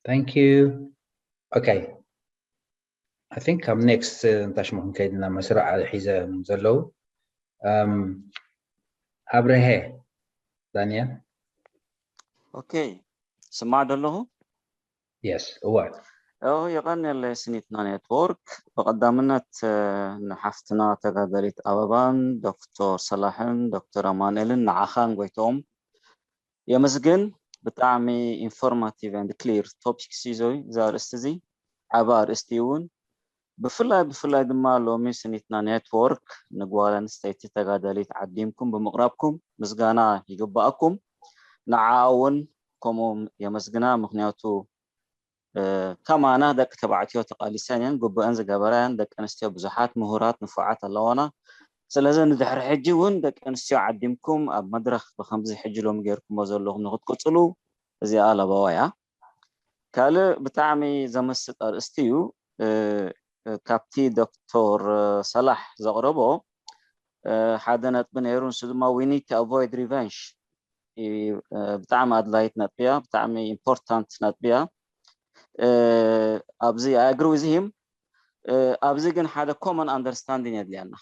Thank you. Okay. I think ካብ next እንታሽሙ ክንከይድና መስርዕ ሒዘ ዘለዉ ኣብረሀ ዳንኤል። Okay፣ ስማዕ ደለኹ። Yes እዋ። ኦ የቐንየለይ ስኒትና ኔትወርክ። ብቐዳምነት ንሓፍትና ተጋዳሊት ኣበባን ዶክተር ሰላሕን ዶክተር ኣማንኤልን ንዓኻን ጎይቶም የመስግን። ብጣዕሚ informative and clear topics እዩ እዚ ኣርእስቲ እዚ። ዓቢ ኣርእስቲ እውን። ብፍላይ ብፍላይ ድማ ሎሚ ስኒትና ኔትወርክ ንጓል ኣንስተይቲ ተጋዳሊት ዓዲምኩም ብምቕራብኩም ምስጋና ይግባኣኩም። ንዓኣ እውን ከምኡ የመስግና። ምኽንያቱ ከማና ደቂ ተባዕትዮ ተቓሊሰን እየን፣ ግቡአን ዝገበራ እየን። ደቂ ኣንስትዮ ብዙሓት ምሁራት ንፉዓት ኣለዋና። ስለዚ ንድሕሪ ሕጂ እውን ደቂ ኣንስትዮ ዓዲምኩም ኣብ መድረኽ ብከምዚ ሕጂ ሎሚ ገይርኩሞ ዘለኹም ንክትቅፅሉ እዚኣ ለበዋ እያ። ካልእ ብጣዕሚ ዘመስጥ ኣርእስቲ እዩ። ካብቲ ዶክተር ሰላሕ ዘቕረቦ ሓደ ነጥቢ ነይሩ፣ ንሱ ድማ we need to avoid revenge። ብጣዕሚ ኣድላይት ነጥቢ እያ፣ ብጣዕሚ important ነጥቢ እያ። ኣብዚ I agree with him። ኣብዚ ግን ሓደ common understanding የድልየና።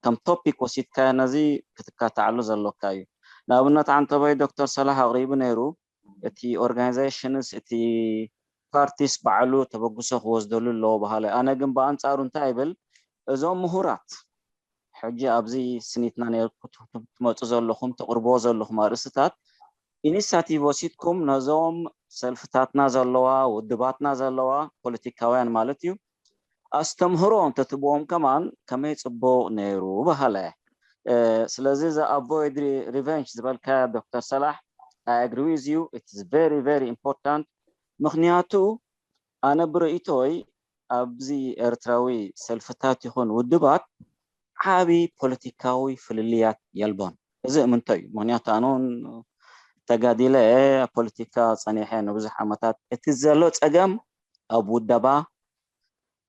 ከም topic ወሲድካዮ ነዚ ክትካታዓሉ ዘሎካ እዩ። ንኣብነት ዓንተባይ ዶክተር ሰላሕ ኣቕሪቡ ነይሩ፣ እቲ organizations እቲ parties ባዕሉ ተበግሶ ክወስደሉ ኣለዎ በሃላይ። ኣነ ግን ብኣንፃሩ እንታይ ይብል፣ እዞም ምሁራት ሕጂ ኣብዚ ስኒትና ትመፁ ዘለኹም ተቕርብዎ ዘለኹም ኣርእስትታት initiative ወሲድኩም ነዞም ሰልፍታትና ዘለዋ ውድባትና ዘለዋ ፖለቲካውያን ማለት እዩ ኣስተምህሮ እንተትብዎም ከማን ከመይ ፅቡቕ ነይሩ በሃለ። ስለዚ እዚ avoid revenge ዝበልካ ዶክተር ሰላሕ I agree with you, it is very very important። ምኽንያቱ ኣነ ብርእይቶይ ኣብዚ ኤርትራዊ ሰልፍታት ይኹን ውድባት ዓቢ ፖለቲካዊ ፍልልያት የልቦን። እዚ እምንቶ እዩ። ምኽንያቱ ኣነ እውን ተጋዲለ ኣብ ፖለቲካ ጸኒሐ ንብዙሕ ዓመታት። እቲ ዘሎ ጸገም ኣብ ውደባ፣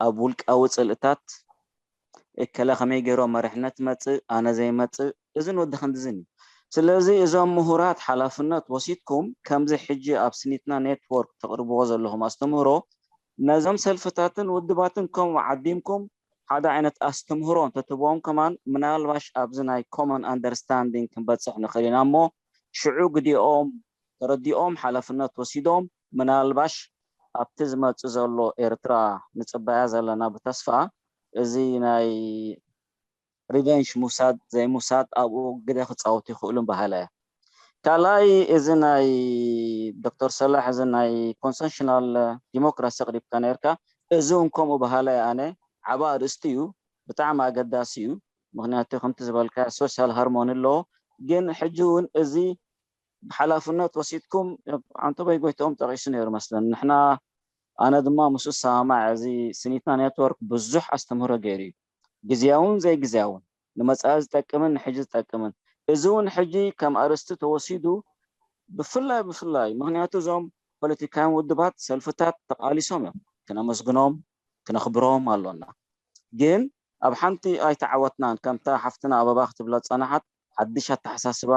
ኣብ ውልቃዊ ጽልእታት፣ እከለ ከመይ ገይሮም መሪሕነት መጽእ ኣነ ዘይመጽእ፣ እዝን ወዲ ክንድዝን እዩ። ስለዚ እዞም ምሁራት ሓላፍነት ወሲድኩም ከምዚ ሕጂ ኣብ ስኒትና ኔትወርክ ተቕርብዎ ዘለኹም ኣስተምህሮ ነዞም ሰልፍታትን ውድባትን ከምኡ ዓዲምኩም ሓደ ዓይነት ኣስተምህሮ እንተትህብዎም ከማን ምናልባሽ ኣብዚ ናይ common understanding ክንበፅሕ ንኽእል ኢና እሞ ሽዑ ግዲኦም ተረዲኦም ሓላፍነት ወሲዶም ምናልባሽ ኣብቲ ዝመፅእ ዘሎ ኤርትራ ንፅበያ ዘለና ብተስፋ እዚ ናይ revenge ምውሳድ ዘይምውሳድ ኣብኡ ግደ ክፃወቱ ይኽእሉ በሃላይ እየ። ካልኣይ እዚ ናይ ዶክተር ሰላሕ እዚ ናይ constitutional democracy ኣቕሪብካ ነርካ እዚ እውን ከምኡ በሃላይ ኣነ ዓቢ ኣርእስቲ እዩ፣ ብጣዕሚ ኣገዳሲ እዩ። ምኽንያቱ ከምቲ ዝበልካ social harmony ኣለዎ። ግን ሕጂ እውን እዚ ብሓላፍነት ወሲድኩም ዓንተቦይ ጎይትኦም ጠቒሱ ነይሩ መስለኒ። ንሕና ኣነ ድማ ምስኡ ዝሰማማዕ እዚ ስኒትና ኔትወርክ ብዙሕ ኣስተምህሮ ገይሩ እዩ፣ ግዝያውን ዘይግዝያውን፣ ንመጻኢ ዝጠቅምን ንሕጂ ዝጠቅምን። እዚ እውን ሕጂ ከም ኣርእስቲ ተወሲዱ ብፍላይ ብፍላይ ምኽንያቱ እዞም ፖለቲካውያን ውድባት ሰልፍታት ተቓሊሶም እዮም፣ ክነመስግኖም ክነኽብሮም ኣሎና። ግን ኣብ ሓንቲ ኣይተዓወትናን። ከምታ ሓፍትና ኣበባ ክትብላ ዝጸናሓት ሓድሽ ኣተሓሳስባ፣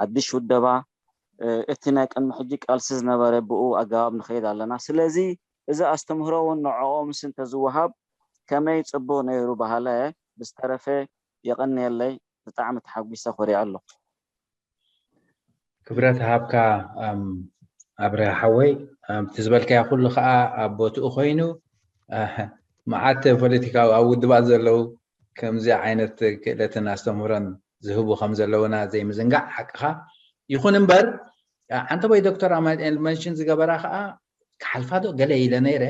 ሓድሽ ውደባ፣ እቲ ናይ ቅድሚ ሕጂ ቃልሲ ዝነበረ ብኡ ኣገባብ ንኸይድ ኣለና። ስለዚ እዚ ኣስተምህሮ እውን ንዕኦምስ እንተዝወሃብ ከመይ ጽቡቕ ነይሩ በሃላይ እየ። ብዝተረፈ የቐንየለይ፣ ብጣዕሚ ተሓጒሰ ኮሪዐ ኣለኹ። ክብረት ሃብካ ኣብርሃ ሓወይ፣ እቲ ዝበልካዮ ኩሉ ከዓ ኣብ ቦትኡ ኮይኑ፣ መዓት ፖለቲካዊ ኣብ ውድባት ዘለዉ ከምዚ ዓይነት ክእለትን ኣስተምህሮን ዝህቡ ከም ዘለውና ዘይምዝንጋዕ ሓቅኻ። ይኹን እምበር ዓንተቦይ ዶክተር ኣማንኤል መንሽን ዝገበራ ከዓ ክሓልፋ ዶ ገለ ኢለ ነይረ፣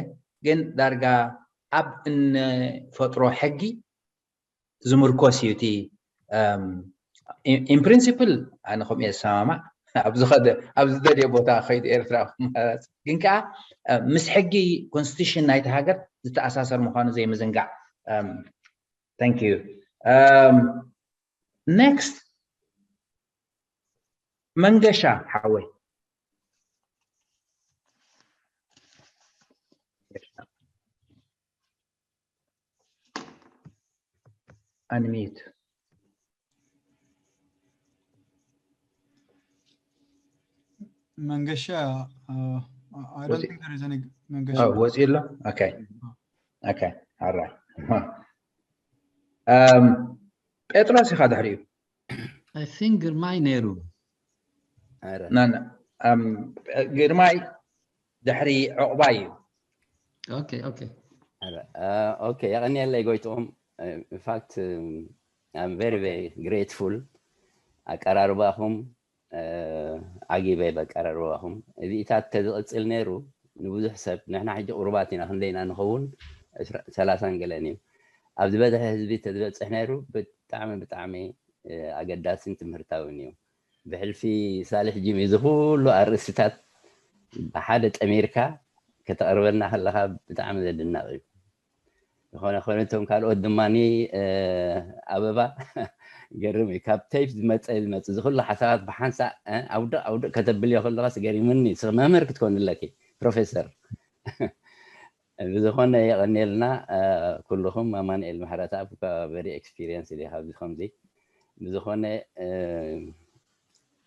ግን ዳርጋ ኣብ እንፈጥሮ ሕጊ ዝምርኮስ እዩ እቲ in principle ኣነ ከምኡ እየ ዝሰማማዕ። ኣብ ዝኸደ ኣብ ዝደልዮ ቦታ ከይዱ ኤርትራ ክመሃረፅ ግን ከዓ ምስ ሕጊ constitution ናይቲ ሃገር ዝተኣሳሰር ምዃኑ ዘይምዝንጋዕ። Thank you. Next መንገሻ ሓወይ። Unmute. መንገሻ I don't think there is any መንገሻ ወፂ ኣሎ። Okay. Okay. All right. Um, ጴጥሮስ ኢኻ ድሕሪኡ። I think ግርማይ ነይሩ። ኣረ ና ና፣ um፣ ግርማይ ድሕሪ ዕቑባይ እዩ። Okay, okay. ኣረ ኦኬ፣ የቐንየለይ ጎይትኦም። In fact, I'm very very grateful ኣቀራርባኹም። ዓጊበ በቀረርባኹም። እዚኢታት ተዝቕፅል ነይሩ ንብዙሕ ሰብ፣ ንሕና ሕጂ ቁሩባት ኢና፣ ክንደይና ንኸውን? ሰላሳን ገለን እዩ። ኣብዚ በዝሒ ህዝቢ ተዝበፅሕ ነይሩ ብጣዕሚ ብጣዕሚ ኣገዳስን ትምህርታዊን እዩ። ብሕልፊ ሳልሕ ጂሚ እዚ ኩሉ ኣርእስታት ብሓደ ጠሚርካ ከተቕርበልና ከለኻ ብጣዕሚ ዘድነቕ እዩ። ዝኾነ ኮይኑ እቶም ካልኦት ድማ ኣበባ ገርም እዩ። ካብ ቴፕ ዝመፀ ዝመፅ እዚ ኩሉ ሓሳባት ብሓንሳእ ኣውድቕ ኣውድቕ ከተብልዮ ከለኻስ ገሪምኒ። ንስኺ መምህር ክትኮኒ ኣለኪ፣ ፕሮፌሰር። ብዝኾነ የቐንየልና ኩልኹም። ኣማኑኤል ምሕረተኣብ very experience እዩ ኣብዚ ከምዚ። ብዝኾነ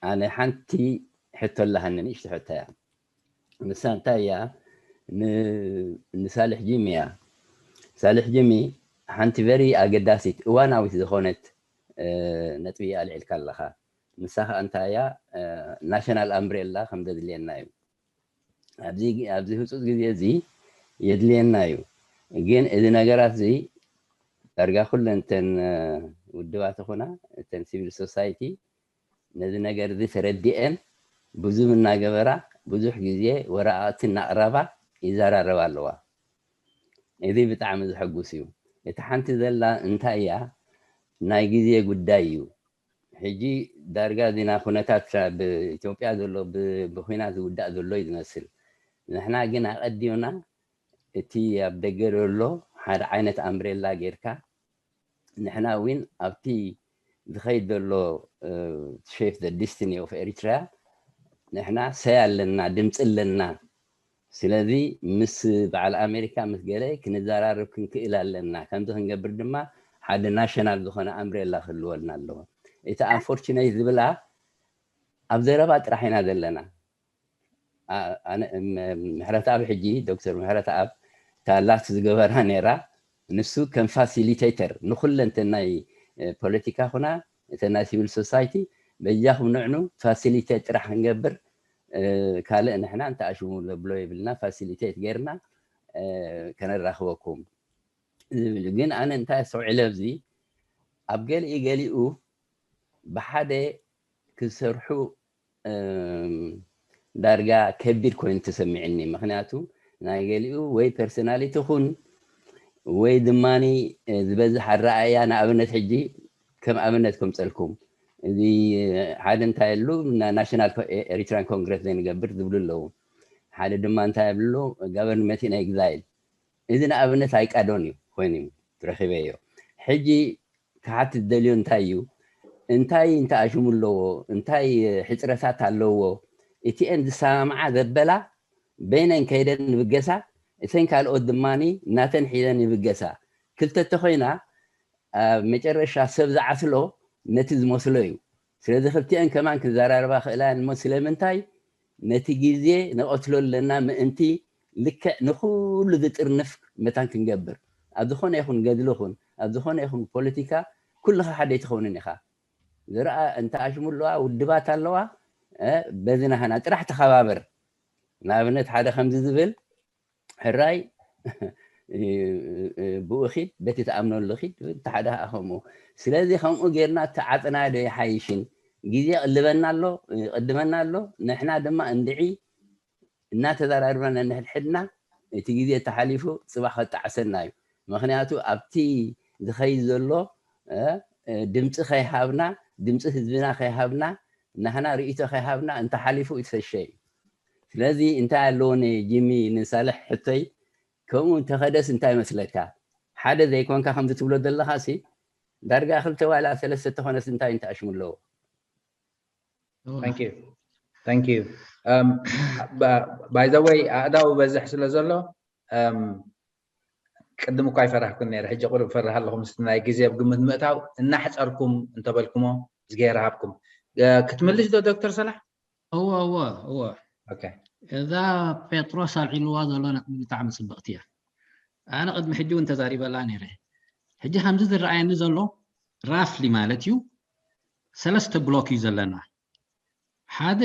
ኣነ ሓንቲ ሕቶ ኣለሃኒ፣ ንእሽቶ ሕቶ እያ። ንሳ እንታይ እያ? ንሳልሕ ጂሚ እያ። ሳልሕ ጂሚ ሓንቲ very ኣገዳሲት እዋናዊት ዝኾነት ነጥቢ ኣልዒልካ ኣለኻ። ንሳ ከዓ እንታይ እያ? ናሽናል ኣምብሬላ ከም ዘድልየና እዩ። ኣብዚ ህፁፅ ግዜ እዚ የድልየና እዩ። ግን እዚ ነገራት እዚ ዳርጋ ኩለን እተን ውድባት ይኹና እተን ሲቪል ሶሳይቲ ነዚ ነገር እዚ ተረዲኤን ብዙም እናገበራ ብዙሕ ግዜ ወረቓቕቲ እናቕረባ ይዘራረባ ኣለዋ። እዚ ብጣዕሚ ዘሐጉስ እዩ። እቲ ሓንቲ ዘላ እንታይ እያ? ናይ ግዜ ጉዳይ እዩ። ሕጂ ዳርጋ ዚና ኩነታት ብኢትዮጵያ ዘሎ ብኩናት ዝውዳእ ዘሎ እዩ ዝመስል። ንሕና ግን ኣቐዲምና እቲ ኣብ ደገ ዘሎ ሓደ ዓይነት ኣምብሬላ ጌርካ ንሕና እውን ኣብቲ ዝኸይድ ዘሎ shape the destiny of Eritrea ንሕና ሰይ ኣለና፣ ድምፂ ኣለና። ስለዚ ምስ በዓል ኣሜሪካ ምስ ገለ ክንዘራረብ ክንክእል ኣለና። ከምዚ ክንገብር ድማ ሓደ ናሽናል ዝኾነ ኣምብሬላ ክህልወልና ኣለዎ። እቲ ኣንፎርቹኔት ዝብላ ኣብ ዘረባ ጥራሕ ኢና ዘለና። ምሕረተኣብ ሕጂ ዶክተር ምሕረተኣብ ታላት ዝገበራ ነይራ። ንሱ ከም ፋሲሊቴተር ንኩለንተ ናይ ፖለቲካ ኩና እተ ናይ ሲቪል ሶሳይቲ በጃኹም ንዕኑ ፋሲሊቴት ጥራሕ ክንገብር ካልእ ንሕና እንተኣሽሙ ዘብሎ የብልና፣ ፋሲሊቴት ጌርና ከነራኽበኩም ዝብል። ግን ኣነ እንታይ ኣስተውዒለ ኣብዚ ኣብ ገሊኡ ገሊኡ ብሓደ ክሰርሑ ዳርጋ ከቢድ ኮይኑ ተሰሚዕኒ። ምክንያቱ ናይ ገሊኡ ወይ ፐርሶናሊቲ ኹን ወይ ድማ ዝበዝሕ ኣረኣያ ንኣብነት ሕጂ ከም ኣብነት ከምፀልኩም እዚ ሓደ እንታይ ሉ ናሽናል ኤሪትራን ኮንግረስ ዘይንገብር ዝብሉ ኣለዉ። ሓደ ድማ እንታይ ብሉ ጋቨርንመንት ኢን ኤግዛይል። እዚ ንኣብነት ኣይቃዶን እዩ ኮይኑ ረኺበዮ። ሕጂ ክሓትት ደልዮ እንታይ እዩ? እንታይ እንተኣሽሙ ኣለዎ? እንታይ ሕፅረታት ኣለዎ? እቲአን ዝሰማምዓ ዘበላ በይነን ከይደን ይብገሳ፣ እተን ካልኦት ድማ ናተን ሒዘን ይብገሳ። ክልተ ተኮይና ኣብ መጨረሻ ሰብ ዝዓስሎ ነቲ ዝመስሎ እዩ። ስለዚ ክልቲአን ከማን ክዘራረባ ክእላ እሞ ስለምንታይ ነቲ ግዜ ንቐትሎ ኣለና ምእንቲ ልክዕ ንኩሉ ዝጥርንፍ መታን ክንገብር ኣብ ዝኾነ ይኹን ገድሊ ኹን ኣብ ዝኾነ ይኹን ፖለቲካ ኩልኻ ሓደ ኣይትኸውንን ኢኻ። ዝረኣ እንተ ኣሽሙ ኣለዋ ውድባት ኣለዋ በዚ ናህና ጥራሕ ተኸባበር። ንኣብነት ሓደ ከምዚ ዝብል ሕራይ ብኡ ኺድ በቲ ትኣምነሉ ኺድ እንተ ሓደ ከምኡ። ስለዚ ከምኡ ጌርና ተዓፅና ዶ ይሓይሽን ግዜ ቅልበና ኣሎ ይቅድመና ኣሎ። ንሕና ድማ እንድዒ እናተዘራርበና ነንሕድሕድና እቲ ግዜ ተሓሊፉ ፅባሕ ከጣዕሰና እዩ። ምክንያቱ ኣብቲ ዝኸይድ ዘሎ ድምፂ ከይሃብና ድምፂ ህዝብና ከይሃብና ናህና ርእቶ ከይሃብና እንተሓሊፉ ይትፈሸ እዩ። ስለዚ እንታይ ኣለዎ ንጂሚ ንሳልሕ ሕቶይ ከምኡ እንተኸደስ እንታይ መስለካ? ሓደ ዘይኮንካ ከምዚ ትብሎ ዘለኻ ሲ ዳርጋ ክልተ ዋላ ሰለስተ ተኾነስ እንታይ እንተኣሽሙ ኣለዎ? Thank you. Thank you. Um, by the way ኣእዳው በዝሕ ስለ ዘሎ um, ቅድም እኳ ይፈራህኩን ነይረ ሕጂ ቁሩብ ፈርህ ኣለኹ ምስቲ ናይ ግዜ ኣብ ግምት ምእታው እናሕፀርኩም እንተበልኩሞ ዝገይረ ሃብኩም ክትምልሽ ዶ ዶክተር ሰላሕ? እወ እወ እወ Okay. እዛ ጴጥሮስ ኣልዒልዋ ዘሎ ነጥቢ ብጣዕሚ ፅብቕቲ እያ። ኣነ ቅድሚ ሕጂ እውን ተዛሪበላ ነይረ። ሕጂ ከምዚ ዝረኣየኒ ዘሎ ራፍሊ ማለት እዩ ሰለስተ ብሎክ እዩ ዘለና። ሓደ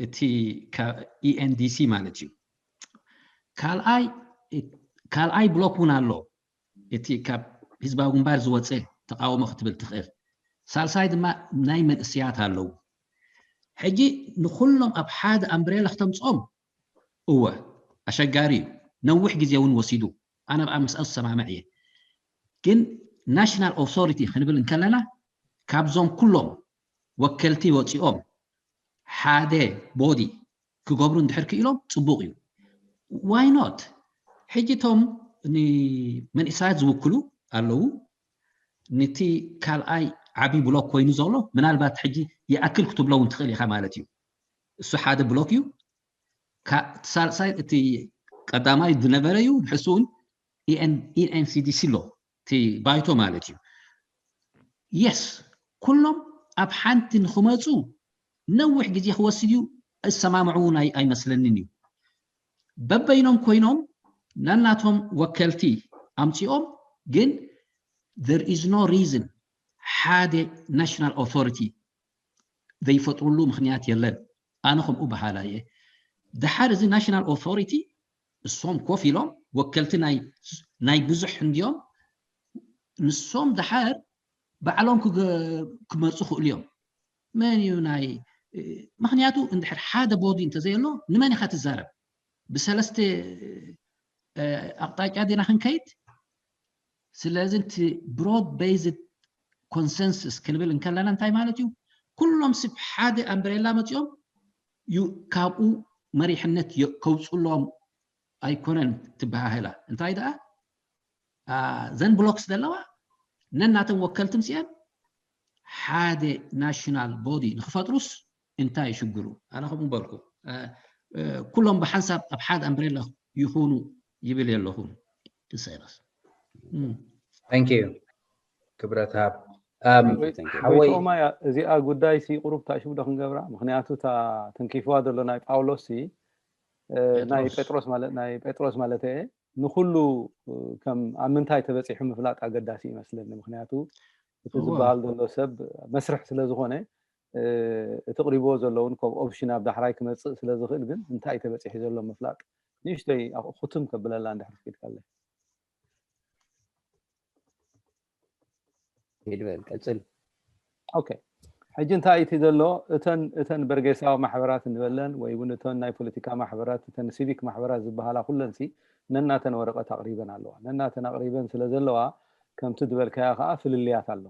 እቲ ENDC ማለት እዩ። ካልኣይ ካልኣይ ብሎክ እውን ኣሎ፣ እቲ ካብ ህዝባዊ ግንባር ዝወፀ ተቃውሞ ክትብል ትኽእል። ሳልሳይ ድማ ናይ መንእስያት ኣለዉ። ሕጂ ንኩሎም ኣብ ሓደ ኣምብሬላ ክተምፅኦም እወ ኣሸጋሪ እዩ። ነዊሕ ግዜ እውን ወሲዱ። ኣነ ብኣ ምስኣ ዝሰማምዕ እየ። ግን ናሽናል ኦቶሪቲ ክንብል እንከለና ካብዞም ኩሎም ወከልቲ ወፂኦም ሓደ ቦዲ ክገብሩ እንድሕር ክኢሎም ፅቡቅ እዩ። ዋይ ኖት? ሕጂ እቶም ንመንእሰያት ዝውክሉ ኣለዉ። ነቲ ካልኣይ ዓብዪ ብሎክ ኮይኑ ዘሎ ምናልባት ሕጂ ይኣክል ክትብሎ እውን ትኽእል ኢኻ ማለት እዩ። እሱ ሓደ ብሎክ እዩ። ሳልሳይ እቲ ቀዳማይ ዝነበረ እዩ። ንሕሱ እውን ENCDC ኣሎ እቲ ባይቶ ማለት እዩ። የስ ኩሎም ኣብ ሓንቲ ንክመፁ ነዊሕ ግዜ ክወስድ እዩ። እሰማምዑ እውን ኣይመስለንን እዩ። በበይኖም ኮይኖም ነናቶም ወከልቲ ኣምፂኦም ግን there is no reason ሓደ ናሽናል ኦቶሪቲ ዘይፈጥሩሉ ምክንያት የለን። ኣነ ከምኡ በሃላይ እየ። ድሓር እዚ ናሽናል ኦቶሪቲ እሶም ኮፍ ኢሎም ወከልቲ ናይ ብዙሕ እንድዮም። ንሶም ድሓር ባዕሎም ክመፁ ክእሉ እዮም። መን እዩ ናይ ምክንያቱ እንድሕር ሓደ ቦዲ እንተዘየሎ ንመን ኢካ ትዛረብ? ብሰለስተ ኣቅጣጫ ዲና ክንከይድ? ስለዚ እቲ ብሮድ ቤዝድ ኮንሰንስስ ክንብል እንከለና እንታይ ማለት እዩ? ኩሎም ስብ ሓደ ኣምብሬላ መፂኦም ካብኡ መሪሕነት ከውፅሎም ኣይኮነን ትበሃህላ። እንታይ ደኣ ዘን ብሎክስ ዘለዋ ነናተን ወከልቲ ምፅአን ሓደ ናሽናል ቦዲ ንክፈጥሩስ እንታይ ሽግሩ? ኣነ ከምኡ በልኩ። ኩሎም ብሓንሳብ ኣብ ሓደ ኣምብሬላ ይኹኑ ይብል የለኹን። ኢሳያስ Thank you ክብረት ሃብ ጎይቶማ እዚኣ ጉዳይ ሲ ቁሩብ ታሽቡ ዶ ክንገብራ? ምክንያቱ እታ ተንኪፍዋ ዘሎ ናይ ጳውሎስ ሲ ናይ ጴጥሮስ ማለት ናይ ጴጥሮስ ማለት እየ ንኩሉ ከም ኣብ ምንታይ ተበፂሑ ምፍላጥ ኣገዳሲ ይመስለኒ። ምክንያቱ እቲ ዝበሃል ዘሎ ሰብ መስርሕ ስለ ዝኾነ እቲ ቅሪብዎ ዘለውን ከም ኦፕሽን ኣብ ዳሕራይ ክመፅእ ስለ ዝኽእል ግን እንታይ ተበፂሑ ዘሎ ምፍላጥ ንእሽተይ ኣኹትም ከብለላ እንድሕር ክኢልካለ። ይድበል ቀፅል። ኦኬ ሕጂ እንታይ እቲ ዘሎ እተን እተን በርጌሳዊ ማሕበራት እንበለን ወይ እውን እተን ናይ ፖለቲካ ማሕበራት እተን ሲቪክ ማሕበራት ዝበሃላ ኩለን ሲ ነናተን ወረቀት ኣቅሪበን ኣለዋ። ነናተን ኣቅሪበን ስለ ዘለዋ ከምቲ ዝበልካዮ ከዓ ፍልልያት ኣሎ።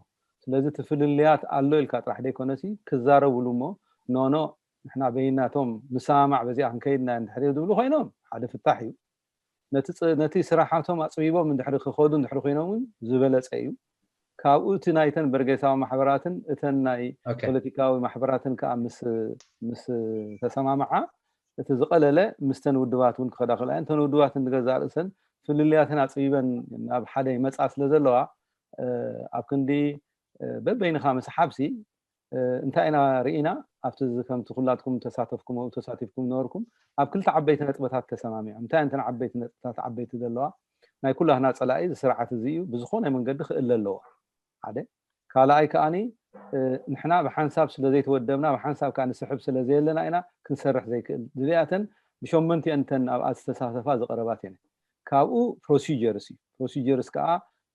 ስለዚ እቲ ፍልልያት ኣሎ ኢልካ ጥራሕ ደይኮነሲ ክዛረብሉ እሞ ኖኖ ንሕና በይናቶም ንሰማማዕ በዚኣ ክንከይድ ኢና እንድሕር ዝብሉ ኮይኖም ሓደ ፍታሕ እዩ። ነቲ ስራሓቶም ኣፅቢቦም እንድሕሪ ክኸዱ እንድሕሪ ኮይኖም እውን ዝበለፀ እዩ። ካብኡ እቲ ናይተን በርጌሳዊ ማሕበራትን እተን ናይ ፖለቲካዊ ማሕበራትን ከዓ ምስ ተሰማምዓ እቲ ዝቐለለ ምስተን ውድባት እውን ክኸዳ ክእላ እየን። እተን ውድባት ንገዛእ ርእሰን ፍልልያተን ኣፅቢበን ናብ ሓደ ይመፃ ስለ ዘለዋ ኣብ ክንዲ በበይንኻ ምስሓብሲ እንታይ ኢና ርኢና ኣብቲ ከምቲ ኩላትኩም ተሳተፍኩም ተሳቲፍኩም ነበርኩም ኣብ ክልተ ዓበይቲ ነጥበታት ተሰማሚዖም እንታይ እንተን ዓበይቲ ነጥበታት ዓበይቲ ዘለዋ ናይ ኩላትና ፀላኢ እዚ ስርዓት እዚ እዩ ብዝኾነ መንገዲ ክእለ ኣለዎ ሓደ ካልኣይ ከዓኒ ንሕና ብሓንሳብ ስለ ዘይተወደብና ብሓንሳብ ከዓ ንስሕብ ስለ ዘየለና ኢና ክንሰርሕ ዘይክእል ዝብያተን ብሸመንቲአን ተን ኣብኣ ዝተሳተፋ ዝቀረባት እየን ካብኡ procedures እዩ procedures ከዓ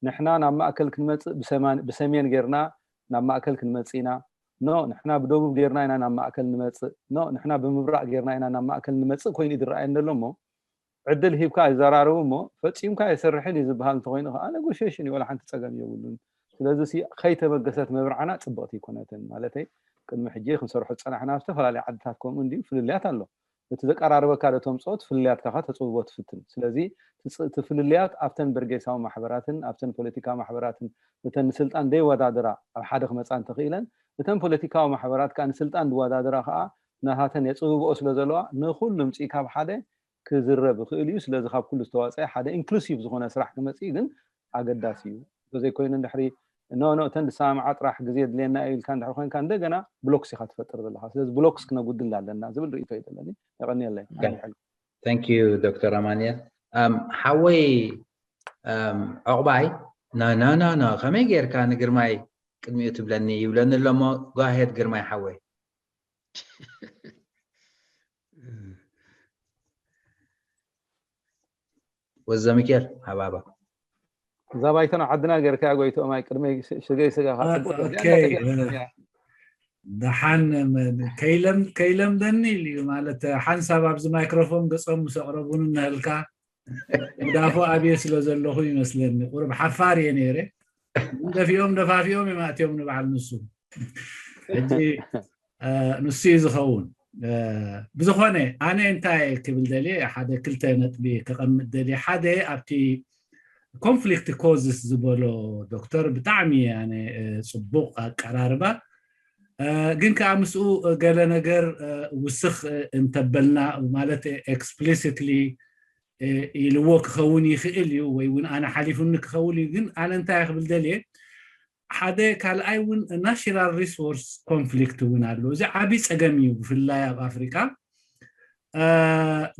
ንሕና ናብ ማእከል ክንመፅእ ብሰሜን ጌርና ናብ ማእከል ክንመፅእ ኢና ኖ ንሕና ብደቡብ ጌርና ኢና ናብ ማእከል ንመፅእ ኖ ንሕና ብምብራቅ ጌርና ኢና ናብ ማእከል ንመፅእ ኮይኑ ዝረኣየን ዘሎ እሞ ዕድል ሂብካ ይዘራረቡ እሞ ፈፂምካ የሰርሕን እዩ ዝበሃል እንተኮይኑ ከዓ negotiation እዩ ወላ ሓንቲ ፀገም የብሉን ስለዚ ከይተበገሰት ምብርዓና ፅብቅቲ ይኮነትን ማለተይ ቅድሚ ሕጂ ክንሰርሖ ዝፀናሕና ኣብ ዝተፈላለዩ ዓድታት ከምኡ እንድዩ ፍልልያት ኣሎ እቲ ዘቀራርበካ ዶ ተምፅኦ እቲ ፍልልያትካ ከ ተፅብቦ ትፍትን ስለዚ እቲ ፍልልያት ኣብተን በርጌሳዊ ማሕበራትን ኣብተን ፖለቲካዊ ማሕበራትን እተን ንስልጣን ደይወዳድራ ኣብ ሓደ ክመፃ እንተኽኢለን እተን ፖለቲካዊ ማሕበራት ከዓ ንስልጣን ዝወዳድራ ከዓ ናታተን የፅብብኦ ስለ ዘለዋ ንኩሉ ምፅኢካ ኣብ ሓደ ክዝረብ ይኽእል እዩ ስለዚ ካብ ኩሉ ዝተዋፀአ ሓደ inclusive ዝኾነ ስራሕ ክመፅእ ግን ኣገዳሲ እዩ እንተዘይኮይኑ እንድሕሪ ኖ ኖ እተን ዝሰማምዓ ጥራሕ ግዜ ድልየና እዩ ኢልካ እንድሕር ኮንካ እንደገና ብሎክስ ኢኻ ትፈጥር ዘለኻ። ስለዚ ብሎክስ ክነጉድል ኣለና ዝብል ርእይቶ እዩ ዘለኒ። የቐንየለይ። Thank you ዶክተር ኣማንኤል። ሓወይ ዕቑባይ፣ ኖ ኖ ኖ ኖ ከመይ ጌርካ ንግርማይ ቅድሚኡ ትብለኒ ይብለኒ ኣሎ እሞ፣ go ahead ግርማይ ሓወይ። ወዘ ሚካኤል ሃባባ። እዛ ባይቶ ናብ ዓድና ጌርካያ ጎይትኦም፣ ኣይ ቅድመይ ስገይ ስጋኻ ጽቡቕ ደሓን ከይለምደኒ ኢሉ እዩ። ማለት ሓንሳብ ኣብዚ ማይክሮፎን ገጾም ምስ ኣቕረቡኒ እናሃልካ ምዳፎ ኣብየ ስለ ዘለኹ ይመስለኒ። ቁሩብ ሓፋር እየ ነይረ። ደፊኦም ደፋፊኦም እዮም ኣእትዮም ንበዓል ንሱ። ሕጂ ንሱ እዩ ዝኸውን። ብዝኾነ ኣነ እንታይ ክብል ደልየ፣ ሓደ ክልተ ነጥቢ ከቐምጥ ደልየ። ሓደ ኣብቲ ኮንፍሊክት ኮዝስ ዝበሎ ዶክተር ብጣዕሚ ኣነ ጽቡቕ ኣቀራርባ፣ ግን ከዓ ምስኡ ገለ ነገር ውስኽ እንተበልና፣ ማለት ኤክስፕሊሲትሊ ኢልዎ ክኸውን ይኽእል እዩ ወይ እውን ኣነ ሓሊፉኒ ክኸውን እዩ። ግን ኣነ እንታይ ክብል ደልየ፣ ሓደ ካልኣይ እውን ናሽራል ሪሶርስ ኮንፍሊክት እውን ኣሎ። እዚ ዓብዪ ፀገም እዩ ብፍላይ ኣብ ኣፍሪካ።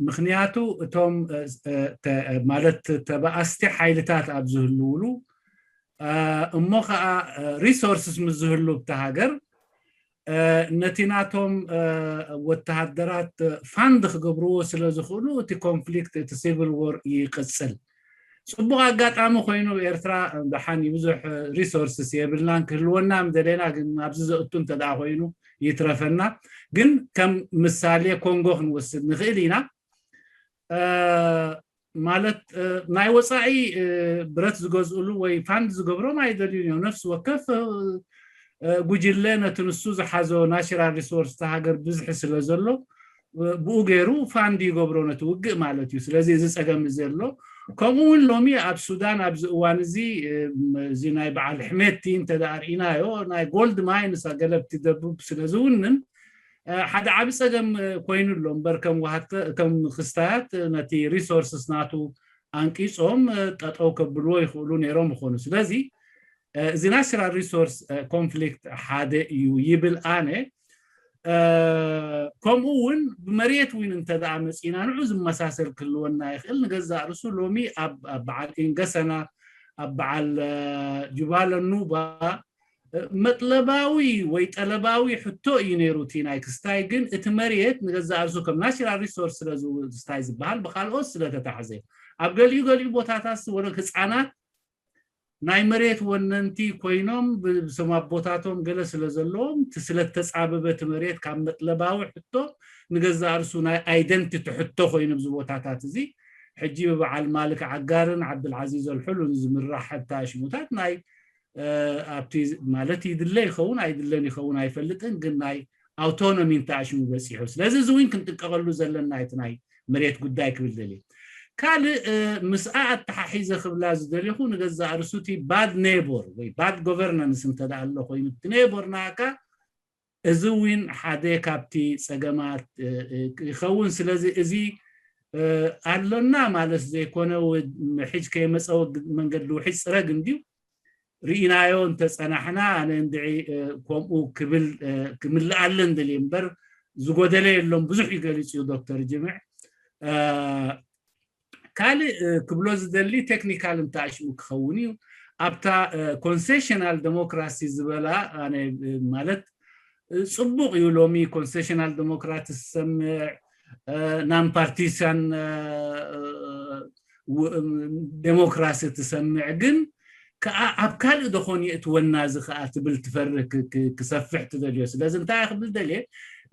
ምክንያቱ እቶም ማለት ተባኣስቲ ሓይልታት ኣብ ዝህልውሉ እሞ ከዓ ሪሶርስስ ምስ ዝህሉ ብቲ ሃገር ነቲ ናቶም ወተሃደራት ፋንድ ክገብርዎ ስለ ዝኽእሉ እቲ ኮንፍሊክት እቲ ሲቪል ዎር ይቅፅል። ፅቡቅ ኣጋጣሚ ኮይኑ ኤርትራ ደሓን ብዙሕ ሪሶርስስ የብልናን ክህልወና ምደለና ግን ኣብዚ ዘእቱ እንተደኣ ኮይኑ ይትረፈና። ግን ከም ምሳሌ ኮንጎ ክንወስድ ንኽእል ኢና። ማለት ናይ ወፃኢ ብረት ዝገዝእሉ ወይ ፋንድ ዝገብሮም ኣይደልዩን እዮም። ነፍሲ ወከፍ ጉጅለ ነቲ ንሱ ዝሓዞ ናሽራል ሪሶርስ ሃገር ብዝሒ ስለ ዘሎ ብኡ ገይሩ ፋንድ ይገብሮ ነቲ ውግእ ማለት እዩ። ስለዚ እዚ ፀገም እዚ ኣሎ። ከምኡ እውን ሎሚ ኣብ ሱዳን ኣብዚ እዋን እዚ እዚ ናይ በዓል ሕሜቲ እንተ ርኢናዮ ናይ ጎልድ ማይንስ ገለብቲ ደቡብ ስለ ዝውንን ሓደ ዓቢ ፀገም ኮይኑ ኣሎ እምበር ከም ክስታያት ነቲ ሪሶርስስ ናቱ ኣንቂፆም ጠጠው ከብልዎ ይኽእሉ ነይሮም ይኾኑ። ስለዚ እዚ ናሽራል ሪሶርስ ኮንፍሊክት ሓደ እዩ ይብል ኣነ። ከምኡ እውን ብመሬት እውን እንተ ደኣ መፂና ንዑ ዝመሳሰል ክህልወና ይኽእል። ንገዛእ ርሱ ሎሚ ኣብ በዓል ኢንገሰና ኣብ በዓል ጁባለ ኑባ መጥለባዊ ወይ ጠለባዊ ሕቶ እዩ ነይሩ እቲ ናይ ክስታይ። ግን እቲ መሬት ንገዛእ ርሱ ከም ናሽራል ሪሶርስ ስለ ዝስታይ ዝበሃል ብካልኦት ስለተታሕዘ ኣብ ገሊኡ ገሊኡ ቦታታት ወደ ህፃናት ናይ መሬት ወነንቲ ኮይኖም ብስም ኣቦታቶም ገለ ስለ ዘለዎም ስለተፃበበ እቲ መሬት ካብ መጥለባዊ ሕቶ ንገዛእ ርሱ ናይ ኣይደንቲቲ ሕቶ ኮይኑ ኣብዚ ቦታታት እዚ ሕጂ ብበዓል ማልክ ዓጋርን ዓብድልዓዚዝ ኣልሑሉን ዝምራሕ ሕታ ሽሙታት ናይ ኣብቲ ማለት ይድለ ይኸውን ኣይድለን ይኸውን ኣይፈልጥን፣ ግን ናይ ኣውቶኖሚ እንተኣሽሙ በፂሑ። ስለዚ እዚ እውን ክንጥንቀቐሉ ዘለና እቲ ናይ መሬት ጉዳይ ክብል ደልየ። ካልእ ምስኣ ኣተሓሒዘ ክብላ ዝደልኹ ንገዛእ ርሱቲ ባድ ኔቦር ወይ ባድ ጎቨርናንስ እንተደኣ ኣሎ ኮይኑ እቲ ኔቦር ናካ እዚ እውን ሓደ ካብቲ ፀገማት ይኸውን። ስለዚ እዚ ኣሎና ማለት ዘይኮነ ሕጅ ከይመፀወ መንገዲ ውሕጅ ፅረግ እንድዩ ርኢናዮ እንተፀናሕና ኣነ እንድዒ ከምኡ ክብል ክምልኣለን ደልየ እምበር ዝጎደለ የሎም። ብዙሕ እዩ ገሊፁ እዩ ዶክተር ጅምዕ። ካልእ ክብሎ ዝደሊ ቴክኒካል እንተኣሽሙ ክኸውን እዩ። ኣብታ ኮንሴሽናል ዴሞክራሲ ዝበላ ማለት ፅቡቕ እዩ። ሎሚ ኮንሴሽናል ዴሞክራሲ ዝሰምዕ ናን ፓርቲሳን ዴሞክራሲ ትሰምዕ ግን ከዓ ኣብ ካልእ ደኾን የእትወና እዚ ከዓ ትብል ትፈርህ ክሰፍሕ ትደልዮ። ስለዚ እንታይ ክብል ደልየ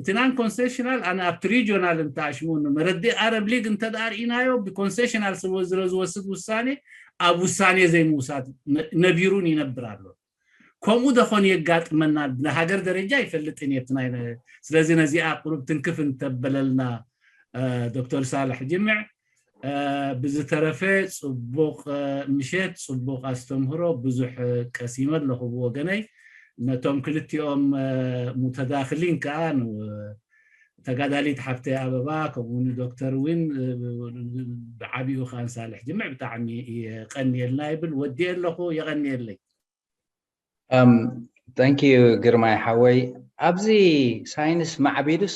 እቲ ናን ኮንሴሽናል ኣነ ኣብቲ ሪጆናል እንተኣሽሙ ንመረዲ ኣረብ ሊግ እንተደኣ ርኢናዮ ብኮንሴሽናል ስለ ዝወስድ ውሳኔ ኣብ ውሳኔ ዘይምውሳድ ነቢሩን ይነብር ኣሎ። ከምኡ ደኾን የጋጥመና ብሃገር ደረጃ ይፈልጥን የትናይ። ስለዚ ነዚኣ ቁሩብ ትንክፍ እንተበለልና ዶክተር ሳልሕ ጅምዕ ብዝተረፈ ፅቡቕ ምሸት፣ ፅቡቕ ኣስተምህሮ፣ ብዙሕ ቀሲመ ኣለኹ ብወገነይ። ነቶም ክልቲኦም ሙተዳኽሊን ከዓ ተጋዳሊት ሓፍተይ ኣበባ ከምኡ ንዶክተር እውን ብዓቢኡ ከዓ ንሳልሕ ጅምዕ ብጣዕሚ የቐንየልና ይብል። ወዲኤ ኣለኹ፣ የቐንየለይ። Thank you ግርማይ ሓወይ። ኣብዚ ሳይንስ ማዕቢሉስ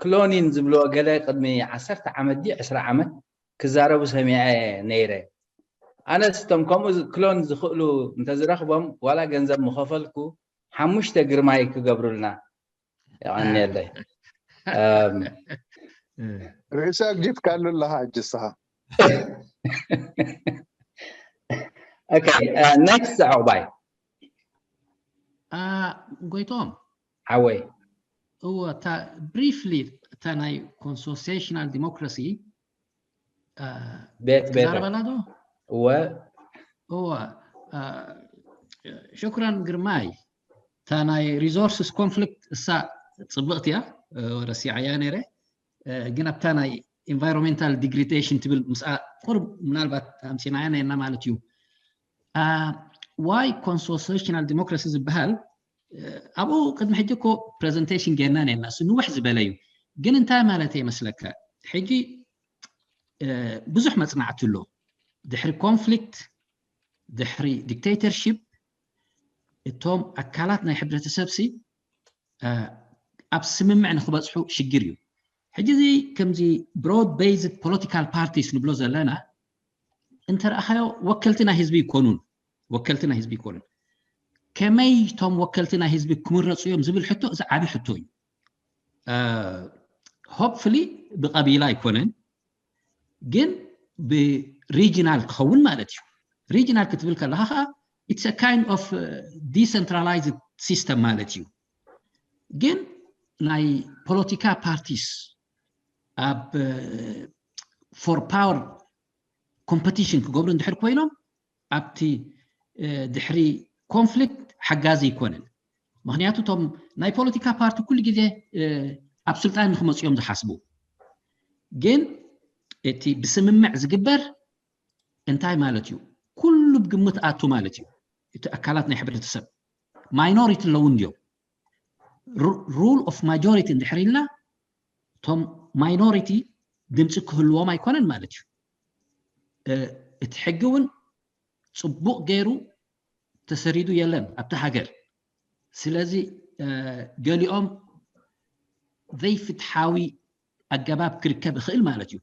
ክሎኒን ዝብልዎ ገለ ቅድሚ ዓሰርተ ዓመት ድዩ ዕስራ ዓመት ክዛረቡ ሰሚዐ ነይረ። ኣነስ እቶም ከምኡ ክሎን ዝኽእሉ እንተዝረኽቦም ዋላ ገንዘብ ምኸፈልኩ ሓሙሽተ ግርማይ ክገብሩልና። የቐንየለይ። ርእሲ ኣግዲፍካሉ ኣለኻ ሕጂ እስኻ። Okay, next ዕቑባይ ጎይቶም ሓወይ። እወ፣ እታ ብሪፍሊ እታ ናይ ኮንሶሴሽናል ዲሞክራሲ ቤት ቤት ትዛረበላ ዶ? እወ እወ፣ ሽኩራን ግርማይ። እታ ናይ ሪሶርስስ ኮንፍሊክት እሳ ፅብቕቲ እያ፣ ረሲዓያ ነይረ። ግን ኣብታ ናይ ኢንቫይሮንሜንታል ዲግሬዴሽን ትብል ምስኣ ቁርብ ምናልባት ኣምፂናያ ነርና ማለት እዩ። ዋይ ኮንሶሴሽናል ዲሞክራሲ ዝበሃል ኣብኡ ቅድሚ ሕጂ እኮ ፕሬዘንቴሽን ጌርና ነርና፣ እሱ ንውሕ ዝበለ እዩ። ግን እንታይ ማለት ይመስለካ? ሕጂ ብዙሕ መፅናዕቲ ኣሎ። ድሕሪ ኮንፍሊክት፣ ድሕሪ ዲክቴተርሺፕ እቶም ኣካላት ናይ ሕብረተሰብ ሲ ኣብ ስምምዕ ንክበፅሑ ሽግር እዩ። ሕጂ እዚ ከምዚ ብሮድ ቤዝድ ፖለቲካል ፓርቲስ ንብሎ ዘለና እንተረኣኻዮ ወከልቲ ናይ ህዝቢ ይኮኑን፣ ወከልቲ ናይ ህዝቢ ይኮኑን። ከመይ እቶም ወከልቲ ናይ ህዝቢ ክምረፁ እዮም ዝብል ሕቶ እዚ ዓብዪ ሕቶ እዩ። ሆፕፍሊ ብቀቢላ ኣይኮነን፣ ግን ብሪጂናል ክኸውን ማለት እዩ። ሪጂናል ክትብል ከለካ ከዓ it's a kind of decentralized system ማለት እዩ። ግን ናይ ፖለቲካ ፓርቲስ ኣብ ፎር ፓወር ኮምፐቲሽን ክገብሩ እንድሕር ኮይኖም ኣብቲ ድሕሪ ኮንፍሊክት ሓጋዚ ኣይኮነን። ምክንያቱ እቶም ናይ ፖለቲካ ፓርቲ ኩሉ ግዜ ኣብ ስልጣን ንክመፁ እዮም ዝሓስቡ። ግን እቲ ብስምምዕ ዝግበር እንታይ ማለት እዩ? ኩሉ ብግምት ኣቱ ማለት እዩ። እቲ ኣካላት ናይ ሕብረተሰብ ማይኖሪቲ ኣለዉ እንድዮም። ሩል ኦፍ ማጆሪቲ እንድሕር ኢልና እቶም ማይኖሪቲ ድምፂ ክህልዎም ኣይኮነን ማለት እዩ። እቲ ሕጊ እውን ፅቡቕ ገይሩ ተሰሪዱ የለን ኣብቲ ሃገር። ስለዚ ገሊኦም ዘይፍትሓዊ ኣገባብ ክርከብ ይኽእል ማለት እዩ።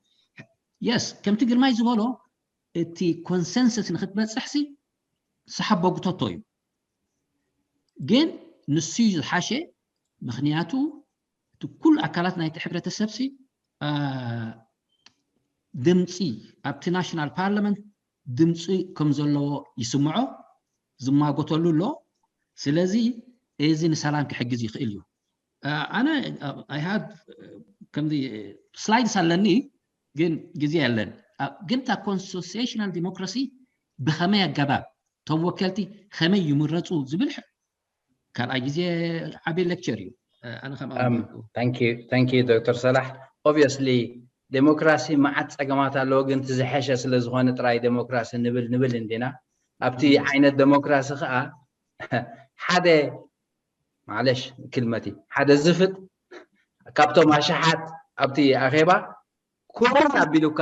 የስ፣ ከምቲ ግርማይ ዝበሎ እቲ ኮንሰንሰስ ንክትበፅሕ ሲ ሰሓቦ ጉተቶ እዩ። ግን ንሱ እዩ ዝሓሸ። ምክንያቱ እቲ ኩሉ ኣካላት ናይቲ ሕብረተሰብ ሲ ድምፂ ኣብቲ ናሽናል ፓርላመንት ድምፂ ከም ዘለዎ ይስምዖ፣ ዝማጎተሉ ኣሎ። ስለዚ እዚ ንሰላም ክሕግዝ ይኽእል እዩ። ኣነ ኣይ ሃድ ከምዚ ስላይድስ ኣለኒ፣ ግን ግዜ የለን። ግን እታ ኮንሶሴሽናል ዲሞክራሲ ብኸመይ ኣገባብ እቶም ወከልቲ ከመይ ይምረፁ ዝብል ካልኣይ ግዜ ዓብዪ ሌክቸር እዩ። ኣነ ከም ዶክተር ሰላሕ፣ ኦብቪየስሊ ዴሞክራሲ መዓት ፀገማት ኣለዎ፣ ግን እቲ ዝሐሸ ስለ ዝኾነ ጥራይ ዴሞክራሲ ንብል ንብል እንዲና። ኣብቲ ዓይነት ዴሞክራሲ ከዓ ሓደ ማለሽ ክልመቲ ሓደ ዝፍጥ ካብቶም ኣሽሓት ኣብቲ ኣኼባ ኩለን ኣቢሉካ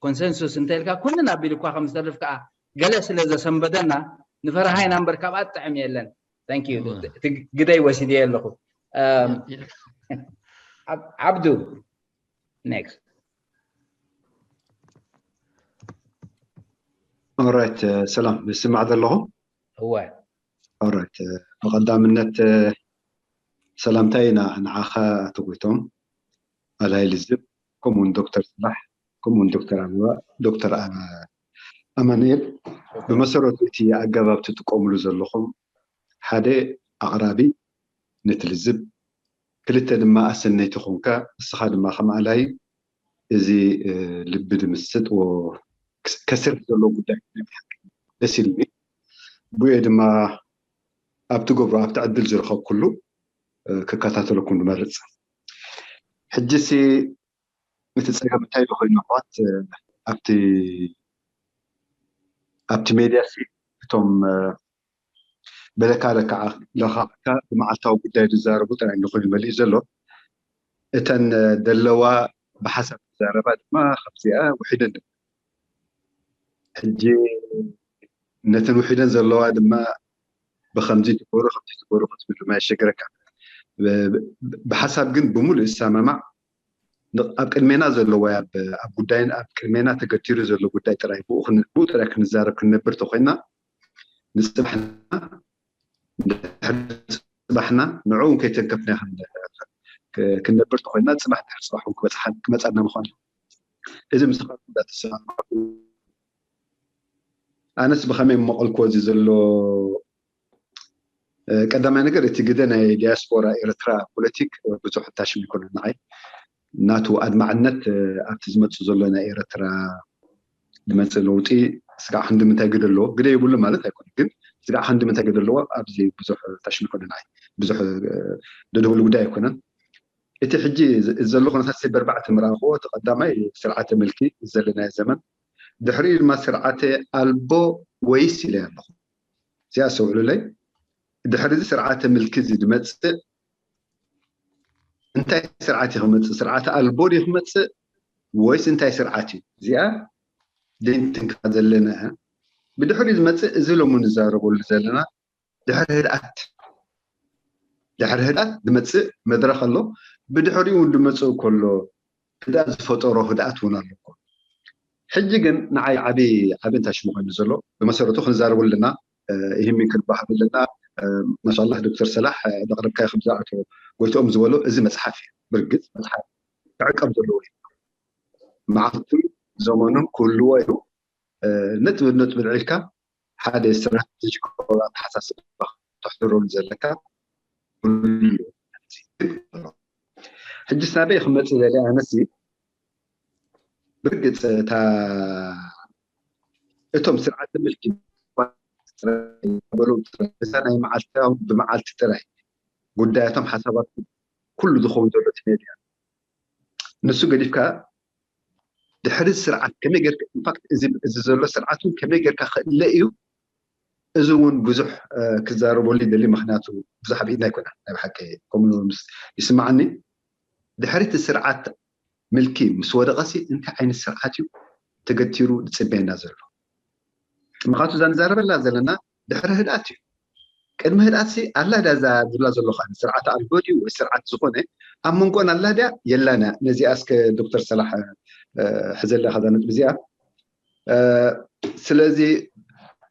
ኮንሰንሱስ እንተ ኢልካ ኩለን ኣቢሉካ ከም ዝተልፍ ከዓ ገለ ስለ ዘሰንበደና ንፈርሃ ኢና እምበር ካብኣ ትጥዕም የለን። Thank you። ግደይ ወሲድየ ኣለኹ። ዓብዱ ኔክስት። ኦራይት፣ ሰላም፣ ይስማዕ ዘለኹ? እወ። ኦራይት፣ ብቐዳምነት ሰላምታይ ንዓኻ ኣቶ ጎይቶም ኣላይ ልዝብ፣ ከምኡውን ዶክተር ስራሕ፣ ከምኡውን ዶክተር ኣበባ፣ ዶክተር ኣማኑኤል። ብመሰረቱ እቲ ኣገባብ ትጥቀምሉ ዘለኹም ሓደ ኣቕራቢ ነቲ ልዝብ፣ ክልተ ድማ ኣሰነይቲ ኮንካ፣ ንስኻ ድማ ከም ኣላይ እዚ ልቢ ድምስጥ ከስር ዘለዎ ጉዳይ ናይ ብሓቂ ደስ ኢሉኒ። ብኡ ድማ ኣብቲ ገብሮ ኣብቲ ዕድል ዝረኸብኩሉ ክከታተለኩም ንመርፅ። ሕጂሲ እቲ ፀገም እንታይ ዶ ኮይኑ ኣሕዋት ኣብቲ ኣብቲ ሜድያ ሲ እቶም በለካ ለካ ለኻዕካ ብመዓልታዊ ጉዳይ ዝዛረቡ ጥራይ እንኾይኑ መሊኡ ዘሎ። እተን ደለዋ ብሓሳብ ዝዛረባ ድማ ከምዚኣ ውሒደን ሕጂ ነተን ውሒደን ዘለዋ ድማ ብከምዚ ትበሩ ከምዚ ትበሩ ክትብል ድማ የሸግረካ። ብሓሳብ ግን ብምሉእ እሰማማዕ። ኣብ ቅድሜና ዘሎ ወይ ኣብ ጉዳይን ኣብ ቅድሜና ተገቲሩ ዘሎ ጉዳይ ጥራይ ብኡ ጥራይ ክንዛረብ ክንነብር ተኮይና ንፅባሕና ንድሕሪ ፅባሕና ንዕኡ ከይተንከፍና ክንነብር ተኮይና ፅባሕ ድሕሪ ፅባሕ እውን ክመፅሓ- ክመፃና ምኳኑ እዚ ምሳኻ እንዳተሰማማዕኩ ኣነስ ብኸመይ መቐልክዎ እዚ ዘሎ ቀዳማይ ነገር እቲ ግደ ናይ ዲያስፖራ ኤርትራ ፖለቲክ ብዙሕ ታሽም ይኮነ ንዓይ ናቱ ኣድማዕነት ኣብቲ ዝመፅእ ዘሎ ናይ ኤርትራ ዝመፅእ ለውጢ ስጋዕ ክንዲ ምንታይ ግደ ኣለዎ ግደ የብሉ ማለት ኣይኮነ ግን ስጋዕ ክንዲ ምንታይ ግደ ኣለዎ ኣብዚ ብዙሕ ታሽም ይኮነ ንዓይ ብዙሕ ደድበሉ ጉዳይ ኣይኮነን እቲ ሕጂ ዘሎ ኩነታት በርባዕተ ምርኣኽዎ እቲ ቀዳማይ ስርዓተ ምልኪ ዘለናዮ ዘመን ድሕሪኡ ድማ ስርዓተ ኣልቦ ወይስ ኢለ ኣለኹ እዚኣ ኣስተውዕሉለይ ድሕሪ እዚ ስርዓተ ምልኪ እዚ ዝመፅእ እንታይ ስርዓት እዩ ክመፅእ ስርዓተ ኣልቦ ድዩ ክመፅእ ወይስ እንታይ ስርዓት እዩ እዚኣ ዘይንትንካ ዘለና ብድሕሪኡ ዝመፅእ እዚ ሎሚ ንዛረበሉ ዘለና ድሕሪ ህድኣት ድሕሪ ህድኣት ዝመፅእ መድረክ ኣሎ ብድሕሪኡ እውን ዝመፅእ ከሎ ህድኣት ዝፈጠሮ ህድኣት እውን ኣሎ ሕጂ ግን ንዓይ ዓቢ ዓቢ እንታይ ሽሙ ኮይኑ ዘሎ ብመሰረቱ ክንዛረቡ ኣለና ይህሚ ክንባህብ ኣለና ማሻላ ዶክተር ሰላሕ ዘቅረብካዮ ከምዚ ኣቶ ጎይትኦም ዝበሎ እዚ መፅሓፍ እዩ ብርግፅ መፅሓፍ ክዕቀብ ዘለዎ እዩ መዓልቱን ዘመኑን ክህልዎ እዩ ነጥቢ ነጥቢ ልዒልካ ሓደ ስትራቴጂካዊ ኣተሓሳስባ ተሕድረሉ ዘለካ ሕጂ ሳበይ ክመፅእ ዘለ ኣነሲ ብርግፅ እታ እቶም ስርዓተ ምልኪ በለው እዛ ናይ መዓልታዊ ብመዓልቲ ጥራይ ጉዳያቶም ሓሳባት ኩሉ ዝኸውን ዘሎ እቲ ሜድያ ንሱ ገዲፍካ ድሕሪ ስርዓት ከመይ ጌርካ ኢንፋክት እዚ እዚ ዘሎ ስርዓት እውን ከመይ ጌርካ ክእለ እዩ እዚ እውን ብዙሕ ክዛረበሉ ይደሊ ምክንያቱ ብዙሕ ኣብ ኢድና ኣይኮነ ናይ ብሓቂ ከምኡ ይስማዓኒ ድሕሪቲ ስርዓት ምልኪ ምስ ወደቐሲ እንታይ ዓይነት ስርዓት እዩ ተገቲሩ ዝፅበየና ዘሎ ምክንያቱ እዛ ንዛረበላ ዘለና ድሕሪ ህድኣት እዩ ቅድሚ ህድኣትሲ ኣላ ድያ እዛ ዝብላ ዘለኹ ኣነ ስርዓት ኣልቦ ድዩ ወይ ስርዓት ዝኾነ ኣብ መንጎን ኣላ ድያ የላን እያ ነዚኣ እስከ ዶክተር ሰላሕ ሕዘላ ከዛ ነጥቢ እዚኣ ስለዚ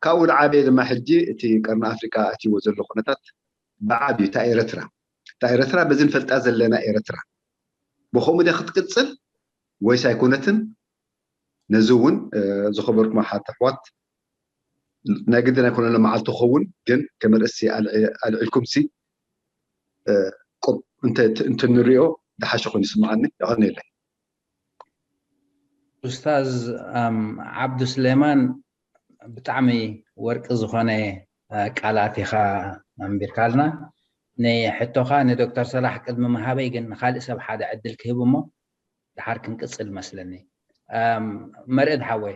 ካብኡ ዝዓበየ ድማ ሕጂ እቲ ቀርኒ ኣፍሪቃ ኣትይዎ ዘሎ ኩነታት ብዓብዩ እታ ኤረትራ እታ ኤረትራ በዚ ንፈልጣ ዘለና ኤረትራ ብከምኡ ድያ ክትቅፅል ወይስ ኣይኮነትን ነዚ እውን ዝኸበርኩም ኣሓት ኣሕዋት ናይ ግድን ኣይኮነን መዓልቲ ክኸውን ግን ከም ርእሲ ኣልዒልኩም ሲ ቁብ እንትንሪኦ ዝሓሸ ኮይኑ ይስምዓኒ። የቐንየለይ። ኡስታዝ ዓብዱ ስሌማን ብጣዕሚ ወርቂ ዝኾነ ቃላት ኢኻ ኣንቢርካልና። ንሕቶኻ ንዶክተር ሰላሕ ቅድሚ ምሃበይ ግን ንኻልእ ሰብ ሓደ ዕድል ክህብ እሞ ድሓር ክንቅፅል መስለኒ መርእ ሓወይ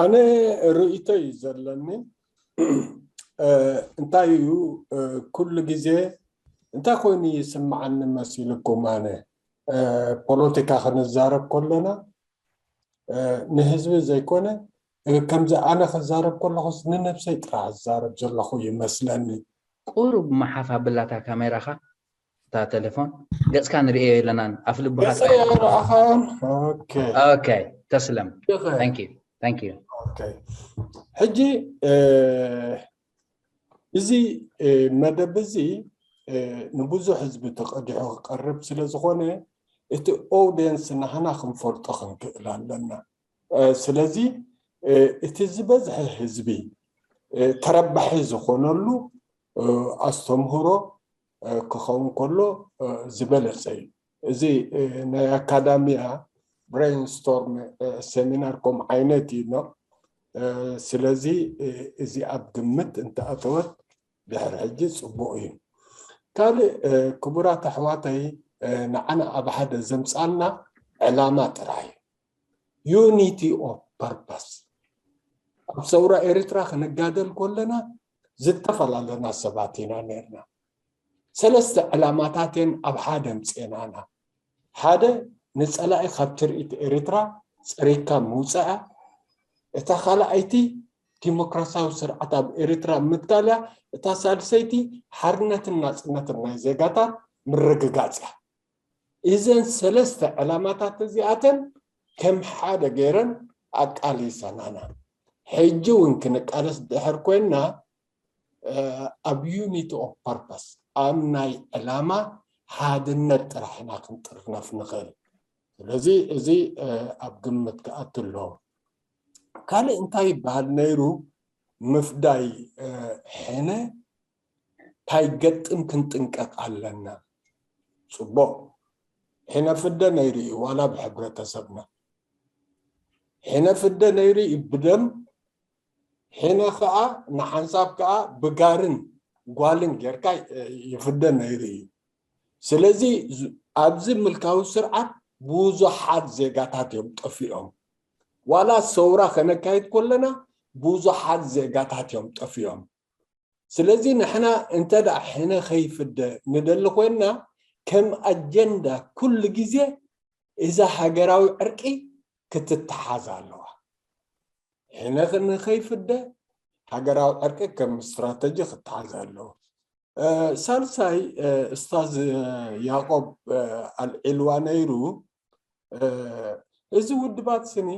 ኣነ ርእይቶ እዩ ዘለኒ እንታይ እዩ ኩሉ ግዜ እንታይ ኮይኑ ይስምዓኒ መሲልኩም ኣነ ፖለቲካ ክንዛረብ ከለና ንህዝቢ ዘይኮነ ከምዚ ኣነ ክዛረብ ከለኹስ ንነብሰይ ጥራሕ ዝዛረብ ዘለኹ ይመስለኒ። ቁሩብ መሓፍ ኣብላታ ካሜራኻ እታ ቴሌፎን ገጽካ ንርእዮ የለናን ኣፍ ልብኻ ገጸይ ኣይረኣኻን። ኦኬ ኦኬ ተስለም thank you thank you ኦኬ ሕጂ እዚ መደብ እዚ ንብዙሕ ህዝቢ ተቐዲሑ ክቀርብ ስለ ዝኾነ እቲ ኦድየንስ ናህና ክንፈልጦ ክንክእል ኣለና። ስለዚ እቲ ዝበዝሐ ህዝቢ ተረባሒ ዝኾነሉ ኣስተምህሮ ክኸውን ከሎ ዝበለፀ እዩ። እዚ ናይ ኣካዳሚያ ብሬንስቶርም ሴሚናር ከም ዓይነት እዩ። ስለዚ እዚ ኣብ ግምት እንተኣተወት ድሕሪ ሕጂ ፅቡቅ እዩ። ካልእ ክቡራት ኣሕዋተይ ንዓና ኣብ ሓደ ዘምፃና ዕላማ ጥራይ እዩ። Unity of purpose ኣብ ሰውራ ኤርትራ ክንጋደል ከለና ዝተፈላለና ሰባት ኢና ነርና። ሰለስተ ዕላማታትን ኣብ ሓደ ምፅእናና ሓደ ንጸላኢ ካብ ትርኢት ኤርትራ ጸሪግካ ምውጻኣ፣ እታ ካልኣይቲ ዲሞክራሲያዊ ስርዓት ኣብ ኤርትራ ምትካልያ፣ እታ ሳልሰይቲ ሓርነትን ናጽነትን ናይ ዜጋታት ምርግጋጽ እያ። እዘን ሰለስተ ዕላማታት እዚኣተን ከም ሓደ ገይረን ኣቃሊሰናና። ሕጂ እውን ክንቃለስ ድሕር ኮይንና ኣብ unity of purpose ኣብ ናይ ዕላማ ሓድነት ጥራሕ ኢና ክንጥርነፍ ንኽእል። ስለዚ እዚ ኣብ ግምት ክኣቱ ኣለዎ። ካልእ እንታይ ይበሃል ነይሩ? ምፍዳይ ሕነ እንታይ ገጥም ክንጥንቀቕ ኣለና። ጽቡቕ ሕነ ፍደ ነይሩ እዩ ዋላ ብሕብረተሰብና ሕነ ፍደ ነይሩ እዩ ብደም ሕነ ከዓ ንሓንሳብ ከዓ ብጋርን ጓልን ጌርካ ይፍደ ነይሩ እዩ። ስለዚ ኣብዚ ምልካዊ ስርዓት ብዙሓት ዜጋታት እዮም ጠፊኦም። ዋላ ሰውራ ከነካይድ ከለና ብዙሓት ዜጋታት እዮም ጠፊኦም። ስለዚ ንሕና እንተ ደኣ ሕነ ከይፍደ ንደሊ ኮይንና ከም ኣጀንዳ ኩሉ ግዜ እዛ ሃገራዊ ዕርቂ ክትተሓዝ ኣለዋ። ሕነ ንኸይፍደ ሃገራዊ ዕርቂ ከም ስትራተጂ ክተሓዝ ኣለዎ። ሳልሳይ እስታዝ ያቆብ ኣልዒልዋ ነይሩ እዚ ውድባት ስኒ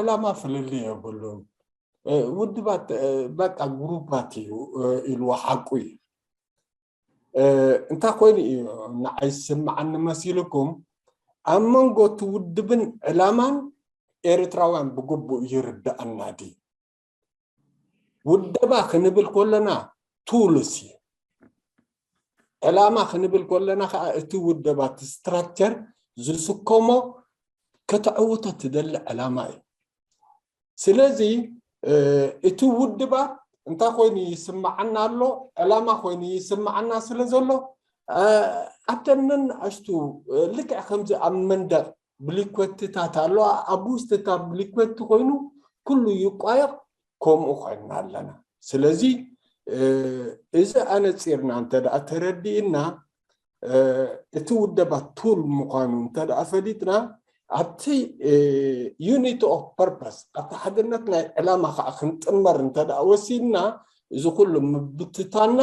ዕላማ ፍልልይ የብሉን። ውድባት በቃ ግሩባት እዩ ኢልዎ ሓቁ እዩ። እንታይ ኮይኑ እዩ ንዓይ ዝስምዓኒ መሲልኩም ኣብ መንጎ እቲ ውድብን ዕላማን ኤርትራውያን ብግቡእ ይርድኣና ድዩ? ውደባ ክንብል ከለና ቱልስ እዩ። ዕላማ ክንብል ከለና ከዓ እቲ ውደባ እቲ ስትራክቸር ዝስከሞ ከተዕውቶ ትደሊ ዕላማ እዩ። ስለዚ እቲ ውድባት እንታይ ኮይኑ ይስምዓና ኣሎ? ዕላማ ኮይኑ ይስምዓና ስለ ዘሎ ኣብተን ነንኣሽቱ ልክዕ ከምዚ ኣብ መንደቕ ብሊኮትታት ኣሎ። ኣብ ውስጥታ ብሊኮቲ ኮይኑ ኩሉ ይቋየቕ። ከምኡ ኮይንና ኣለና። ስለዚ እዚ ኣነፂርና እንተ ደኣ ተረዲእና እቲ ውደባ ቱል ምዃኑ እንተ ደኣ ፈሊጥና ኣብቲ unity of purpose ኣብቲ ሓድነት ናይ ዕላማ ከዓ ክንጥመር እንተ ደኣ ወሲንና እዚ ኩሉ ምብትታና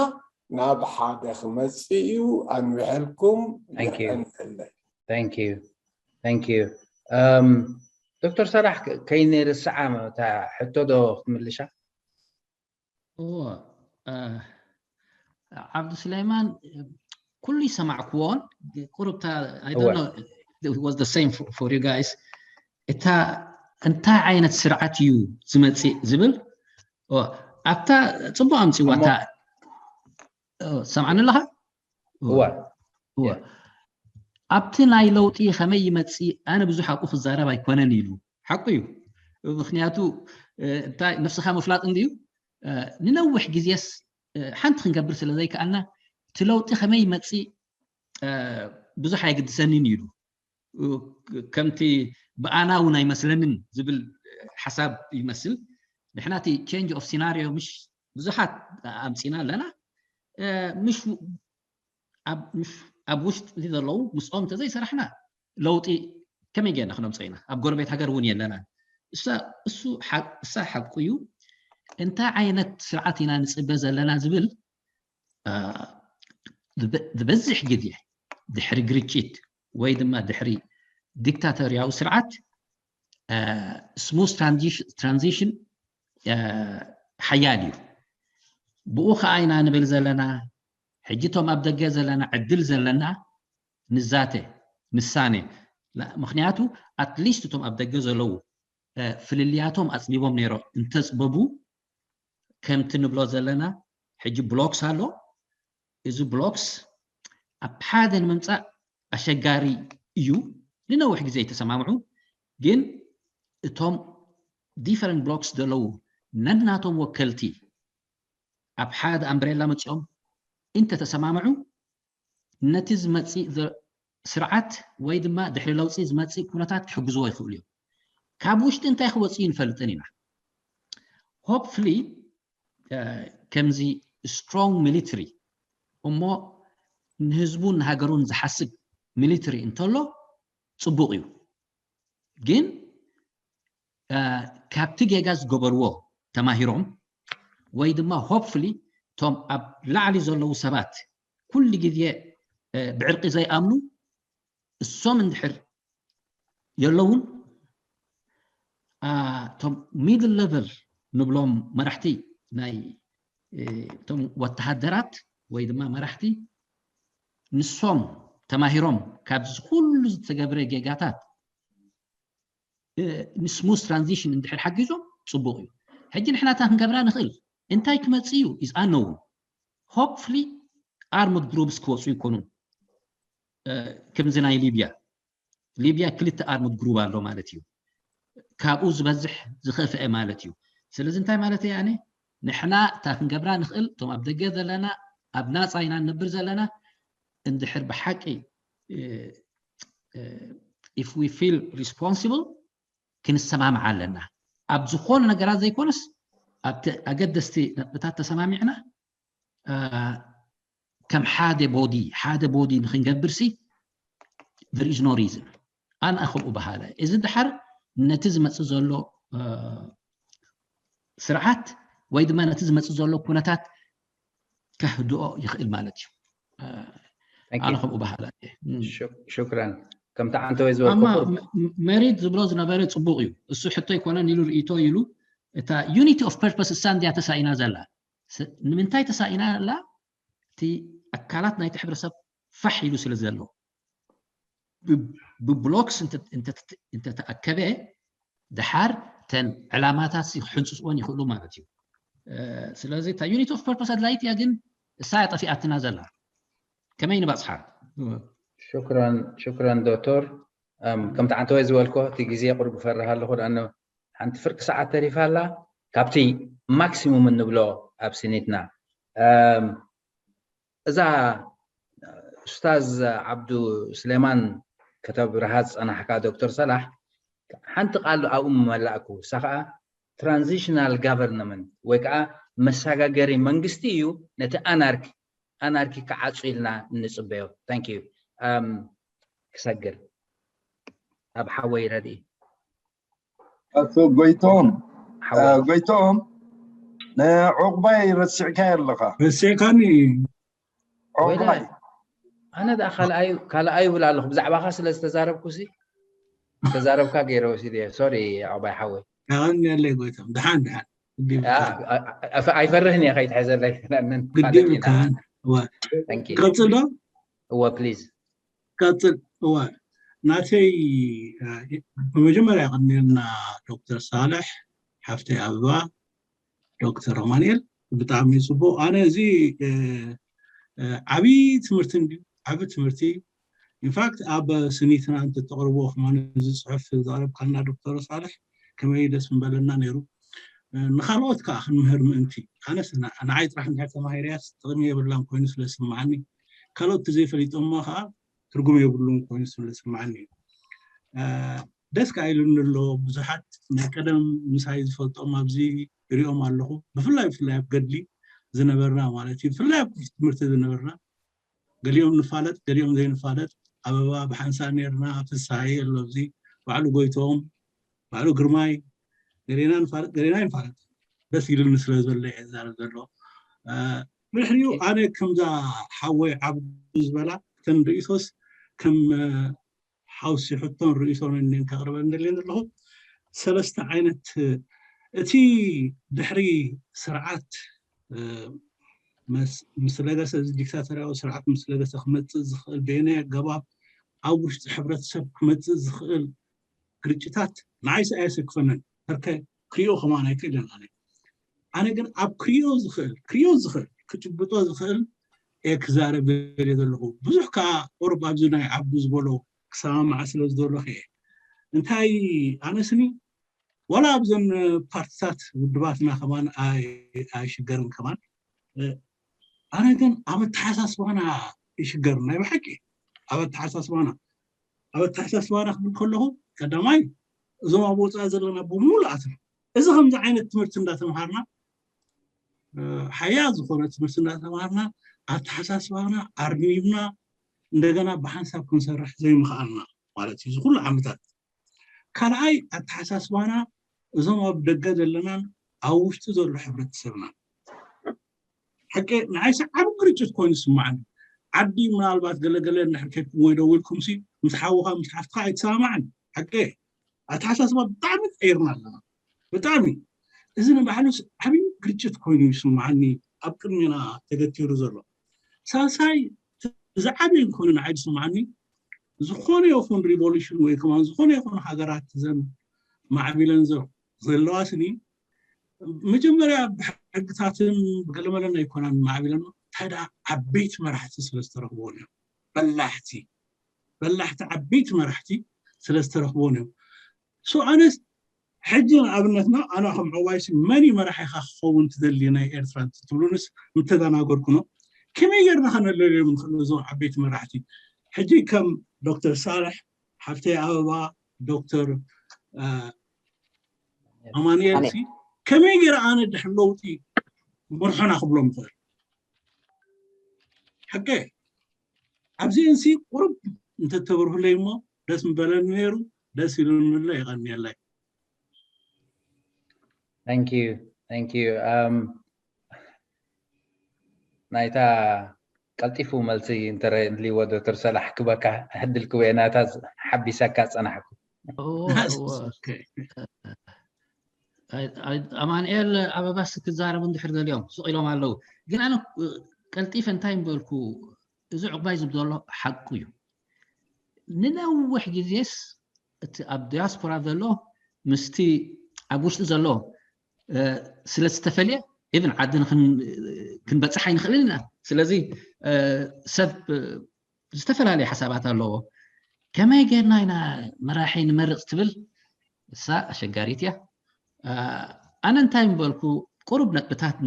ናብ ሓደ ክመፅእ እዩ። ኣንዊሐልኩም። የቐንየለይ። Thank you. Thank you. Um, ዶክተር ሰላሕ ከይንርስዓ እታ ሕቶ ዶ ክትምልሻ? እዎ ዓብዱ ስሌማን ኩሉ ይሰማዕክዎን ቁርብታ I don't know it was the same for, for you guys እታ እንታይ ዓይነት ስርዓት እዩ ዝመፅእ ዝብል ኣብታ ፅቡቅ ኣምፅዋ እታ ሰምዓኒ ኣለኻ እዋ እወ ኣብቲ ናይ ለውጢ ከመይ ይመፅእ ኣነ ብዙሕ ኣብኡ ክዛረብ ኣይኮነን ኢሉ ሓቁ እዩ ምክንያቱ እንታይ ነብስኻ ምፍላጥ እንድዩ ንነዊሕ ግዜስ ሓንቲ ክንገብር ስለ ዘይከኣልና እቲ ለውጢ ከመይ ይመፅእ ብዙሕ ኣየግድሰንን ኢሉ ከምቲ ብኣና እውን ኣይመስለንን ዝብል ሓሳብ ይመስል ንሕና እቲ change of scenario ምሽ ብዙሓት ኣምፂና ኣለና ምሽ ኣብ ውሽጢ ዘለዉ ምስኦም እንተዘይሰራሕና ለውጢ ከመይ ጌርና ክነምፀ ኢና ኣብ ጎረቤት ሃገር እውን የለና እሳ ሓቁ እዩ እንታይ ዓይነት ስርዓት ኢና ንፅበ ዘለና ዝብል ዝበዝሕ ግዜ ድሕሪ ግርጭት ወይ ድማ ድሕሪ ዲክታቶርያዊ ስርዓት smooth transition ሓያል እዩ ብኡ ከዓ ኢና ንብል ዘለና ሕጂ እቶም ኣብ ደገ ዘለና ዕድል ዘለና ንዛተ ንሳነ ምክንያቱ ኣትሊስት እቶም ኣብ ደገ ዘለዉ ፍልልያቶም ኣፅቢቦም ነይሮ እንተፅበቡ ከምቲ ንብሎ ዘለና ሕጂ ብሎክስ ኣሎ እዚ ብሎክስ ኣብ ሓደ ንምምፃእ ኣሸጋሪ እዩ ንነዊሕ ግዜ ይተሰማምዑ ግን እቶም different blocks ዘለዉ ነናቶም ወከልቲ ኣብ ሓደ ኣምብሬላ መፂኦም እንተተሰማምዑ ነቲ ዝመፅእ ስርዓት ወይ ድማ ድሕሪ ለውፂ ዝመፅእ ኩነታት ክሕግዝዎ ይኽእሉ እዮም ካብ ውሽጢ እንታይ ክወፅእ ንፈልጥን ኢና hopefully ከምዚ strong military እሞ ንህዝቡን ንሃገሩን ዝሓስብ military እንተሎ ፅቡቕ እዩ። ግን ካብቲ ጌጋ ዝገበርዎ ተማሂሮም ወይ ድማ hopefully እቶም ኣብ ላዕሊ ዘለዉ ሰባት ኩሉ ግዜ ብዕርቂ ዘይኣምኑ እሶም እንድሕር የለውን፣ እቶም middle level ንብሎም መራሕቲ ናይ እቶም ወተሃደራት ወይ ድማ መራሕቲ ንሶም ተማሂሮም ካብዚ ኩሉ ዝተገብረ ጌጋታት ን smooth transition እንድሕር ሓጊዞም ፅቡቕ እዩ። ሕጂ ንሕና እታ ክንገብራ ንኽእል እንታይ ክመፅእ እዩ is unknown። Hopefully armed groups ክወፁ ይኮኑን ከምዚ ናይ ሊብያ ሊብያ ክልተ armed group ኣሎ ማለት እዩ። ካብኡ ዝበዝሕ ዝኸፍአ ማለት እዩ። ስለዚ እንታይ ማለት እየ ኣነ ንሕና እታ ክንገብራ ንኽእል እቶም ኣብ ደገ ዘለና ኣብ ናፃ ኢና ንነብር ዘለና እንድሕር ብሓቂ if we feel responsible ክንሰማምዓ ኣለና። ኣብ ዝኾኑ ነገራት ዘይኮነስ ኣብቲ ኣገደስቲ ነጥብታት ተሰማሚዕና ከም ሓደ body ሓደ body ንክንገብር ሲ there is no reason ኣነ ከምኡ በሃለ እዚ ድሓር ነቲ ዝመፅእ ዘሎ ስርዓት ወይ ድማ ነቲ ዝመፅእ ዘሎ ኩነታት ከህድኦ ይኽእል ማለት እዩ። ኣነ ከምኡ በሃለ ሽክራን ከምቲ ዓንተወይ ዝበልኩ መሪድ ዝብሎ ዝነበረ ፅቡቅ እዩ። እሱ ሕቶ ኣይኮነን ኢሉ ርእይቶ ኢሉ እታ unity of purpose እሳ እንድያ ተሳኢና ዘላ ንምንታይ ተሳኢና ኣላ እቲ ኣካላት ናይቲ ሕብረተሰብ ፋሕ ኢሉ ስለ ዘሎ ብብሎክስ እንተተኣከበ ድሓር ተን ዕላማታት ክሕንፅፅወን ይኽእሉ ማለት እዩ። ስለዚ እታ unity of purpose ኣድላይት እያ ግን እሳ እያ ጠፊኣትና ዘላ ከመይ ንበፅሓ? ሽክራን ዶክተር ከምቲ ዓንተወይ ዝበልኮ እቲ ግዜ ቁሩብ ፈርህ ኣለኹ ሓንቲ ፍርቂ ሰዓት ተሪፋ ኣላ ካብቲ ማክሲሙም እንብሎ ኣብ ስኒትና እዛ ኡስታዝ ዓብዱ ስሌማን ከተብርሃ ዝፀናሕካ ዶክተር ሰላሕ ሓንቲ ቃል ኣብኡ መላእኩ እሳ ከዓ transitional government ወይ ከዓ መሰጋገሪ መንግስቲ እዩ ነቲ ኣናርኪ ኣናርኪ ክዓፁ ኢልና እንፅበዮ thank you ክሰግር ኣብ ሓወይ ረድኢ ኣቶ ጎይቶም ጎይቶም ንዕቑባይ ረሲዕካዮ ኣለኻ ረሲዕካኒ ዕቑባይ ኣነ ደኣ ካልኣዩ ካልኣዩ ይብል ኣለኹ ብዛዕባኻ ስለ ዝተዛረብኩ ሲ ተዛረብካ ገይረ ወሲደ ሶሪ ዕቑባይ ሓወይ ያቀንየለይ ጎይቶም ድሓን ድሓን ኣይፈርህን እየ ከይትሐዘለይ ግድም ካን ቀፅል ዶ እወ ፕሊዝ ቀፅል እወ ናተይ ብመጀመርያ ቀኒልና ዶክተር ሳልሕ ሓፍተይ ኣበባ ዶክተር ኣማንኤል ብጣዕሚ ፅቡቅ ኣነ እዚ ዓብይ ትምህርቲ እንድዩ ዓብ ትምህርቲ ኢንፋክት ኣብ ስኒትና እንተተቅርቦ ከማን እዚ ፅሑፍ ዘቅረብካልና ዶክተር ሳልሕ ከመይ ደስ ምበለና ነይሩ ንካልኦት ከዓ ክንምህር ምእንቲ ኣነስ ንዓይ ጥራሕ እንድሕር ተማሂረያስ ጥቅሚ የብላን ኮይኑ ስለ ዝስምዓኒ ካልኦት ተዘይፈሊጦሞ ከዓ ትርጉም የብሉን ኮይኑ ስለ ዝስምዓኒ እዩ ደስ ከዓ ኢሉኒ ኣሎ ብዙሓት ናይ ቀደም ምሳይ ዝፈልጦም ኣብዚ ይሪኦም ኣለኹ ብፍላይ ብፍላይ ኣብ ገድሊ ዝነበርና ማለት እዩ ብፍላይ ኣብ ክፍቲ ትምህርቲ ዝነበርና ገሊኦም ንፋለጥ ገሊኦም ዘይንፋለጥ ኣበባ ብሓንሳእ ነርና ፍስሃየ ኣሎ ኣብዚ ባዕሉ ጎይቶም ባዕሉ ግርማይ ገሌና ንፋለጥ ገሌና ይንፋለጥ ደስ ኢሉኒ ስለ ዘሎ እየ ዝዛረብ ዘሎ ድሕሪኡ ኣነ ከምዛ ሓወይ ዓብዱ ዝበላ እተን ርእይቶስ ከም ሓውሲ ሕቶን ርእይቶን እኔን ከቕርበ እንደልየን ዘለኹ ሰለስተ ዓይነት እቲ ድሕሪ ስርዓት ምስ ለገሰ እዚ ዲክታተርያዊ ስርዓት ምስ ለገሰ ክመፅእ ዝኽእል በየናይ ኣገባብ ኣብ ውሽጢ ሕብረተሰብ ክመፅእ ዝኽእል ግርጭታት ንዓይስ ኣየሰክፈንን ርከ ክሪኦ ከማን ኣይክእልን ኣነ ኣነ ግን ኣብ ክሪኦ ዝኽእል ክሪኦ ዝኽእል ክጭብጦ ዝኽእል እየ ክዛረብ ደልየ ዘለኹ ብዙሕ ከዓ ቁርብ ኣብዚ ናይ ዓብዱ ዝበሎ ክሰማማዕ ስለ ዝደለኹ እየ እንታይ ኣነስኒ ዋላ ኣብዘን ፓርትታት ውድባትና ከማን ኣይሽገርን ከማን ኣነ ግን ኣብ ኣተሓሳስባና ይሽገር ናይ ብሓቂ ኣብ ኣተሓሳስባና ኣብ ኣተሓሳስባና ክብል ከለኹ ቀዳማይ እዞም ኣብ ወፃኢ ዘለና ብምሉኣትና እዚ ከምዚ ዓይነት ትምህርቲ እንዳተምሃርና ሓያ ዝኾነ ትምህርቲ እንዳተምሃርና ኣተሓሳስባና ኣርኒብና እንደገና ብሓንሳብ ክንሰርሕ ዘይምኽኣልና ማለት እዩ። እዚ ኩሉ ዓመታት ካልኣይ ኣተሓሳስባና እዞም ኣብ ደገ ዘለናን ኣብ ውሽጢ ዘሎ ሕብረተሰብና ሓቂ ንዓይሲ ዓብ ግርጭት ኮይኑ ይስማዓኒ። ዓዲ ምናልባት ገለገለ እንድሕር ከድኩም ወይ ደው ኢልኩም ሲ ምስ ሓውኻ ምስ ሓፍትኻ ኣይትሰማማዕን። ሓቂ ኣተሓሳስባ ብጣዕሚ ቀይርና ኣለና። ብጣዕሚ እዚ ንባዕሉ ዓብዪ ግርጭት ኮይኑ ይስማዓኒ። ኣብ ቅድሜና ተገቲሩ ዘሎ ሳልሳይ ዝዓበየ እንኮኑ ንዓይ ዝስማዓኒ ዝኾነ ይኹን ሪቮሉሽን ወይ ከማን ዝኾነ ይኹን ሃገራት ዘን ማዕቢለን ዘለዋ ስኒ መጀመርያ ብሕግታትን ብገለመለን ኣይኮናን ማዕቢለን እንታይ ደኣ ዓበይቲ መራሕቲ ስለ ዝተረኽብዎን እዮም። በላሕቲ በላሕቲ ዓበይቲ መራሕቲ ስለ ዝተረኽብዎን እዮም። ሶ ኣነስ ሕጂ ንኣብነትና ኣነ ከም ዕዋይሲ መን እዩ መራሒኻ ክኸውን ትደሊ ናይ ኤርትራ እንትትብሉንስ ምተደናገርኩ ነው። ከመይ ጌርና ከነለልዮም ንኽእል እዞም ዓበይቲ መራሕቲ? ሕጂ ከም ዶክተር ሳልሕ ሓፍተይ ኣበባ ዶክተር ኣማንኤል ሲ ከመይ ገይረ ኣነ ድሕሪ ለውጢ መርሖና ክብሎም ይኽእል? ሓቀ ኣብዚአን ሲ ቁሩብ እንተተብርሁለይ እሞ ደስ ምበለኒ ነይሩ። ደስ ኢሉንለ ይቐንየለይ። Thank you, thank you. Um, ናይታ ቀልጢፉ መልሲ እንተረ እንድልይዎ ዶክተር ሰላሕ ክበካ ሕድል ክበየ ናታ ሓቢሰካ ጸናሕኩ። ኣማንኤል ኣበባስ ክዛረቡ እንድሕር ደልዮም ስቕ ኢሎም ኣለዉ። ግን ኣነ ቀልጢፈ እንታይ ምበልኩ፣ እዚ ዕቑባይ ዝብ ዘሎ ሓቁ እዩ። ንነዊሕ ግዜስ እቲ ኣብ ዲያስፖራ ዘሎ ምስቲ ኣብ ውሽጢ ዘሎ ስለ ዝተፈልየ ኢብን ዓዲ ክንበፅሕ ኣይንኽእልን ኢና። ስለዚ ሰብ ዝተፈላለየ ሓሳባት ኣለዎ። ከመይ ጌርና ኢና መራሒ ንመርፅ ትብል እሳ ኣሸጋሪት እያ። ኣነ እንታይ ምበልኩ፣ ቁሩብ ነጥብታት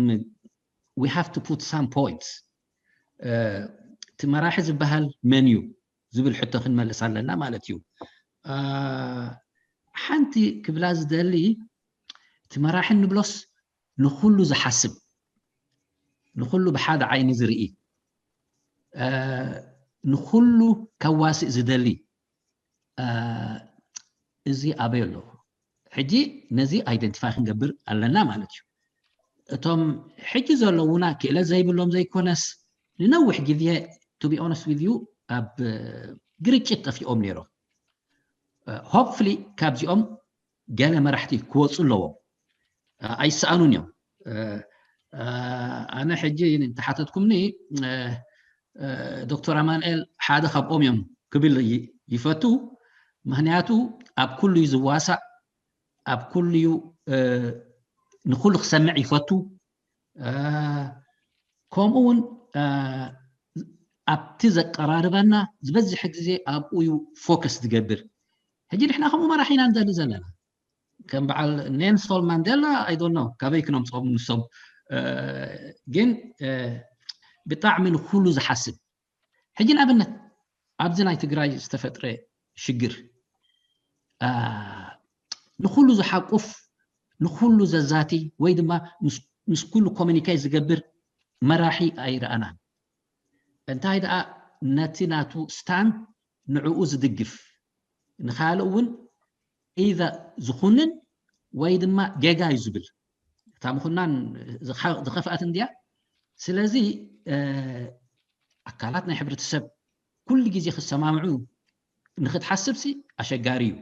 we have to put some points። እቲ መራሒ ዝበሃል መን እዩ ዝብል ሕቶ ክንመልስ ኣለና ማለት እዩ። ሓንቲ ክብላ ዝደሊ፣ እቲ መራሒ ንብሎስ ንኹሉ ዝሓስብ፣ ንኹሉ ብሓደ ዓይኒ ዝርኢ፣ ንኹሉ ከዋስእ ዝደሊ እዚ ኣበይ ኣሎ? ሕጂ ነዚ ኣይደንቲፋይ ክንገብር ኣለና ማለት እዩ። እቶም ሕጂ ዘለውና ክእለት ዘይብሎም ዘይኮነስ ንነዊሕ ግዜ to be honest with you ኣብ ግርጭት ጠፊኦም ነይሮም። Hopefully ካብዚኦም ገለ መራሕቲ ክወፁ ኣለዎም። ኣይሰኣኑን እዮም። ኣነ ሕጂ እንተሓተትኩምኒ ዶክተር ኣማንኤል ሓደ ካብኦም እዮም ክብል ይፈቱ። ምክንያቱ ኣብ ኩሉ እዩ ዝዋሳእ፣ ኣብ ኩሉ እዩ ንኩሉ ክሰምዕ ይፈቱ። ከምኡ እውን ኣብቲ ዘቀራርበና ዝበዝሕ ግዜ ኣብኡ እዩ ፎከስ ዝገብር። ሕጂ ንሕና ከምኡ መራሒ ኢና ንደሊ ዘለና። ከም በዓል ኔልሶን ማንዴላ I don't know ካበይ ክነምፅኦም ንሶም፣ ግን ብጣዕሚ ንኩሉ ዝሓስብ። ሕጂ ንኣብነት ኣብዚ ናይ ትግራይ ዝተፈጥረ ሽግር ንኩሉ ዝሓቁፍ፣ ንኩሉ ዘዛቲ ወይ ድማ ምስ ኩሉ ኮሚኒኬት ዝገብር መራሒ ኣይረኣናን። እንታይ ደኣ ነቲ ናቱ ስታንድ ንዕኡ ዝድግፍ፣ ንኻልእ እውን ኢዘ ዝኹንን ወይ ድማ ጌጋ እዩ ዝብል። እታ ምኹናን ዝኸፍኣት እንድያ። ስለዚ ኣካላት ናይ ሕብረተሰብ ኩሉ ግዜ ክሰማምዑ ንክትሓስብሲ ኣሸጋሪ እዩ።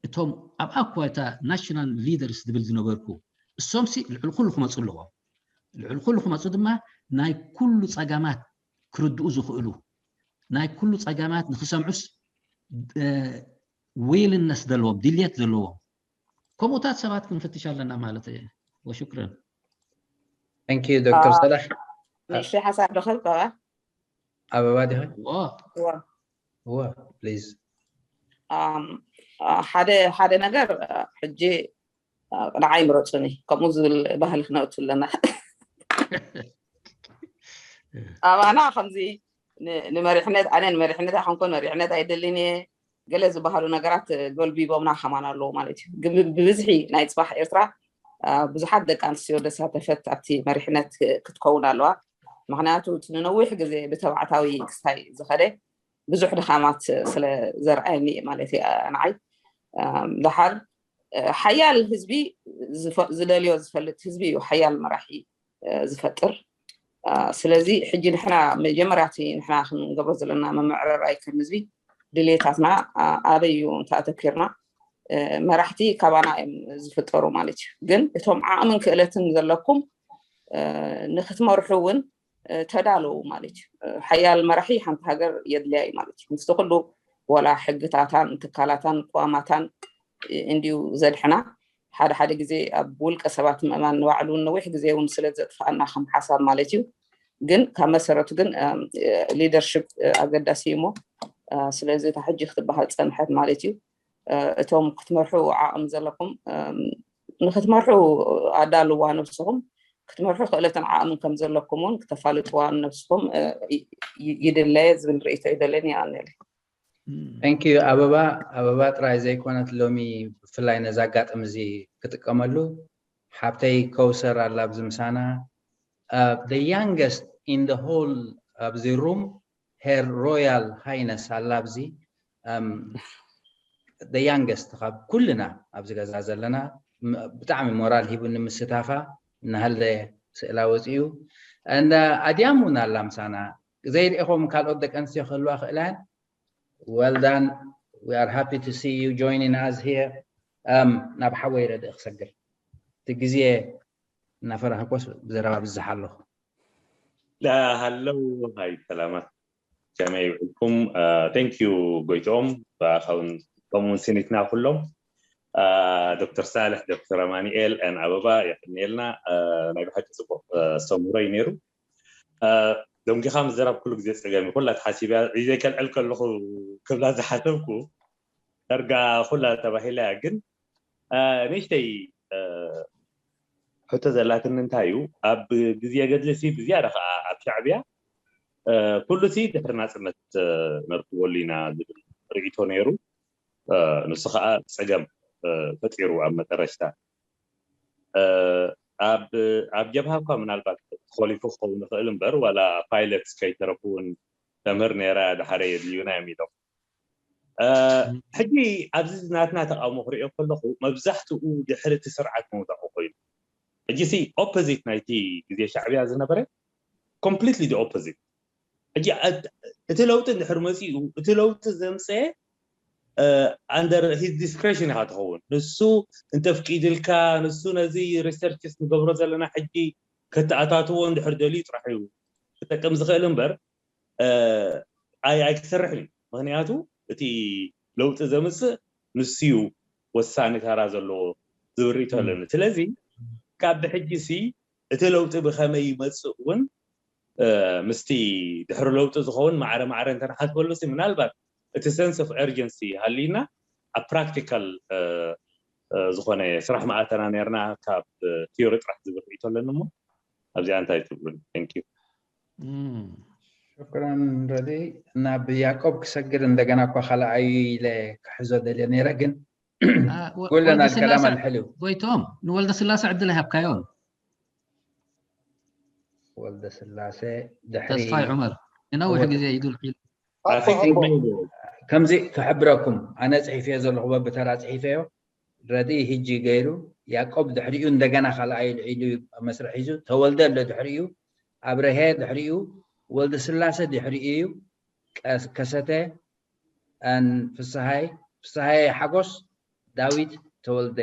እቶም ኣብ ኣኳ እታ ናሽናል ሊደርስ ዝብል ዝነበርኩ እሶምሲ ልዕሊ ኩሉ ክመፁ ኣለዎም። ልዕሊ ኩሉ ክመፁ ድማ ናይ ኩሉ ፀገማት ክርድኡ ዝኽእሉ፣ ናይ ኩሉ ፀገማት ንክሰምዑስ ዊልነስ ዘለዎም፣ ድልየት ዘለዎም ከምኡታት ሰባት ክንፍትሽ ኣለና ማለት እየ። ወሽክረን። Thank you ዶክተር ሰላሕ። ንእሽተይ ሓሳብ ዶ ክህብ? ኣበባ ዲኺ? እወ ፕሊዝ። ሓደ ሓደ ነገር ሕጂ ንዓይ ምረፁኒ ከምኡ ዝብል ባህሊ ክነእቱ ኣለና። ኣባና ከምዚ ንመሪሕነት፣ ኣነ ንመሪሕነት ኣይኮንኩን፣ መሪሕነት ኣይደልን እየ፣ ገለ ዝበሃሉ ነገራት ጎልቢቦምና ከማን ኣለዉ ማለት እዩ። ግን ብብዝሒ ናይ ፅባሕ ኤርትራ ብዙሓት ደቂ ኣንስትዮ ደሳተፈት ኣብቲ መሪሕነት ክትከውን ኣለዋ። ምክንያቱ እቲ ንነዊሕ ግዜ ብተባዕታዊ ክስታይ ዝኸደ ብዙሕ ድኻማት ስለ ዘርኣየኒ ማለት እዩ። ንዓይ ደሓር ሓያል ህዝቢ ዝደልዮ ዝፈልጥ ህዝቢ እዩ ሓያል መራሒ ዝፈጥር። ስለዚ ሕጂ ንሕና መጀመርያ እቲ ንሕና ክንገብሮ ዘለና መምዕረራይ ከም ህዝቢ ድሌታትና ኣበይ እዩ እንተኣተኪርና መራሕቲ ካባና እዮም ዝፍጠሩ ማለት እዩ። ግን እቶም ዓቕምን ክእለትን ዘለኩም ንክትመርሑ እውን ተዳለዉ ማለት እዩ። ሓያል መራሒ ሓንቲ ሃገር የድልያ እዩ ማለት እዩ። ምስቲ ኩሉ ዋላ ሕግታታን ትካላታን ቅዋማታን እንዲዩ ዘድሕና ሓደ ሓደ ግዜ ኣብ ውልቀ ሰባት ምእማን ንባዕሉ እውን ነዊሕ ግዜ እውን ስለ ዘጥፍኣና ከም ሓሳብ ማለት እዩ። ግን ካብ መሰረቱ ግን ሊደርሽፕ ኣገዳሲ እዩ እሞ ስለዚ እታ ሕጂ ክትበሃል ፀንሐት ማለት እዩ። እቶም ክትመርሑ ዓቕሚ ዘለኩም ንክትመርሑ ኣዳልዋ ነብስኹም ክትመርሑ ክእለትን ዓቕምን ከም ዘለኩም እውን ክተፋልጥዋ ነብስኹም ይድለ ዝብል ርእይቶ ይደለኒ። ኣነል Thank you ኣበባ ኣበባ ጥራይ ዘይኮነት ሎሚ ብፍላይ ነዚ ኣጋጣሚ እዚ ክጥቀመሉ ሓብተይ ከውሰር ኣላ ኣብዚ ምሳና the youngest in the whole ኣብዚ room Her Royal Highness ኣላ ኣብዚ the youngest ካብ ኩልና ኣብዚ ገዛ ዘለና ብጣዕሚ ሞራል ሂቡኒ ምስታፋ እናሃለ ስእላ ወፂኡ ኣድያም እውን ኣላ ምሳና ዘይርኢኹም ካልኦት ደቂ ኣንስትዮ ክህልዋ ክእላ እየን Well done. We are happy to see you joining us here. Um, ናብ ሓወይ ረድእ ክሰግር እቲ ግዜ እናፈራህኮስ ብዘረባ ብዝሕ ኣለኹ። ሃለው ሃይ ሰላማት ከመይ ይውዕልኩም? Thank you ጎይትኦም ብኣኻውን ከምኡውን ሲኒትና ኩሎም ዶክተር ሳልሕ ዶክተር ኣማኒኤል ን ኣበባ የቀንየልና። ናይ ብሓቂ ፅቡቅ ኣስተምህሮ እዩ ነይሩ። ደንጊኻ ምዝራብ ኩሉ ግዜ ፀገም እዩ። ኩላ ተሓሲብ እያ ሒዘ ከልዕል ከለኹ ክብላ ዝሓሰብኩ ዳርጋ ኩላ ተባሂላ እያ። ግን ንእሽተይ ሕቶ ዘላትኒ እንታይ እዩ፣ ኣብ ግዜ ገድሊ ሲ ብዝያዳ ከዓ ኣብ ሻዕብያ ኩሉ ሲ ድሕሪ ናፅነት ነርክበሉ ኢና ዝብል ርኢቶ ነይሩ። ንሱ ከዓ ፀገም ፈጢሩ ኣብ መጠረሽታ ኣብ ጀብሃ እኳ ምናልባት ተኾሊፉ ክኸውን ይኽእል እምበር ዋላ ፓይለት ከይተረፉ እውን ተምህር ነይራ ድሓረ የድልዩና እዮም ኢሎም። ሕጂ ኣብዚ ናትና ተቃውሞ ክሪኦ ከለኹ መብዛሕትኡ ድሕሪ እቲ ስርዓት ምውዳቁ ኮይኑ ሕጂ ሲ ኦፖዚት ናይቲ ግዜ ሻዕብያ ዝነበረ ኮምፕሊትሊ ኦፖዚት። ሕጂ እቲ ለውጢ እንድሕር መፂኡ እቲ ለውጢ ዘምፀ under his discretion ኢኻ ትኸውን። ንሱ እንተፍቂድልካ ንሱ ነዚ ሪሰርችስ ንገብሮ ዘለና ሕጂ ከተኣታትዎ እንድሕር ደልዩ ጥራሕ እዩ ክጠቅም ዝኽእል እምበር ኣይ ኣይክሰርሕን እዩ። ምክንያቱ እቲ ለውጢ ዘምፅእ ንሱ እዩ ወሳኒ ተራ ዘለዎ ዝብል ርእይቶ ኣለኒ። ስለዚ ካብ ብሕጂ ሲ እቲ ለውጢ ብኸመይ ይመፅእ እውን ምስቲ ድሕሪ ለውጢ ዝኸውን ማዕረ ማዕረ እንተንሓስበሉ ሲ ምናልባት እቲ sense of urgency ሃልዩና ኣብ ፕራክቲካል ዝኾነ ስራሕ ምኣተና ነርና ካብ ቲዮሪ ጥራሕ ዝብል ርእይቶ ኣለኒ እሞ ኣብዚኣ እንታይ ትብሉኒ? Thank you። ሽክራን ረዲ ናብ ያዕቆብ ክሰግር እንደገና እኳ ካልኣዩ ኢለ ክሕዞ ደልየ ነይረ ግን ኩለና ወልደ ከላም ስላሰ ኣልሕልው ጎይቶም ንወልደ ስላሰ ዕድል ኣይሃብካዮን። ወልደ ስላሴ ድሕሪ ተስፋይ ዑመር ንነዊሕ ግዜ ኢዱ ልዒሉ። ከምዚ ክሕብረኩም ኣነ ፅሒፈዮ ዘለኹ በብተራ ፅሒፈዮ ረዲ ህጂ ገይሩ ያቆብ ድሕሪኡ እንደገና ካልኣዩ ልዒሉ መስርሕ ሒዙ ተወልደ ኣሎ ድሕሪኡ ኣብረሄ ድሕሪኡ ወልደ ስላሴ ድሕሪኡ እዩ ቀስ- ከሰተ ኣን ፍስሃይ ፍስሃይ ሓጎስ ዳዊት ተወልደ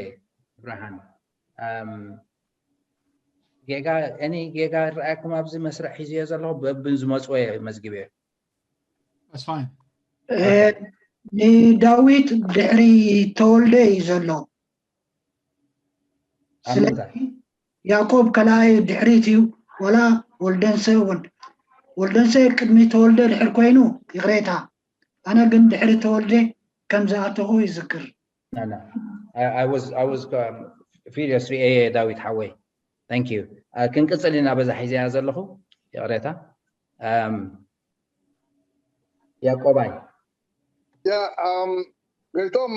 ብርሃን ኣም፣ ጌጋ እኔ ጌጋ ይረኣየኩም ኣብዚ መስርዕ ሒዝዮ ዘለኹ በብን ዝመፅዎ እየ መዝግበዮ That's fine. እ፣ ንዳዊት ድሕሪ ተወልደ እዩ ዘሎ። ኣብ ምንታይ ስለዚ ያዕቆብ ካልኣይ ድሕሪት እዩ፣ ወላ ወልደንሰ እውን። ወልደንሰ ቅድሚ ተወልደ ድሕር ኮይኑ ይቕሬታ፣ ኣነ ግን ድሕሪ ተወልደ ከም ዝኣተኹ ይዝክር። No, no. I, I was I was um, furious ሪኤ ዳዊት ሓወይ thank you uh, ክንቅፅል ኢና በዛ ሒዘያ ዘለኹ ይቕሬታ um, ያቆባይ ያ um, ገይቶም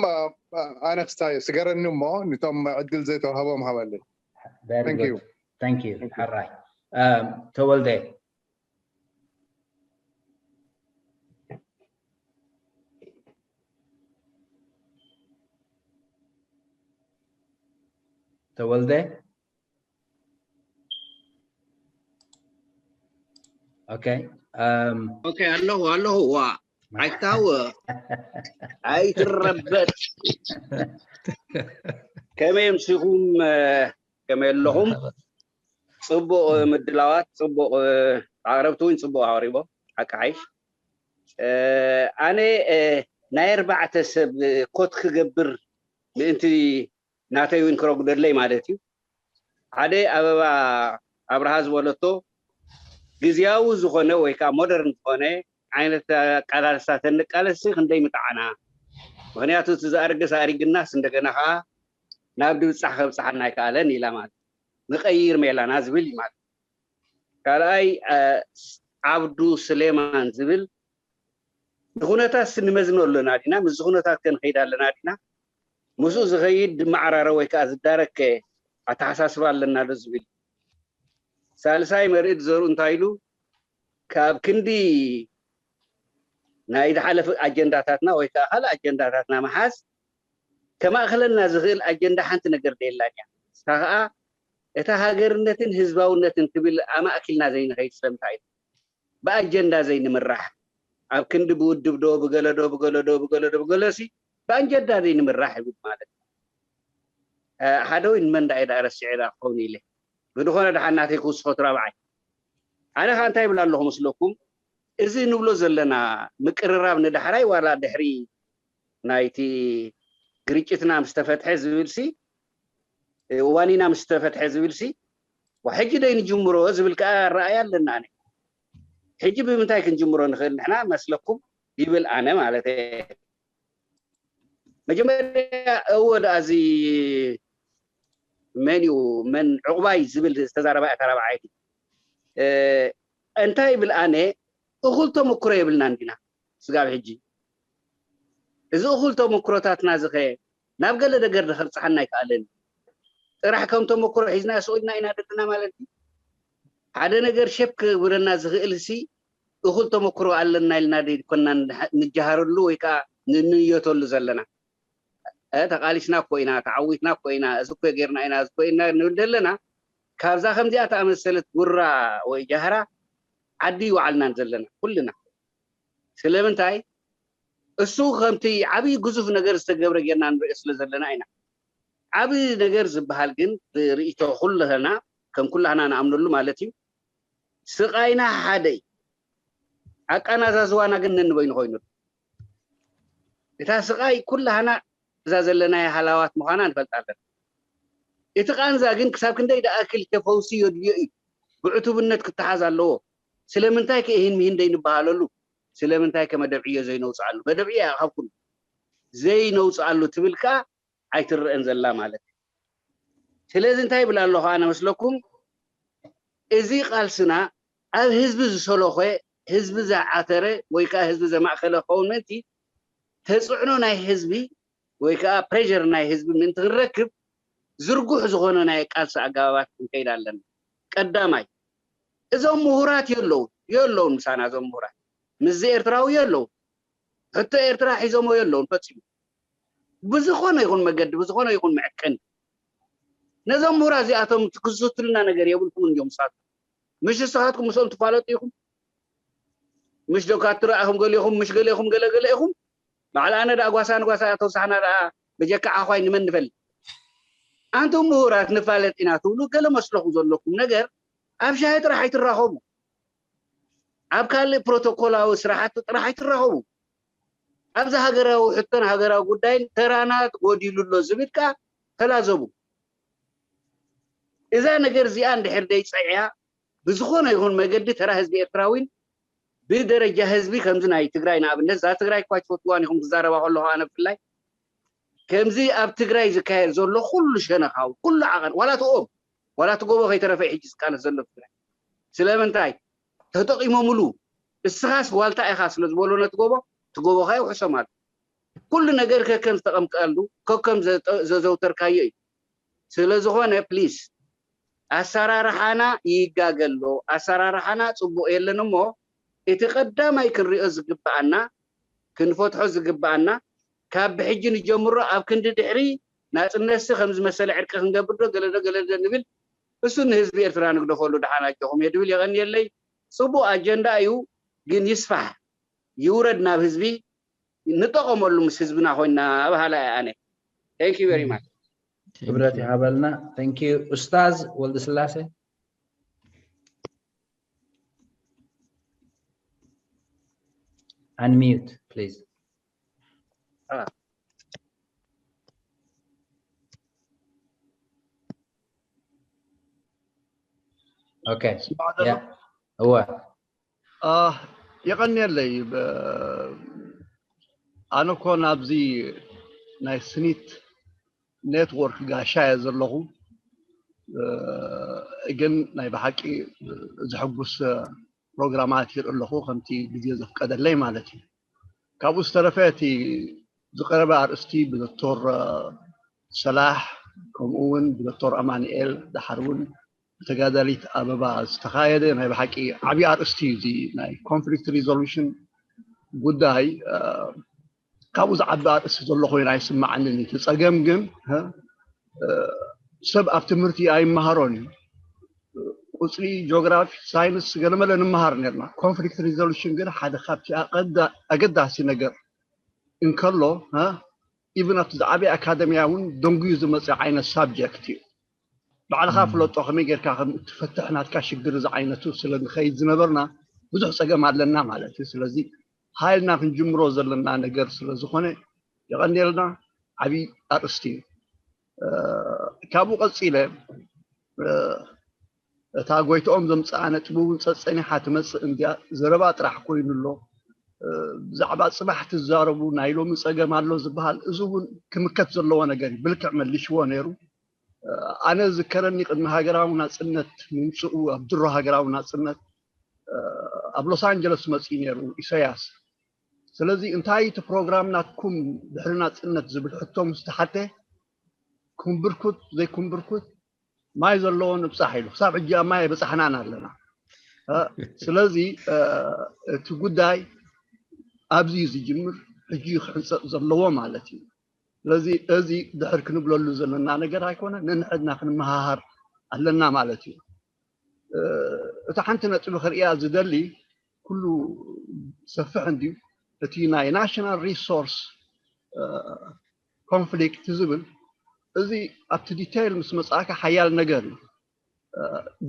ኣነ ክስታይ ስገረኒ እሞ ንቶም ዕድል ዘይተዋህቦም ሃበለይ very Thank good you. thank you ሓራይ um, ተወልደ ተወልደ? ኦኬ። ኦኬ ኣለኹ ኣለኹ። ዋ፣ ኣይታወ ኣይትረበጥ። ከመይ ኣምሲኹም? ከመይ ኣለኹም? ጽቡቕ ምድላዋት፣ ጽቡቕ ኣቕረብቲ እውን ጽቡቕ ኣቕሪቦም። ሓቂ ሓይሽ። ኣነ ናይ ኣርባዕተ ሰብ ኮት ክገብር ምእንቲ ናተይ እውን ክረጉደለይ ማለት እዩ። ሓደ ኣበባ ኣብርሃ ዝበለቶ ግዝያዊ ዝኾነ ወይ ከዓ ሞደርን ዝኾነ ዓይነት ኣቃላልሳ ተንቃለሲ ክንደይ ምጣዕና። ምክንያቱ እቲ ዝኣርገስ ኣሪግናስ እንደገና ከዓ ናብ ድብፃሕ ከብፅሓና ኣይከኣለን ኢላ ማለት ንቀይር ሜላና ዝብል እዩ ማለት። ካልኣይ ዓብዱ ስሌማን ዝብል ንኩነታት ንመዝኖ ኣለና ዲና? ምስዚ ኩነታት ከንኸይድ ኣለና ዲና? ምስኡ ዝኸይድ ዝመዓራረ ወይ ከዓ ዝዳረከ ኣተሓሳስባ ኣለና ዶ ዝብል። ሳልሳይ መርኢት ዘርኡ እንታይ ኢሉ ካብ ክንዲ ናይ ዝሓለፈ ኣጀንዳታትና ወይ ከዓ ካልእ ኣጀንዳታትና ምሓዝ ከማእክለና ዝኽእል ኣጀንዳ ሓንቲ ነገር ደየላን እያ። ንሳ ከዓ እታ ሃገርነትን ህዝባውነትን ትብል ኣማእኪልና ዘይንኸይድ ስለምንታይ እዩ? ብኣጀንዳ ዘይንምራሕ ኣብ ክንዲ ብውድብ ዶ ብገለ ዶ ብገለ ዶ ብገለ ዶ ብገለሲ ብኣጀንዳ ዘይንምራሕ ይብል ማለት ሓደ ወይ ንመን ዳኣ ዳ ረሲዐ ዳ ክኸውን ኢለ ብድኾነ ድሓን ናተይ ክውስኸቱ ራብዓይ ኣነ ከዓ እንታይ ይብል ኣለኹ መስለኩም እዚ ንብሎ ዘለና ምቅርራብ ንዳሕራይ ዋላ ድሕሪ ናይቲ ግርጭትና ምስ ተፈትሐ ዝብል ሲ ዋኒና ምስ ተፈትሐ ዝብል ሲ ሕጂ ደይ ንጅምሮ ዝብል ከዓ ረኣያ ኣለና ኣነ ሕጂ ብምንታይ ክንጅምሮ ንኽእል ንሕና መስለኩም ይብል ኣነ ማለት መጀመርያ እወ ደኣ እዚ መን እዩ መን ዕቑባይ ዝብል ዝተዛረባ እያ ተራባዓይቲ እንታይ ይብል ኣነ እኹል ተመክሮ የብልናን ዲና ስጋብ ሕጂ እዚ እኹል ተመክሮታትና ዝኸ ናብ ገለ ነገር ድኸብፅሓና ኣይከኣለን ጥራሕ ከም ተመክሮ ሒዝና ስቑድና ኢና ደለና ማለት እዩ ሓደ ነገር ሸብ ክብረና ዝኽእል ሲ እኹል ተመክሮ ኣለና ኢልና ደይኮና ንጀሃረሉ ወይ ከዓ ንንየተሉ ዘለና ተቃሊስና እኮ ኢና ተዓዊትና እኮ ኢና እዚ እኮ ጌርና ኢና እዚ እኮ ኢና ንብል ዘለና ካብዛ ከምዚኣ ተኣመሰለት ጉራ ወይ ጃህራ ዓዲ ይወዓልናን ዘለና ኩልና ስለምንታይ እሱ ከምቲ ዓብዪ ግዙፍ ነገር ዝተገብረ ጌርና ንሪኦ ስለ ዘለና ኢና ዓብዪ ነገር ዝበሃል ግን ብርእይቶ ኩልህና ከም ኩላህና ንኣምነሉ ማለት እዩ ስቃይና ሓደ እዩ ኣቃናዛዝዋና ግን ነንበይኑ ኮይኑ እታ ስቃይ ኩላህና እዛ ዘለናያ ሃላዋት ምዃና ንፈልጣ ኣለና እቲ ቃንዛ ግን ክሳብ ክንደይ ደኣክል ከፈውሲ የድልዮ እዩ ብዕቱብነት ክተሓዝ ኣለዎ ስለምንታይ ከ ይህን ምሂን ደይንበሃለሉ ስለምንታይ ከ መደብ ዕዮ ዘይነውፅኣሉ መደብ ዕዮ ካብ ኩሉ ዘይነውፅኣሉ ትብል ከዓ ኣይትረአን ዘላ ማለት እዩ ስለዚ እንታይ ይብል ኣለኹ ኣነ መስለኩም እዚ ቃልስና ኣብ ህዝቢ ዝሰለኾ ህዝቢ ዝዓተረ ወይ ከዓ ህዝቢ ዘማእከለ ክኸውን ምእንቲ ተፅዕኖ ናይ ህዝቢ ወይ ከዓ ፕሬር ናይ ህዝቢ ምእንቲ ክንረክብ ዝርጉሕ ዝኾነ ናይ ቃልሲ ኣገባባት ክንከይድ ኣለና ቀዳማይ እዞም ምሁራት የለውን የለውን ምሳና እዞም ምሁራት ምስዚ ኤርትራዊ የለውን ሕቶ ኤርትራ ሒዞሞ የለውን ፈፂሙ ብዝኾነ ይኹን መገዲ ብዝኾነ ይኹን መዕቀኒ ነዞም ምሁራት እዚኣቶም ክዝትልና ነገር የብልኩም እንዲዮም ንሳት ምሽ ንስኻትኩም ምስኦም ትፋለጡ ኢኹም ምሽ ዶ ካትረኣኹም ገሊኹም ምሽ ገሊኹም ገለገለ ኢኹም በዓል ኣነ ደኣ ጓሳ ንጓሳ ተውሳሕና ደኣ በጀካ ዓዃይ ንመን ንፈልጥ ኣንቱም ምሁራት ንፋለጥ ኢና ትብሉ ገለ መስለኹም ዘለኩም ነገር ኣብ ሻሂ ጥራሕ ኣይትራኸቡ ኣብ ካልእ ፕሮቶኮላዊ ስራሓት ጥራሕ ኣይትራኸቡ ኣብዚ ሃገራዊ ሕቶን ሃገራዊ ጉዳይን ተራና ጎዲሉ ኣሎ ዝብል ከዓ ተላዘቡ እዛ ነገር እዚኣ እንድሕር ደይፀዕያ ብዝኾነ ይኹን መገዲ ተራ ህዝቢ ኤርትራዊን ብደረጃ ህዝቢ ከምዚ ናይ ትግራይ ንኣብነት እዛ ትግራይ እኳ ትፈትዋን ኢኹም ክዛረባ ከለኹ ኣነ ብፍላይ ከምዚ ኣብ ትግራይ ዝካየድ ዘሎ ኩሉ ሸነኻዊ ኩሉ ዓቐን ዋላ ትኦም ዋላ ትጎቦ ከይተረፈ ሕጂ ዝቃለስ ዘሎ ትግራይ ስለምንታይ ተጠቂሞምሉ እስኻስ ዋልታ ኢኻ ስለ ዝበሎ ነቲ ጎቦ እቲ ጎቦ ከ ይውሕሶም ኣሎ ኩሉ ነገር ከከም ዝተቐምጠሉ ከከም ዘዘውተርካዮ እዩ ስለ ዝኾነ ፕሊስ ኣሰራርሓና ይጋገ ኣሎ ኣሰራርሓና ፅቡቕ የለን እሞ እቲ ቀዳማይ ክንሪኦ ዝግበኣና ክንፈትሖ ዝግበኣና ካብ ብሕጂ ንጀምሮ ኣብ ክንዲ ድሕሪ ናፅነትሲ ከም ዝመሰለ ዕርቂ ክንገብር ዶ ገለ ዶ ገለ ዶ ንብል። እሱ ንህዝቢ ኤርትራ ንግደፈሉ። ደሓን ኣጆኹም እየ ድብል። የቐንየለይ። ፅቡቕ ኣጀንዳ እዩ፣ ግን ይስፋሕ ይውረድ ናብ ህዝቢ፣ ንጠቐመሉ ምስ ህዝብና ኮይና በሃላ እየ ኣነ። Thank you very much። ክብረት ይሃበልና። Thank you ኡስታዝ ወልደስላሴ። Unmute please. Okay. እወ። የቐንየለይ። ኣነ እኮ ናብዚ ናይ ስኒት ኔትወርክ ጋሻ እየ ዘለኹ። ግን ናይ ብሓቂ ዘሐጉስ ፕሮግራማት ይርኢ ኣለኹ፣ ከምቲ ግዜ ዘፍቀደለይ ማለት እዩ። ካብኡ ዝተረፈ እቲ ዝቐረበ ኣርእስቲ ብዶክተር ሰላሕ ከምኡ እውን ብዶክተር ኣማኑኤል ደሓር እውን ብተጋዳሊት ኣበባ ዝተኻየደ ናይ ብሓቂ ዓብዪ ኣርእስቲ እዩ። እዚ ናይ ኮንፍሊክት ሪዞሉሽን ጉዳይ ካብኡ ዝዓቢ ኣርእስቲ ዘሎ ኮይኑ ኣይስማዓንን። እቲ ፀገም ግን ሰብ ኣብ ትምህርቲ ኣይመሃሮን እዩ። ቁፅሪ፣ ጂኦግራፊ፣ ሳይንስ ገለመለ ንምሃር ነርና። ኮንፍሊክት ሪዞሉሽን ግን ሓደ ካብቲ ኣገዳሲ ነገር እንከሎ ኢቭን ኣብቲ ዝዓበየ ኣካደሚያ እውን ደንጉዩ ዝመፀ ዓይነት ሳብጀክት እዩ። ባዕልኻ ፍለጦ ከመይ ጌርካ ከም እትፈትሕ ናትካ ሽግር ዝዓይነቱ ስለ ንኸይድ ዝነበርና ብዙሕ ፀገም ኣለና ማለት እዩ። ስለዚ ሃይልና ክንጅምሮ ዘለና ነገር ስለ ዝኾነ የቐንየልና። ዓብዪ ኣርእስቲ እዩ። ካብኡ ቀፂለ እታ ጎይትኦም ዘምፅኣ ነጥቢ እውን ፀፀኒሓ ትመፅእ እንድያ። ዘረባ ጥራሕ ኮይኑ ኣሎ። ብዛዕባ ፅባሕ ትዛረቡ ናይ ሎሚ ፀገም ኣሎ ዝበሃል እዚ እውን ክምከት ዘለዎ ነገር እዩ። ብልክዕ መሊሽዎ ነይሩ። ኣነ ዝከረኒ ቅድሚ ሃገራዊ ናፅነት ምምፅኡ ኣብ ድሮ ሃገራዊ ናፅነት ኣብ ሎስ ኣንጀለስ መፅኡ ነይሩ ኢሳያስ። ስለዚ እንታይ እቲ ፕሮግራም ናትኩም ድሕሪ ናፅነት ዝብል ሕቶ ምስ ተሓተ ኩምብርኩት ዘይኩምብርኩት ማይ ዘለዎ ንብፃሕ ኢሉ። ክሳብ ሕጂ ኣብ ማይ ኣይበፃሕናን ኣለና። ስለዚ እቲ ጉዳይ ኣብዚ እዩ ዝጅምር፣ ሕጂ እዩ ክሕንፀፅ ዘለዎ ማለት እዩ። ስለዚ እዚ ድሕር ክንብለሉ ዘለና ነገር ኣይኮነ፣ ነንሕድና ክንመሃሃር ኣለና ማለት እዩ። እታ ሓንቲ ነጥቢ ክርእያ ዝደሊ፣ ኩሉ ሰፍሕ እንድዩ፣ እቲ ናይ ናሽናል ሪሶርስ ኮንፍሊክት ዝብል እዚ ኣብቲ ዲቴይል ምስ መፃእካ ሓያል ነገር እዩ።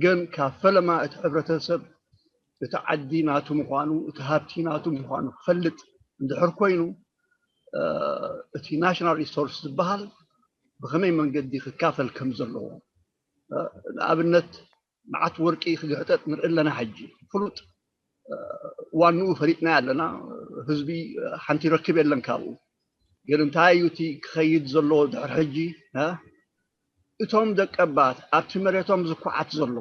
ግን ካብ ፈለማ እቲ ሕብረተሰብ እቲ ዓዲ ናቱ ምዃኑ፣ እቲ ሃብቲ ናቱ ምዃኑ ክፈልጥ እንድሕር ኮይኑ እቲ ናሽናል ሪሶርስ ዝበሃል ብኸመይ መንገዲ ክካፈል ከም ዘለዎ፣ ንኣብነት መዓት ወርቂ ክግሕጠጥ ንርኢ ኣለና። ሕጂ ፍሉጥ ዋንኡ ፈሊጥናዮ ኣለና። ህዝቢ ሓንቲ ይረክብ የለን ካብኡ። ግን እንታይ እዩ እቲ ክኸይድ ዘለዎ ድሕሪ ሕጂ? እቶም ደቀባት ኣብቲ መሬቶም ዝኩዓት ዘሎ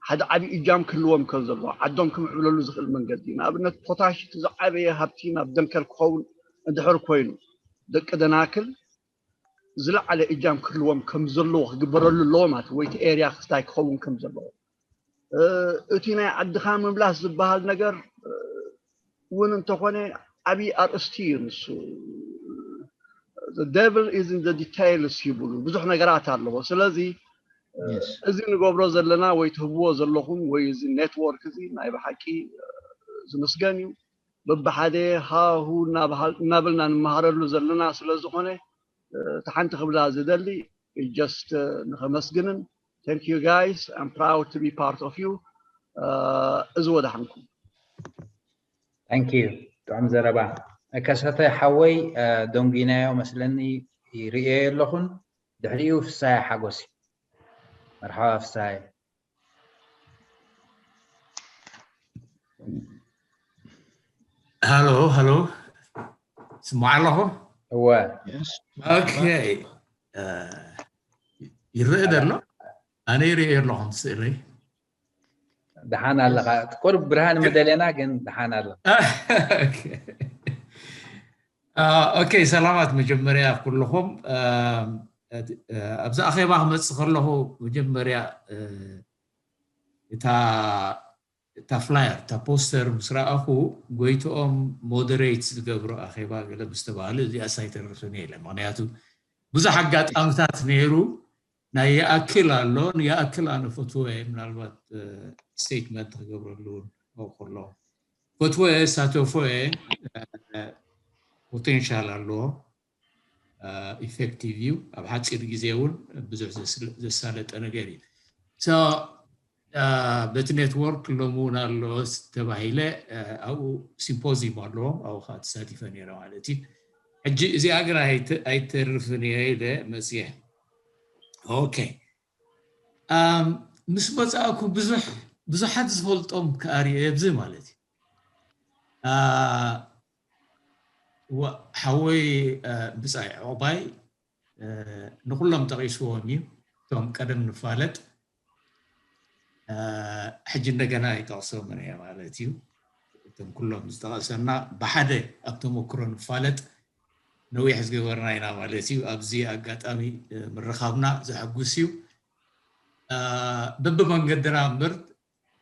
ሓደ ዓብዪ እጃም ክህልዎም ከም ዘለዎ ዓዶም ክምዕብለሉ ዝኽእል መንገዲ፣ ንኣብነት ፖታሽ እቲ ዝዓበየ ሃብቲ ናብ ደንከል ክኸውን እንድሕር ኮይኑ ደቂ ደናክል ዝለዓለ እጃም ክህልዎም ከም ዘለዎ ክግበረሉ ኣለዎ ማለት ወይ እቲ ኤርያ ክስታይ ክኸውን ከም ዘለዎ እቲ ናይ ዓድኻ ምምላስ ዝበሃል ነገር እውን እንተኾነ ዓብዪ ኣርእስቲ እዩ ንሱ። The devil is in the details ይብሉ ብዙሕ ነገራት ኣለዎ። ስለዚ እዚ ንገብሮ ዘለና ወይ ትህብዎ ዘለኹም ወይ እዚ ኔትወርክ እዚ ናይ ብሓቂ ዝምስገን እዩ። በብሓደ ሃሁ እናበልና ንመሃረሉ ዘለና ስለ ዝኾነ እቲ ሓንቲ ክብላ ዝደሊ just ንኸመስግንን thank you guys, I'm proud to be part of you። እዚ ወዳሓንኩም። Thank you። ጥዑም ዘረባ። ከሰተ ሓወይ ደንጉይናዮ መስለኒ፣ ይርእዮ ኣለኹን። ድሕሪኡ ፍሳየ ሓጎስ እዩ። መርሓባ ፍሳየ። ሃሎ ሃሎ፣ ስማዕ ኣለኹ። እወ። ኦኬ። ይርእ ደሎ? ኣነ ይርእዮ ኣለኹ ስእለይ። ደሓን ኣለኻ? ቁሩብ ብርሃን ምደለና ግን ደሓን ኣሎ። ኦኬ፣ ሰላማት መጀመርያ ኩልኹም። ኣብዚ ኣኼባ ክመፅእ ከለኹ መጀመርያ እታ እታ ፍላየር እታ ፖስተር ምስ ረኣኹ ጎይትኦም ሞደሬት ዝገብሮ ኣኼባ ገለ ምስ ተባህለ እዚኣስ ኣይተርፍን እየ ኢለ። ምክንያቱ ብዙሕ ኣጋጣምታት ነይሩ። ናይ ይኣክል ኣሎ። ንይኣክል ኣነ ፈትወ እየ፣ ምናልባት ስቴትመንት ክገብረሉ እውን ከሎ ፈትወ እየ፣ ሳተፎ እየ። ፖቴንሻል ኣለዎ፣ ኢፌክቲቭ እዩ። ኣብ ሓፂር ግዜ እውን ብዙሕ ዘሳለጠ ነገር እዩ። በቲ ኔትወርክ ሎሚ እውን ኣሎ ተባሂለ ኣብኡ ሲምፖዚየም ኣለዎም ኣብኡ ከዓ ተሳቲፈ ነይረ ማለት እዩ። ሕጂ እዚኣ ግን ኣይተርፍን እየ ኢለ መፅየ። ኦኬ፣ ምስ መፃእኩ ብዙሕ ብዙሓት ዝፈልጦም ከዓ ርኤ ኣብዚ ማለት እዩ። ሓወይ ብፃይ ዕቑባይ ንኩሎም ጠቒስዎም እዩ። እቶም ቀደም ንፋለጥ ሕጂ እንደገና ይጠቕሶምን እየ ማለት እዩ። እቶም ኩሎም ዝጠቐሰና ብሓደ ኣብ ተመክሮ ንፋለጥ ነዊሕ ዝገበርና ኢና ማለት እዩ። ኣብዚ ኣጋጣሚ ምርኻብና ዘሐጉስ እዩ። በብመንገድና እምበር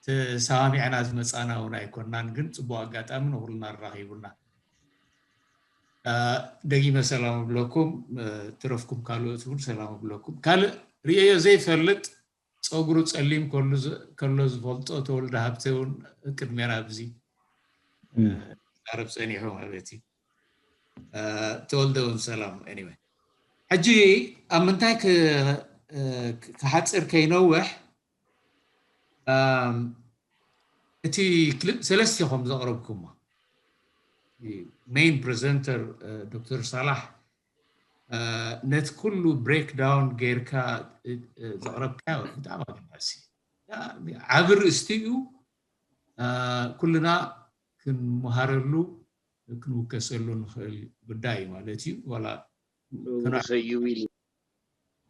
ተሰማሚዕና ዝመፃና እውን ኣይኮናን፣ ግን ፅቡቅ ኣጋጣሚ ንኩልና ኣራኺቡና። ደጊመ ሰላም እብለኩም፣ ትረፍኩም ካልኦት እውን ሰላም እብለኩም። ካልእ ርእዮ ዘይፈልጥ ፀጉሩ ፀሊም ከሎ ዝፈልጦ ተወልደ ሃብተ እውን ቅድሜና ኣብዚ ዛረብ ፀኒሑ ማለት እዩ። ተወልደ እውን ሰላም። Anyway፣ ሕጂ ኣብ ምንታይ ክሓፅር ከይነውሕ እቲ ክልብ ሰለስቲኹም ዘቕረብኩሞ ሜይን ፕሬዘንተር ዶክተር ሳላሕ ነቲ ኩሉ ብሬክዳውን ጌርካ ዘቕረብካዮ ብጣዕሚ ኣገዳሲ ዓቢ ርእስቲ እዩ። ኩልና ክንመሃረሉ ክንውከሰሉ ንኽእል ጉዳይ እዩ ማለት እዩ። ዋላ ሰዩቢል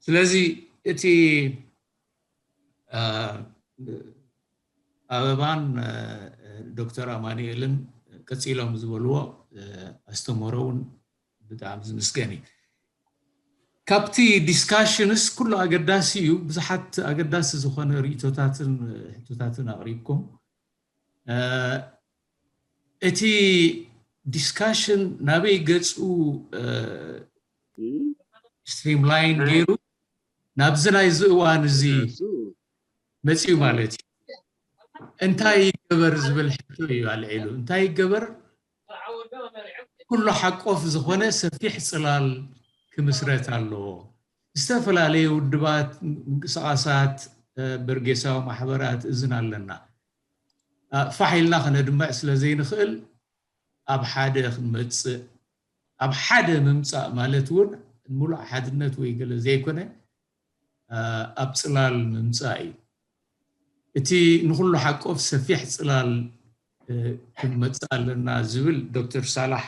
ስለዚ እቲ ኣበባን ዶክተር ኣማኑኤልን ቀፂሎም ዝበልዎ ኣስተምህሮ እውን ብጣዕሚ ዝምስገን እዩ። ካብቲ ዲስካሽንስ ኩሉ ኣገዳሲ እዩ። ብዙሓት ኣገዳሲ ዝኾነ ርእቶታትን ሕቶታትን ኣቕሪብኩም። እቲ ዲስካሽን ናበይ ገፁ ስትሪምላይን ገይሩ ናብዚ ናይዚ እዋን እዚ መፅኡ ማለት እዩ። እንታይ ይገበር ዝብል ሕቶ እዩ ኣልዒሉ። እንታይ ይገበር? ኩሉ ሓቆፍ ዝኾነ ሰፊሕ ፅላል ክምስረት ኣለዎ። ዝተፈላለዩ ውድባት፣ ምንቅስቃሳት፣ በርጌሳዊ ማሕበራት እዝን ኣለና። ፋሕ ኢልና ክነድምዕ ስለ ዘይንኽእል ኣብ ሓደ ክንመፅእ፣ ኣብ ሓደ ምምፃእ ማለት እውን ሙሉእ ሓድነት ወይ ገለ ዘይኮነ ኣብ ፅላል ምምፃእ እዩ። እቲ ንኩሉ ሓቆፍ ሰፊሕ ፅላል ክንመፅእ ኣለና ዝብል ዶክተር ሳላሕ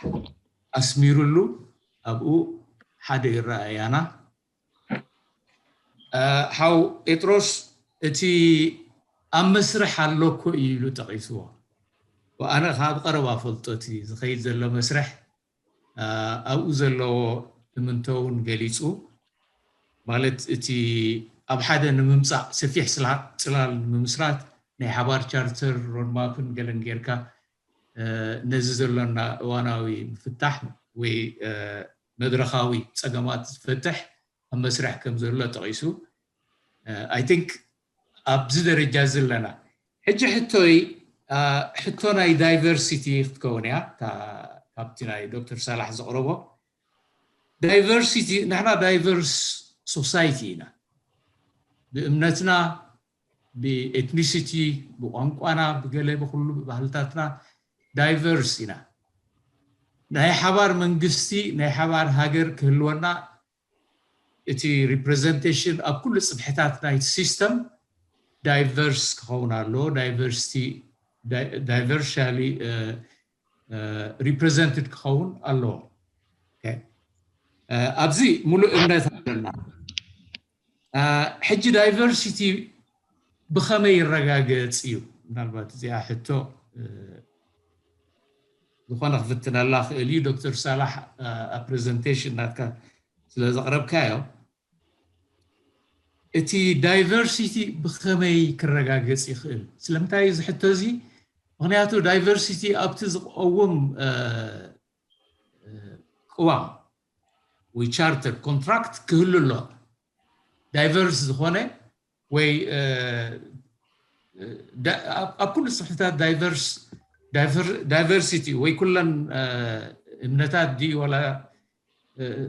ኣስሚሩሉ ኣብኡ ሓደ ይረኣያና። ሓው ጴጥሮስ እቲ ኣብ መስርሕ ኣሎ እኮ እዩ ኢሉ ጠቒስዎ። ኣነ ካብ ቀረባ ፈልጦ እቲ ዝኸይድ ዘሎ መስርሕ ኣብኡ ዘለዎ እምንቶ እውን ገሊፁ። ማለት እቲ ኣብ ሓደ ንምምፃእ ሰፊሕ ፅላል ንምምስራት ናይ ሓባር ቻርተር ሮድማፕን ገለን ጌርካ ነዚ ዘሎና እዋናዊ ምፍታሕ ወይ መድረኻዊ ፀገማት ዝፈትሕ ኣብ መስርሕ ከም ዘሎ ጠቒሱ። I think ኣብዚ ደረጃ እዚ ኣለና። ሕጂ ሕቶይ ሕቶ ናይ ዳይቨርሲቲ ክትከውን እያ። ካብቲ ናይ ዶክተር ሳላሕ ዘቕረቦ ዳይቨርሲቲ፣ ንሕና ዳይቨርስ ሶሳይቲ ኢና። ብእምነትና፣ ብኤትኒሲቲ፣ ብቋንቋና፣ ብገለ ብኩሉ ብባህልታትና ዳይቨርስ ኢና። ናይ ሓባር መንግስቲ፣ ናይ ሓባር ሃገር ክህልወና እቲ ሪፕሬዘንቴሽን ኣብ ኩሉ ፅፍሕታት ናይቲ ሲስተም ዳይቨርስ ክኸውን ኣለዎ። ዳይቨርሲቲ ዳይቨርሻሊ ሪፕሬዘንትድ ክኸውን ኣለዎ። ኣብዚ ሙሉእ እምነት ኣለና። ሕጂ ዳይቨርሲቲ ብኸመይ ይረጋገፅ እዩ? ምናልባት እዚኣ ሕቶ ዝኾነ ክፍትነላ ክእል እዩ። ዶክተር ሳላሕ ኣብ ፕሬዘንቴሽን ናትካ ስለ ዘቕረብካዮ እቲ diversity ብኸመይ ክረጋገጽ ይኽእል? ስለምንታይ እዚ ሕቶ እዚ? ምኽንያቱ diversity ኣብቲ ዝቐውም ቅዋም ወይ charter contract ክህሉ ኣሎ። Diverse ዝኾነ ወይ ኣብ ኩሉ ጽሑፍታት diversity ወይ ኩለን እምነታት ድዩ ዋላ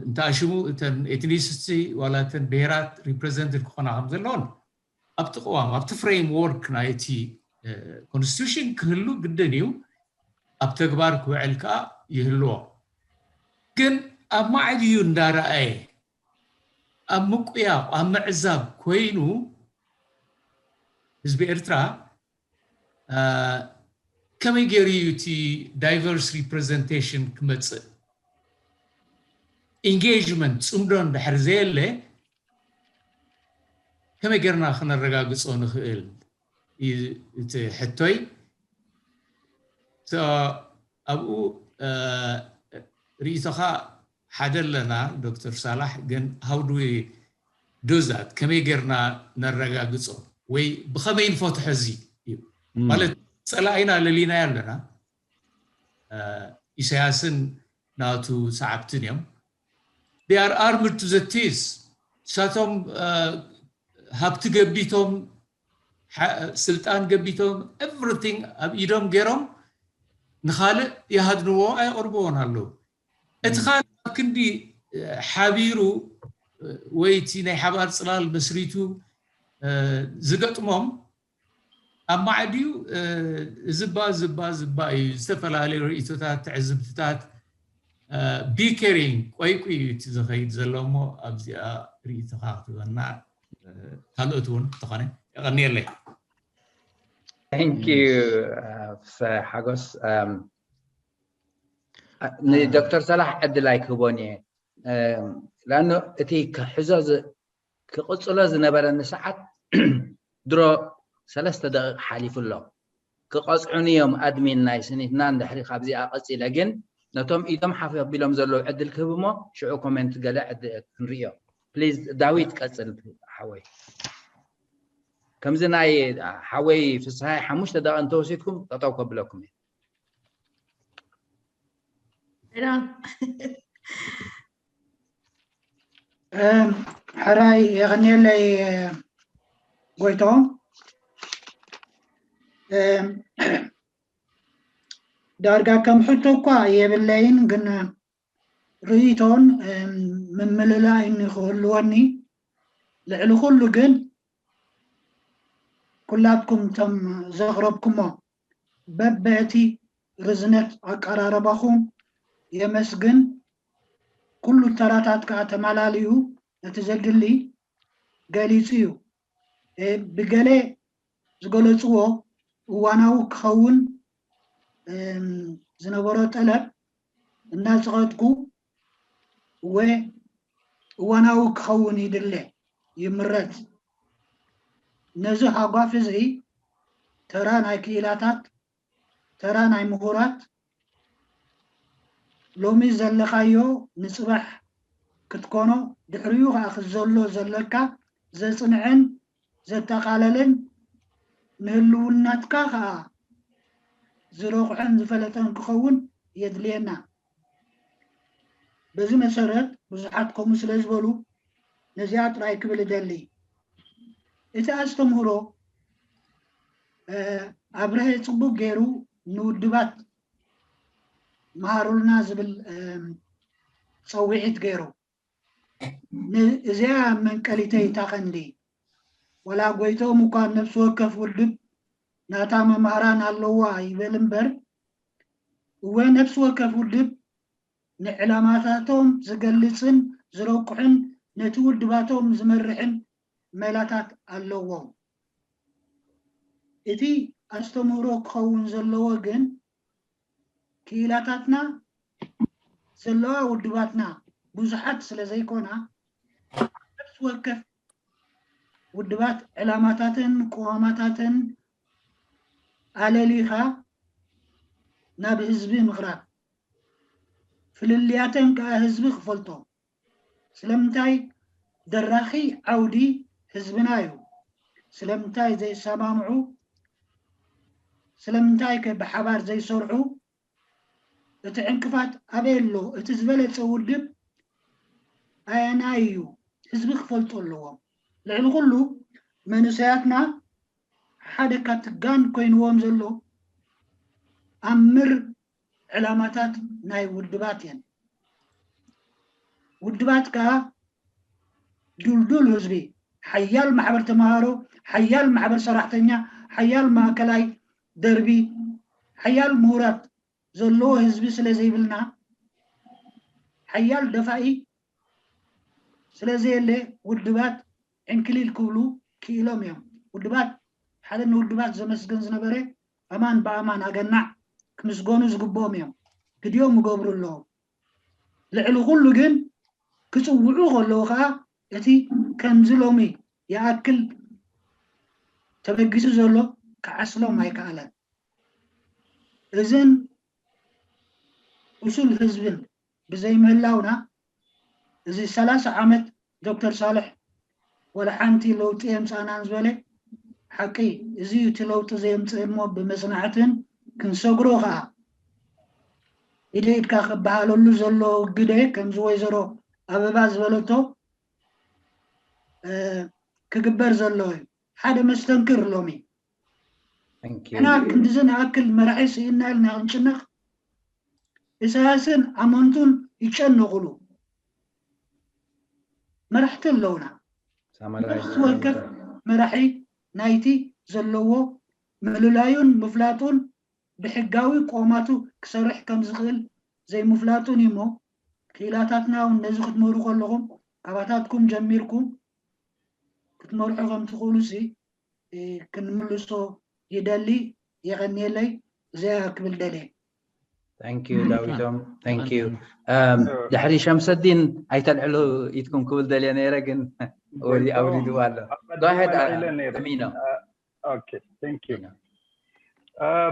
እንተኣሽሙ እተን ethnicity ዋላ እተን ብሄራት represented ክኾና ከም ዘለዎን ኣብቲ ቅዋም ኣብቲ framework ናይቲ constitution ክህሉ ግድን እዩ። ኣብ ተግባር ክውዕል ከዓ ይህልዎ። ግን ኣብ ማዕድዩ እንዳረኣየ ኣብ ምቁያቕ ኣብ ምዕዛብ ኮይኑ ህዝቢ ኤርትራ ከመይ ገይሩ እዩ እቲ diverse representation ክመፅእ? Engagement ጽምዶ እንድሕር ዘየለ ከመይ ገይርና ክነረጋግጾ ንኽእል እዩ እቲ ሕቶይ። ኣብኡ ርእይቶኻ ሓደ ኣለና ዶክተር ሳላሕ፣ ግን how do we do that? ከመይ ገይርና ነረጋግጾ ወይ ብኸመይ ንፈትሖ እዚ እዩ ማለት ጸላኢና ለሊናዮ ኣለና። ኢሳያስን ናቱ ሰዓብትን እዮም። They are armed to the teeth። ንሳቶም ሃብቲ ገቢቶም ስልጣን ገቢቶም everything ኣብ ኢዶም ገይሮም ንኻልእ ይሃድንዎ ኣየቕርብዎን ኣለዉ። እቲ ካልእ ኣብ ክንዲ ሓቢሩ ወይ እቲ ናይ ሓባር ጽላል መስሪቱ ዝገጥሞም ኣብ ማዕድዩ ዝባ ዝባ ዝባ እዩ። ዝተፈላለዩ ርእይቶታት ትዕዝብትታት be caring ቆይቁ እዩ እቲ ዝኸይድ ዘሎ እሞ ኣብዚኣ ርእይቶኻ ክትበና ካልኦት እውን እንተኾነ የቐንየለይ። Thank you ፍስሐ ሓጎስ። ንዶክተር ሰላሕ ዕድል ኣይክህቦን እየ። ለኣኑ እቲ ክሕዞ ክቕፅሎ ዝነበረኒ ሰዓት ድሮ ሰለስተ ደቂቕ ሓሊፉ ኣሎ። ክቐፅዑኒ እዮም ኣድሚን ናይ ስኒትና እንድሕሪ ካብዚኣ ቀፂለ ግን ነቶም ኢዶም ሓፍ ኣቢሎም ዘለዉ ዕድል ክህብ እሞ ሽዑ ኮሜንት ገለ ክንርእዮ። ፕሊዝ ዳዊት ቀፅል ሓወይ። ከምዚ ናይ ሓወይ ፍስሃይ ሓሙሽተ ደቂቕ እንተወሲድኩም ጠጠው ከብለኩም እየ። ሕራይ የቐንየለይ ጎይቶም። ዳርጋ ከም ሕቶ እኳ የብለይን፣ ግን ርእይቶን ምምልላይን ክህልወኒ፣ ልዕሊ ኩሉ ግን ኩላትኩም እቶም ዘቕረብኩሞ በበቲ ርዝነት ኣቀራረባኹም የመስግን። ኩሉ ተራታት ከዓ ተማላሊኡ ነቲ ዘድሊ ገሊጹ እዩ። ብገለ ዝገለጽዎ እዋናዊ ክኸውን ዝነበሮ ጠለብ እናጸቐጥኩ እወ እዋናዊ ክኸውን ይድለ ይምረጽ። ነዚ ሃጓፍ እዚ ተራ ናይ ክኢላታት፣ ተራ ናይ ምሁራት፣ ሎሚ ዘለኻዮ ንጽባሕ ክትኮኖ ድሕሪኡ ከዓ ክዘሎ ዘለካ ዘጽንዕን ዘጠቓለልን ንህልውናትካ ከዓ ዝረቑሐን ዝፈለጠን ክኸውን የድልየና። በዚ መሰረት ብዙሓት ከምኡ ስለ ዝበሉ ነዚኣ ጥራይ ክብል እደሊ። እቲ ኣስተምህሮ ኣብርሀ ፅቡቅ ገይሩ ንውድባት መሃሩልና ዝብል ፀዊዒት ገይሩ። እዚኣ መንቀሊተይ እታ ቀንዲ። ወላ ጎይቶም እኳ ነፍሲ ወከፍ ውድብ ናታ መማህራን ኣለዋ ይበል እምበር፣ እወ ነፍሲ ወከፍ ውድብ ንዕላማታቶም ዝገልጽን ዝረቁሕን ነቲ ውድባቶም ዝመርሕን ሜላታት ኣለዎም። እቲ ኣስተምህሮ ክኸውን ዘለዎ ግን ክኢላታትና ዘለዋ ውድባትና ብዙሓት ስለ ዘይኮና ነፍሲ ወከፍ ውድባት ዕላማታተን ቅዋማታተን ኣለሊኻ ናብ ህዝቢ ምቕራብ፣ ፍልልያተን ከኣ ህዝቢ ክፈልጦ። ስለምንታይ ደራኺ ዓውዲ ህዝብና እዩ። ስለምንታይ ዘይሰማምዑ? ስለምንታይ ከ ብሓባር ዘይሰርሑ? እቲ ዕንቅፋት ኣበይ ኣሎ? እቲ ዝበለጸ ውድብ ኣየናይ እዩ? ህዝቢ ክፈልጦ ኣለዎ። ልዕሊ ኩሉ መንእሰያትና ሓደ ካብቲ ጋን ኮይንዎም ዘሎ ኣምር ዕላማታት ናይ ውድባት እየን። ውድባት ከኣ ድልዱል ህዝቢ፣ ሓያል ማሕበር ተምሃሮ፣ ሓያል ማሕበር ሰራሕተኛ፣ ሓያል ማእከላይ ደርቢ፣ ሓያል ምሁራት ዘለዎ ህዝቢ ስለ ዘይብልና፣ ሓያል ደፋኢ ስለ ዘየለ ውድባት ዕንክሊል ክብሉ ክኢሎም እዮም። ውድባት ሓደ ንውድባት ዘመስግን ዝነበረ ኣማን ብኣማን ኣገናዕ ክምስገኑ ዝግብኦም እዮም። ግዲኦም ይገብሩ ኣለዉ። ልዕሊ ኩሉ ግን ክጽውዑ ከለዉ ከኣ እቲ ከምዚ ሎሚ ይኣክል ተበጊሱ ዘሎ ክዓስሎም ኣይከኣለን። እዝን እሱል ህዝብን ብዘይምህላውና እዚ ሰላሳ ዓመት ዶክተር ሳልሕ ወላ ሓንቲ ለውጢ የምጻእናን ዝበለ ሓቂ እዚ እዩ። እቲ ለውጢ ዘየምጽእ እሞ ብመጽናዕትን ክንሰግሮ ከኣ ኢደ ኢድካ ክበሃለሉ ዘሎ ግደ ከምዚ ወይዘሮ ኣበባ ዝበለቶ እ፣ ክግበር ዘሎ እዩ። ሓደ መስተንክር ሎሚ Thank you. ንሕና ክንድዚ ንኣክል መራሒ ስኢና ኢልና ክንጭነቕ ኢሳያስን ኣመንቱን ይጨነቑሉ መራሕቲ ኣለውና። Summarize. ነፍሲ ወከፍ መራሒ ናይቲ ዘለዎ ምልላዩን ምፍላጡን ብሕጋዊ ቆማቱ ክሰርሕ ከም ዝኽእል ዘይምፍላጡን እዩ እሞ ክኢላታትና እውን ነዚ ክትምህሩ ከለኹም ካባታትኩም ጀሚርኩም ክትመርሑ ከም ትኽእሉ ሲ ክንምልሶ ይደሊ። የቐንየለይ። እዚኣ ክብል ደልየ። Thank you ዳዊቶም። Thank you። Um, ድሕሪ ሸምሰዲን ኣይተልዕሉ ኢትኩም ክብል ደልየ ነይረ ግን ወይ ኣውሪድዋ ኣሎ። Go ahead, uh, Amino. Okay, thank you.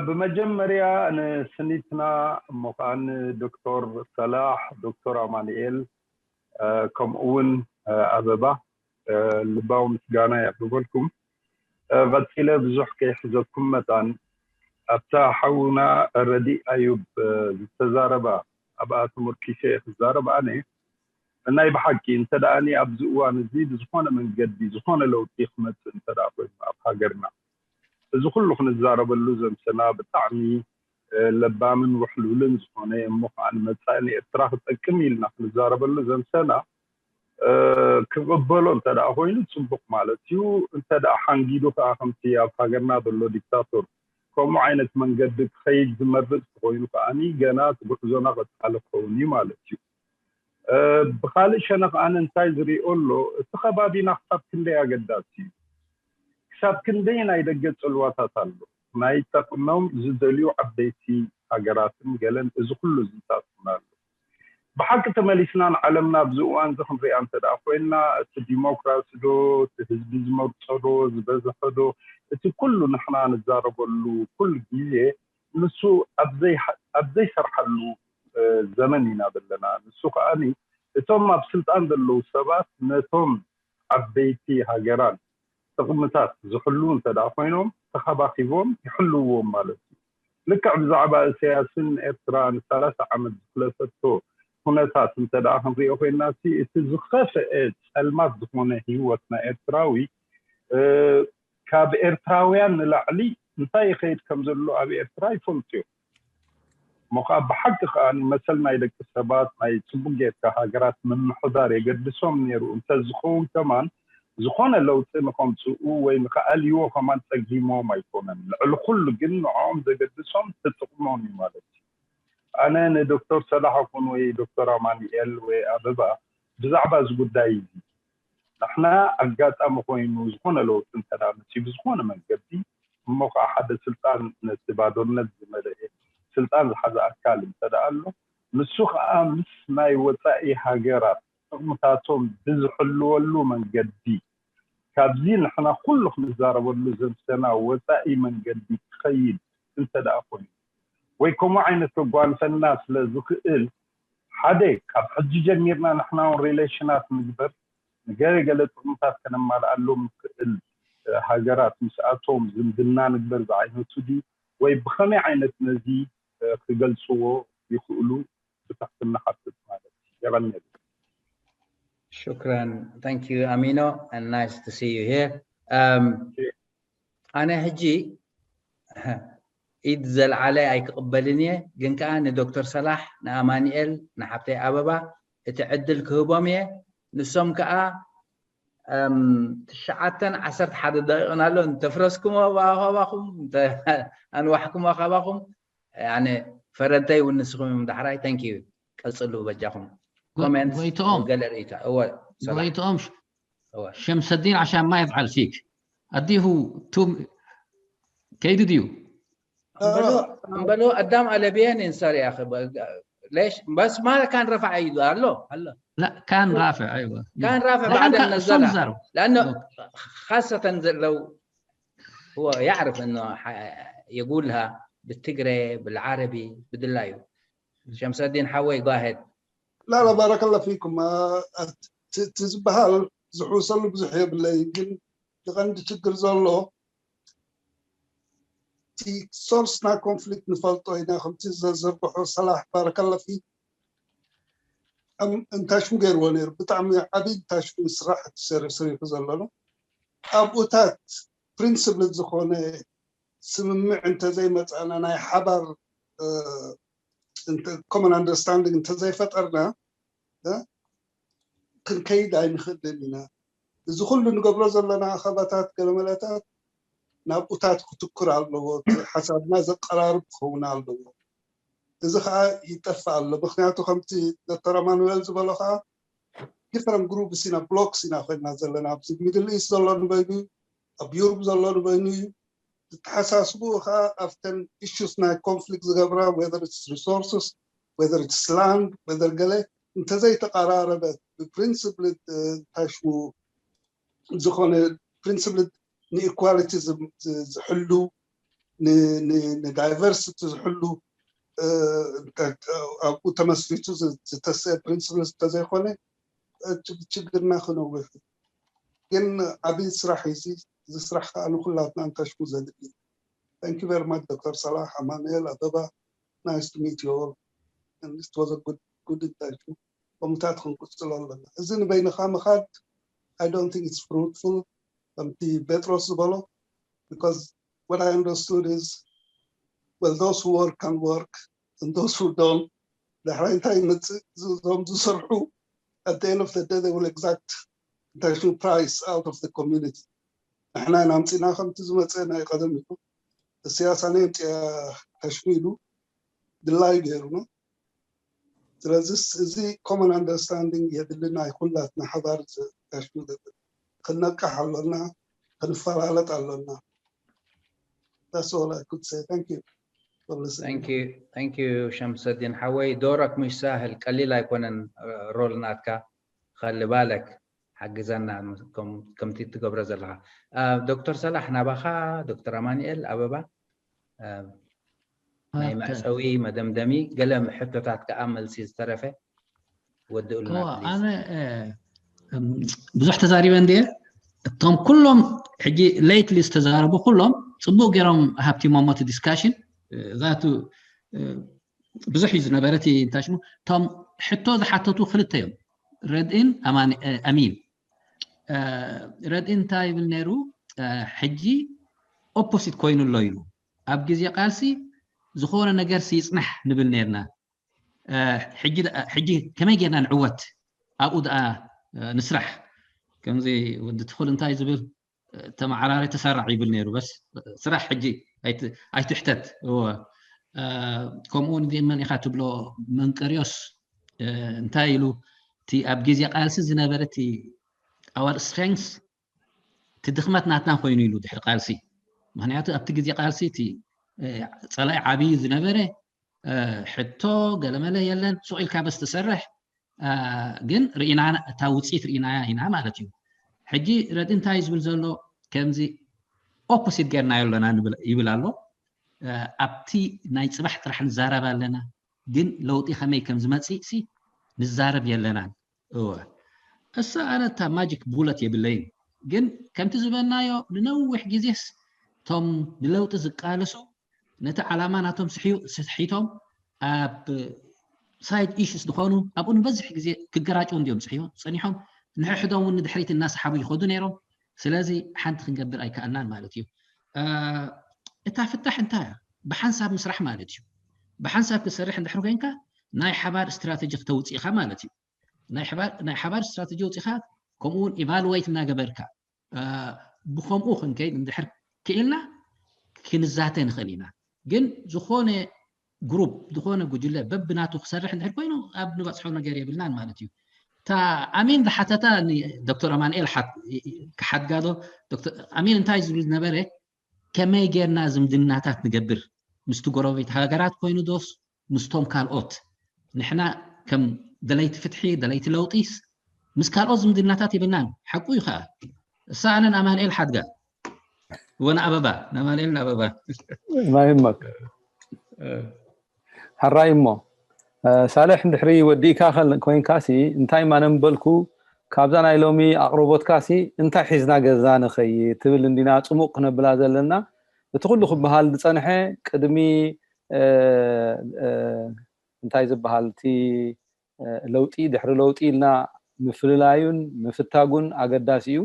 ብመጀመርያ ንስኒትና እሞ ከዓ ንዶክተር ሰላሕ፣ ዶክተር ኣማኑኤል ከምኡ እውን ኣበባ ልባዊ ምስጋና የቕርበልኩም። ቀፂለ ብዙሕ ከይሕዘኩም መጣን ኣብታ ሓውና ረዲእ ኣዩብ ዝተዛረባ ኣብኣ ተመርኪሰ እየ ክዛረብ ኣነ። ናይ ብሓቂ እንተ ደኣ ኣብዚ እዋን እዚ ብዝኾነ መንገዲ ዝኾነ ለውጢ ክመፅእ እንተ ደኣ ኮይኑ ኣብ ሃገርና እዚ ኩሉ ክንዛረበሉ ዘምሰና ብጣዕሚ ለባምን ውሕሉልን ዝኾነ እሞ ከዓ ንመፃኢ ንኤርትራ ክጠቅም ኢልና ክንዛረበሉ ዘምሰና ክቕበሎ እንተ ደኣ ኮይኑ ፅቡቕ ማለት እዩ። እንተ ደኣ ሓንጊዱ ከዓ ከምቲ ኣብ ሃገርና ዘሎ ዲክታቶር ከምኡ ዓይነት መንገዲ ክኸይድ ዝመርፅ ተኮይኑ ከዓኒ ገና እቲ ጉዕዞና ቀፃሊ ክኸውን እዩ ማለት እዩ። ብካልእ ሸነኽ ኣነ እንታይ ዝሪኦ ኣሎ እቲ ከባቢና ክሳብ ክንደይ ኣገዳሲ እዩ? ክሳብ ክንደይ ናይ ደገ ፅልዋታት ኣሎ? ናይ ጠቕሞም ዝደልዩ ዓበይቲ ሃገራትን ገለን እዚ ኩሉ ዝንታትና ኣሎ። ብሓቂ ተመሊስና ንዓለምና ኣብዚ እዋን እዚ ክንሪኣ እንተ ደኣ ኮይንና እቲ ዲሞክራሲ ዶ እቲ ህዝቢ ዝመርፆ ዶ ዝበዝሐ ዶ እቲ ኩሉ ንሕና ንዛረበሉ ኩሉ ግዜ ንሱ ኣብ ዘይሰርሓሉ ዘመን ኢና ዘለና። ንሱ ከዓኒ እቶም ኣብ ስልጣን ዘለዉ ሰባት ነቶም ዓበይቲ ሃገራን ጥቕምታት ዝሕልዉ እንተ ደኣ ኮይኖም ተኸባኺቦም ይሕልውዎም ማለት እዩ። ልክዕ ብዛዕባ እሰያስን ኤርትራ ንሰላሳ ዓመት ዝሕለፈቶ ኩነታት እንተ ደኣ ክንሪኦ ኮይንና እቲ ዝኸፍአ ጸልማት ዝኾነ ህይወት ናይ ኤርትራዊ ካብ ኤርትራውያን ንላዕሊ እንታይ ይኸይድ ከም ዘሎ ኣብ ኤርትራ ይፈልጡ እዮም። እሞ ከዓ ብሓቂ ከዓ መሰል ናይ ደቂ ሰባት ናይ ፅቡቅ ጌርካ ሃገራት ምምሕዳር የገድሶም ነይሩ እንተዝኸውን ከማን ዝኾነ ለውጢ ንኸምፅኡ ወይ ንክኣልይዎ ከማን ፀጊሞም ኣይኮነን። ልዕሊ ኩሉ ግን ንዕኦም ዘገድሶም እቲ ጥቕሞም እዩ ማለት እዩ። ኣነ ንዶክተር ሰላሕ ኩን ወይ ዶክተር ኣማኑኤል ወይ ኣበባ ብዛዕባ እዚ ጉዳይ እዚ ንሕና ኣጋጣሚ ኮይኑ ዝኾነ ለውጢ እንተ መፅዩ ብዝኾነ መንገዲ እሞ ከዓ ሓደ ስልጣን ነቲ ባዶነት ዝመለአ ስልጣን ዝሓዘ ኣካል እንተ ኣሎ ንሱ ከዓ ምስ ናይ ወፃኢ ሃገራት ጥቕምታቶም ብዝሕልወሉ መንገዲ ካብዚ ንሕና ኩሉ ክንዛረበሉ ዘምሰና ወፃኢ መንገዲ ክኸይድ እንተ ደኣ ኮይኑ ወይ ከምኡ ዓይነት ከጓንፈና ስለ ዝኽእል ሓደ ካብ ሕጂ ጀሚርና ንሕና እውን ሪሌሽናት ንግበር ንገለ ገለ ጥቕምታት ከነማልኣሎም ንኽእል ሃገራት ምስኣቶም ዝምድና ንግበር ዝዓይነቱ ድዩ ወይ ብኸመይ ዓይነት ነዚ ክገልፅዎ ይኽእሉ ብትሕትና ሓትት ማለት እዩ። የቐንየሉ። شكرا. Thank you, Amino, and nice to see you here. Um, ኣነ ሕጂ ኢድ ዘልዓለ ኣይክቕበልን እየ፣ ግን ከዓ ንዶክተር ሰላሕ፣ ንኣማኒኤል፣ ንሓብተይ ኣበባ እቲ ዕድል ክህቦም እየ። ንሶም ከዓ ትሽዓተን ዓሰርተ ሓደ ደቂቕን ኣሎ፣ እንተፍረስኩሞ ካባኹም፣ ኣንዋሕኩሞ ካባኹም፣ ፈረንተይ እውን ንስኹም እዮም ዳሕራይ። Thank you. ቀፅሉ በጃኹም። ኮሜንት ጎይትኦም ገለ ርእይቶ። እወ ሰላም። ጎይትኦም እወ ሸምሰዲን ዓሻን ማ የፍዓል ፊክ ኣዲሁ ቱም ከይዱ ድዩ እምበሎ እምበሎ ኣዳም ኣለብየን እንሳር ያኸ ለሽ በስ ማ ካን ረፋዕ እዩ ኣሎ ኣሎ لا كان رافع ايوه كان رافع لا، بعد أنت نزلها صار. لانه أوكي. خاصه لو هو يعرف انه ح- يقولها بالتقري بالعربي بدلايو شمس الدين حوي go ahead لا لا بارك الله فيكم እቲ ዝበሃል ዝሕውሰሉ ብዙሕ የብለይ ግን እቲ ቀንዲ ችግር ዘሎ እቲ ሶርስ ናይ ኮንፍሊክት ንፈልጦ ኢና ከምቲ ዘዘርግሖ ሰላሕ ባረከላ ፊክ እንታይ ሽሙ ገይርዎ ነይሩ ብጣዕሚ ዓብዪ እንታይ ሽሙ ስራሕ ሰሪሑ ዘሎ ኣብኡታት ፕሪንስፕል ዝኾነ ስምምዕ እንተዘይመፃና ናይ ሓባር ኮመን ኣንደርስታንዲንግ እንተዘይፈጠርና ክንከይድ ኣይንኽእልን ኢና እዚ ኩሉ ንገብሮ ዘለና ኣኸባታት ገለመለታት ናብኡታት ክትኩር ኣለዎ ሓሳብና ዘቀራርብ ክኸውን ኣለዎ እዚ ከዓ ይጠፍእ ኣሎ ምክንያቱ ከምቲ ዶተር ኣማኑኤል ዝበሎ ከዓ different groups ኢና ብሎክስ ኢና ኮይና ዘለና ኣብዚ ሚድል ኢስት ዘሎ ንበይኑ ኣብ ዩሮፕ ዘሎ ንበይኑ እዩ ዝተሓሳስቡ ከዓ ኣብተን ኢሹስ ናይ ኮንፍሊክት ዝገብራ whether it's resources whether it's land whether ገለ እንተዘይተቀራረበ ብፕሪንስፕል ታሽሙ ዝኾነ ፕሪንስፕል ንኢኳሊቲ ዝሕሉ ንዳይቨርሲቲ ዝሕሉ ኣብኡ ተመስሪቱ ዝተሰ ፕሪንስፕል እንተዘይኮነ ችግርና ክነውሕ ግን ዓብዪ ስራሕ እዩ እዚ ስራሕ ከዓ ንኩላትና እንተሽሙ ዘድሊ Thank you very much Doctor Salah Amanuel Abeba nice to meet you all and it was a good good interview ከምኡታት ክንቅፅሎ ኣለና እዚ ንበይንኻ ምኻድ I don't think it's fruitful ከምቲ ጴጥሮስ ዝበሎ because what I understood is well those who work can work and those who don't ዳሕራይ እንታይ ይመፅእ እዞም ዝሰርሑ at the end of the day they will exact እንታይ ሽሙ price out of the community ንሕና ኢና ኣምፂና ከምቲ ዝመፀ ናይ ቀደም ኢሉ እስያስ ኣነ የምፅያ ተሽሙ ኢሉ ድላይ ገይሩ ነው ስለዚ እዚ common understanding የድልና ይኩላትና ሓባር ተሽሙ ክንነቅሕ ኣሎና ክንፈላለጥ ኣሎና That's all I could say. Thank you. Thank you. Thank you ሸምሰዲን ሓወይ ዶረክ ምሽ ሳህል ቀሊል ኣይኮነን ሮል ናትካ خلي بالك ሓግዘና ከምቲ ትገብሮ ዘለካ ዶክተር ሰላሕ ናባኻ ዶክተር ኣማኒኤል ኣበባ ናይ መዕፀዊ መደምደሚ ገለ ሕቶታት ከዓ መልሲ ዝተረፈ ወድኡልና ኣነ ብዙሕ ተዛሪበ እንድየ እቶም ኩሎም ሕጂ ሌትሊ ዝተዛረቡ ኩሎም ፅቡቅ ገይሮም ሃብቲ ሞሞቲ ዲስካሽን ዛቱ ብዙሕ እዩ ዝነበረ እቲ እንታይ ሽሙ እቶም ሕቶ ዝሓተቱ ክልተ እዮም ረድእን ኣሚን ረድእን እንታይ ይብል ነይሩ ሕጂ ኦፖሲት ኮይኑ ኣሎ ኢሉ ኣብ ግዜ ቃልሲ ዝኾነ ነገር ይፅናሕ ንብል ነርና ሕጂ ከመይ ጌርና ንዕወት ኣብኡ ደኣ ንስራሕ ከምዚ ወዲ ትኹል እንታይ ዝብል ተመዓራሪ ተሰራዕ ይብል ነይሩ በስ ስራሕ ሕጂ ኣይትሕተት እወ ከምኡ እውን መን ኢኻ ትብሎ መንቀርዮስ እንታይ ኢሉ እቲ ኣብ ግዜ ቃልሲ ዝነበረ እቲ our strength እቲ ድኽመት ናትና ኮይኑ ኢሉ ድሕሪ ቃልሲ ምክንያቱ ኣብቲ ግዜ ቃልሲ እቲ ፀላኢ ዓብዪ ዝነበረ ሕቶ ገለመለ የለን ሱቕ ኢልካ በስ ትሰርሕ ግን ርኢና እታ ውፅኢት ርኢናያ ኢና ማለት እዩ ሕጂ ረዲ እንታይ ዝብል ዘሎ ከምዚ ኦፖሲት ጌርናዮ ኣለና ይብል ኣሎ ኣብቲ ናይ ፅባሕ ጥራሕ ንዛረብ ኣለና ግን ለውጢ ከመይ ከም ዝመፅእ ሲ ንዛረብ የለናን እወ እሳ ኣነ እታ ማጂክ ቡለት የብለይን፣ ግን ከምቲ ዝበልናዮ ንነዊሕ ግዜስ እቶም ንለውጢ ዝቃለሱ ነቲ ዓላማ ናቶም ስሕዩ- ስሒቶም ኣብ ሳይድ ኢሹስ ዝኾኑ ኣብኡ ንበዝሕ ግዜ ክገራጨው እንዲዮም ፅሕዮ- ፀኒሖም፣ ንሕሕዶም እውን ንድሕሪት እናሰሓቡ ይኸዱ ነይሮም። ስለዚ ሓንቲ ክንገብር ኣይከኣልናን ማለት እዩ። እታ ፍታሕ እንታይ እያ? ብሓንሳብ ምስራሕ ማለት እዩ። ብሓንሳብ ክትሰርሕ እንድሕር ኮይንካ ናይ ሓባር ስትራተጂ ክተውፅእ ኢኻ ማለት እዩ። ናይ ሓባር ስትራተጂ ውፅኻ፣ ከምኡ እውን ኢቫሉዌት እናገበርካ ብከምኡ ክንከይድ እንድሕር ክኢልና ክንዛተ ንኽእል ኢና። ግን ዝኾነ ግሩፕ ዝኾነ ጉጅለ በብናቱ ክሰርሕ እንድሕር ኮይኑ ኣብ ንበፅሖ ነገር የብልናን ማለት እዩ። እታ ኣሚን ዝሓተታ ዶክተር ኣማንኤል ክሓድጋዶ? ኣሚን እንታይ ዝብል ዝነበረ፣ ከመይ ጌርና ዝምድናታት ንገብር? ምስቲ ጎረቤት ሃገራት ኮይኑ ዶስ ምስቶም ካልኦት? ንሕና ከም ደለይቲ ፍትሒ ደለይቲ ለውጢስ ምስ ካልኦት ዝምድናታት የብልናን። ሓቁ እዩ ከዓ። እሳ ኣነን ኣማንኤል ሓድጋ ወነ ኣበባ ናማንኤል ኣበባ ማይመክ ሕራይ እሞ ሳልሕ እንድሕሪ ወዲእካ ኮይንካሲ እንታይ ማነንበልኩ ካብዛ ናይ ሎሚ ኣቕርቦትካሲ እንታይ ሒዝና ገዛ ንኸይድ ትብል እንዲና ፅሙቕ ክነብላ ዘለና። እቲ ኩሉ ክበሃል ዝፀንሐ ቅድሚ እንታይ ዝበሃል እቲ ለውጢ ድሕሪ ለውጢ ኢልና ምፍልላዩን ምፍታጉን ኣገዳሲ እዩ።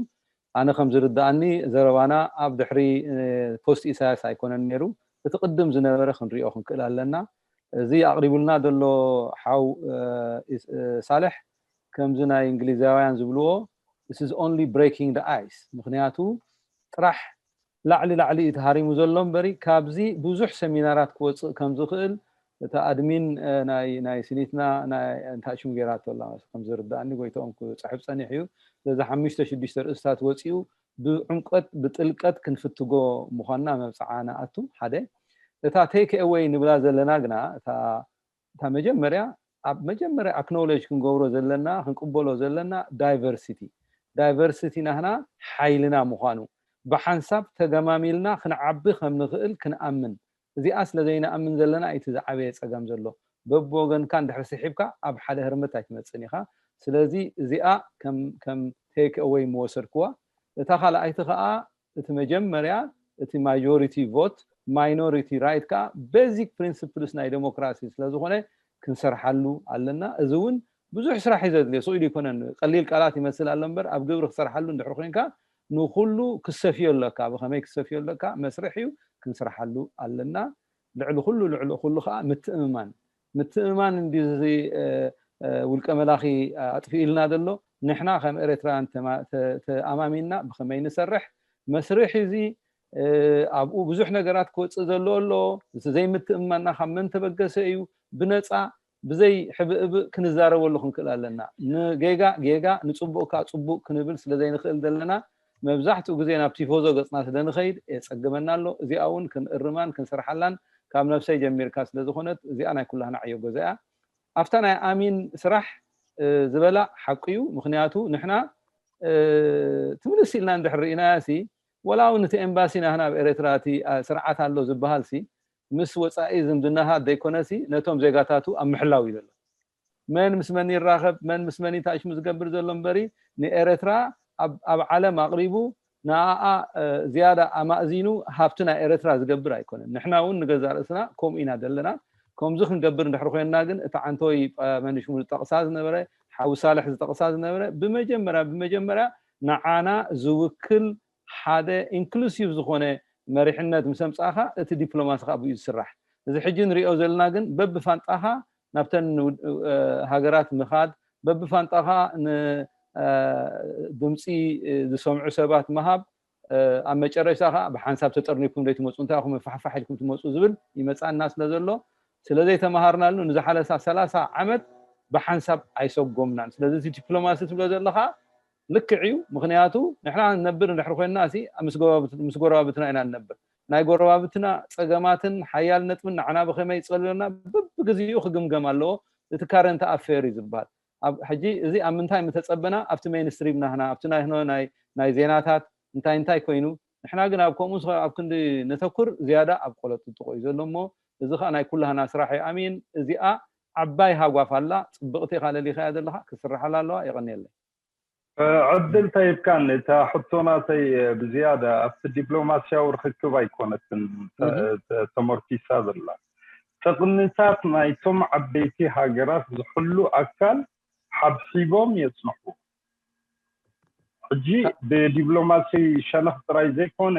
ኣነ ከም ዝርዳኣኒ ዘረባና ኣብ ድሕሪ ፖስት ኢሳያስ ኣይኮነን ነይሩ፣ እቲ ቅድም ዝነበረ ክንሪኦ ክንክእል ኣለና። እዚ ኣቕሪቡልና ዘሎ ሓው ሳልሕ ከምዚ ናይ እንግሊዛውያን ዝብልዎ this is only breaking the ice፣ ምክንያቱ ጥራሕ ላዕሊ ላዕሊ እዩ ተሃሪሙ ዘሎ እምበሪ ካብዚ ብዙሕ ሰሚናራት ክወፅእ ከም ዝኽእል እቲ ኣድሚን ናይ ስኒትና እንታይ ሽሙ ገይራቶ ኣላ ከም ዝርዳእኒ ጎይትኦም ክፅሕፍ ፀኒሑ እዩ። ስለዚ ሓሙሽተ ሽዱሽተ ርእስታት ወፂኡ ብዕምቀት ብጥልቀት ክንፍትጎ ምኳንና መብፅዓ ንኣቱ ሓደ። እታ ቴክ ኤወይ ንብላ ዘለና ግና እታ መጀመርያ ኣብ መጀመርያ ኣክኖሌጅ ክንገብሮ ዘለና ክንቅበሎ ዘለና ዳይቨርሲቲ ዳይቨርሲቲ ናህና ሓይልና ምኳኑ ብሓንሳብ ተገማሚልና ክንዓቢ ከም ንኽእል ክንኣምን። እዚኣ ስለ ዘይንኣምን ዘለና እቲ ዝዓበየ ፀገም ዘሎ። በብወገንካ እንድሕር ስሒብካ ኣብ ሓደ ህርምት ኣይትመፅን ኢኻ። ስለዚ እዚኣ ከም ቴክ ኣወይ ምወሰድክዋ። እታ ካልኣይቲ ከዓ እቲ መጀመርያ እቲ ማጆሪቲ ቮት ማይኖሪቲ ራይት ከዓ ቤዚክ ፕሪንስፕልስ ናይ ዴሞክራሲ ስለዝኾነ ክንሰርሓሉ ኣለና። እዚ እውን ብዙሕ ስራሕ እዩ ዘድልዮ። ስኢሉ ይኮነን፣ ቀሊል ቃላት ይመስል ኣሎ እምበር ኣብ ግብሪ ክሰርሓሉ እንድሕር ኮይንካ ንኩሉ ክሰፍዮ ኣለካ። ብከመይ ክሰፍዮ ኣለካ መስርሕ እዩ፣ ክንስርሓሉ ኣለና። ልዕሊ ኩሉ ልዕሊ ኩሉ ከዓ ምትእምማን ምትእምማን እንዲ ውልቀ መላኺ ኣጥፊኡልና ዘሎ። ንሕና ከም ኤርትራውያን ተኣማሚንና ብከመይ ንሰርሕ መስርሕ እዚ ኣብኡ ብዙሕ ነገራት ክወፅእ ዘለዎ ኣሎ። እቲ ዘይምትእምማንና ካብ መን ተበገሰ እዩ? ብነፃ ብዘይ ሕብእብእ ክንዛረበሉ ክንክእል ኣለና። ንጌጋ ጌጋ ንፅቡቅ ከዓ ፅቡቅ ክንብል ስለዘይንክእል ዘለና መብዛሕትኡ ግዜ ናብ ቲፎዞ ገፅና ስለንኸይድ የፀግመና ኣሎ። እዚኣ እውን ክንእርማን ክንሰርሓላን ካብ ነብሰይ ጀሚርካ ስለዝኮነት እዚኣ ናይ ኩላህና ዕዮ ገዛ እያ። ኣብታ ናይ ኣሚን ስራሕ ዝበላ ሓቂ እዩ። ምክንያቱ ንሕና ትምልስ ኢልና እንድሕር ርኢናያ ሲ ወላ እውን እቲ ኤምባሲ ናህና ኣብ ኤርትራ እቲ ስርዓት ኣሎ ዝበሃል ሲ ምስ ወፃኢ ዝምድናታት ዘይኮነሲ ነቶም ዜጋታቱ ኣብ ምሕላው እዩ ዘሎ። መን ምስ መን ይራኸብ መን ምስ መን ታሽሙ ዝገብር ዘሎ እምበሪ ንኤርትራ ኣብ ዓለም ኣቕሪቡ ንኣኣ ዝያዳ ኣማእዚኑ ሃብቲ ናይ ኤርትራ ዝገብር ኣይኮነን። ንሕና እውን ንገዛ ርእስና ከምኡ ኢና ዘለና። ከምዚ ክንገብር እንድሕር ኮይንና ግን እቲ ዓንተወይ መንሽሙ ዝጠቕሳ ዝነበረ ሓዊ ሳልሕ ዝጠቕሳ ዝነበረ ብመጀመርያ ብመጀመርያ ንዓና ዝውክል ሓደ ኢንክሉሲቭ ዝኾነ መሪሕነት ምስ ኣምፃእኻ እቲ ዲፕሎማሲ ከዓ ብኡ ዝስራሕ። እዚ ሕጂ ንሪኦ ዘለና ግን በብፋንጣኻ ናብተን ሃገራት ምኻድ በብፋንጣኻ ንድምፂ ዝሰምዑ ሰባት ምሃብ ኣብ መጨረሽታ ከዓ ብሓንሳብ ተጠርኒኩም ዘይትመፁ እንታይ ኢኹም ፋሕፋሕ ኢልኩም ትመፁ ዝብል ይመፃና ስለ ዘሎ ስለዘይተምሃርናሉ ንዝሓለሳ ሰላሳ ዓመት ብሓንሳብ ኣይሰጎምናን። ስለዚ እቲ ዲፕሎማሲ ትብሎ ዘለካ ልክዕ እዩ። ምክንያቱ ንሕና ንነብር እንድሕር ኮይንና ሲ ምስ ጎረባብትና ኢና ንነብር። ናይ ጎረባብትና ፀገማትን ሓያል ነጥብን ንዓና ብከመይ ይፀልለና በብግዜኡ ክግምገም ኣለዎ። እቲ ካረንት ኣፌር እዩ ዝበሃል። ሕጂ እዚ ኣብ ምንታይ ምተፀበና ኣብቲ ሜንስትሪም ናህና ኣብቲ ናይ ዜናታት እንታይ እንታይ ኮይኑ ንሕና ግን ኣብ ከምኡ ኣብ ክንዲ ነተኩር ዝያዳ ኣብ ቆለጥጥቆ እዩ ዘሎ እሞ እዚ ከዓ ናይ ኩላህና ስራሕ እዩ። ኣሚን እዚኣ ዓባይ ሃጓፍ ኣላ ፅብቕቲ ኢኻ ለሊኻያ ዘለኻ ክስርሓላ ኣለዋ። የቐንየለይ። ዕድል ተሂብካኒ። እታ ሕቶ ናተይ ብዝያዳ ኣብቲ ዲፕሎማስያዊ ርክክብ ኣይኮነትን ተመርኪሳ ዘላ። ጥቕምታት ናይቶም ዓበይቲ ሃገራት ዝሕሉ ኣካል ሓብሒቦም የፅንሑ። ሕጂ ብዲፕሎማሲ ሸነኽ ጥራይ ዘይኮነ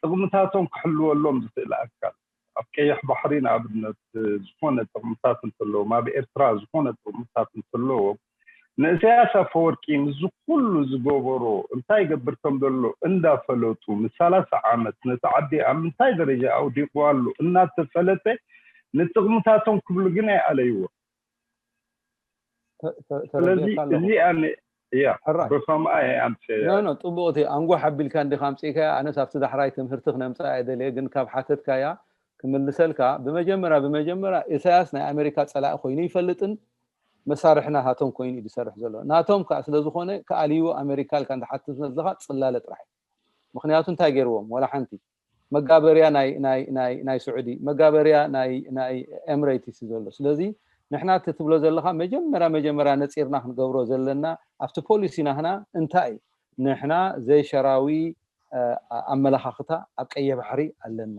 ጥቕምታቶም ክሕልወሎም ዝኽእል ኣካል ኣብ ቀይሕ ባሕሪ ንኣብነት ዝኾነ ጥቕምታት እንተለዎም ኣብ ኤርትራ ዝኾነ ጥቕምታት እንተለዎም ንእሳያስ ኣፈወርቂ ምስዚ ኩሉ ዝገበሮ እንታይ ይገብር ከም ዘሎ እንዳፈለጡ ንሳላሳ ዓመት ነቲ ዓዲ ኣብ ምንታይ ደረጃ ኣውዲቕዋ ኣሎ እናተፈለጠ ንጥቕምታቶም ክብሉ ግን ኣይኣለይዎ። ስለዚ እዚኣ እያ ብኸምኣ እየ ኣምፅያ። ጥቡቕ እቲ ኣንጎ ሓቢልካ እንዲኻ ኣምፅእካ። ኣነስ ኣብቲ ዳሕራይ ትምህርቲ ክነምፅኣ እየ ደልየ፣ ግን ካብ ሓተትካያ ክምልሰልካ። ብመጀመርያ ብመጀመርያ ኢሳያስ ናይ ኣሜሪካ ፀላኢ ኮይኑ ይፈልጥን መሳርሒ ናታቶም ኮይኑ እዩ ዝሰርሕ ዘሎ። ናቶም ከዓ ስለዝኾነ ክኣልይዎ ኣሜሪካ ኢልካ እንተሓትት ዘለኻ ፅላለ ጥራሕ እዩ። ምክንያቱ እንታይ ገይርዎም? ወላ ሓንቲ። መጋበርያ ናይ ናይ ናይ ናይ ስዑዲ፣ መጋበርያ ናይ ናይ ኤምሬትስ እዩ ዘሎ። ስለዚ ንሕና እቲ ትብሎ ዘለኻ መጀመርያ መጀመርያ ነፂርና ክንገብሮ ዘለና ኣብቲ ፖሊሲ ናህና እንታይ እዩ? ንሕና ዘይሸራዊ ኣመለኻኽታ ኣብ ቀይሕ ባሕሪ ኣለና።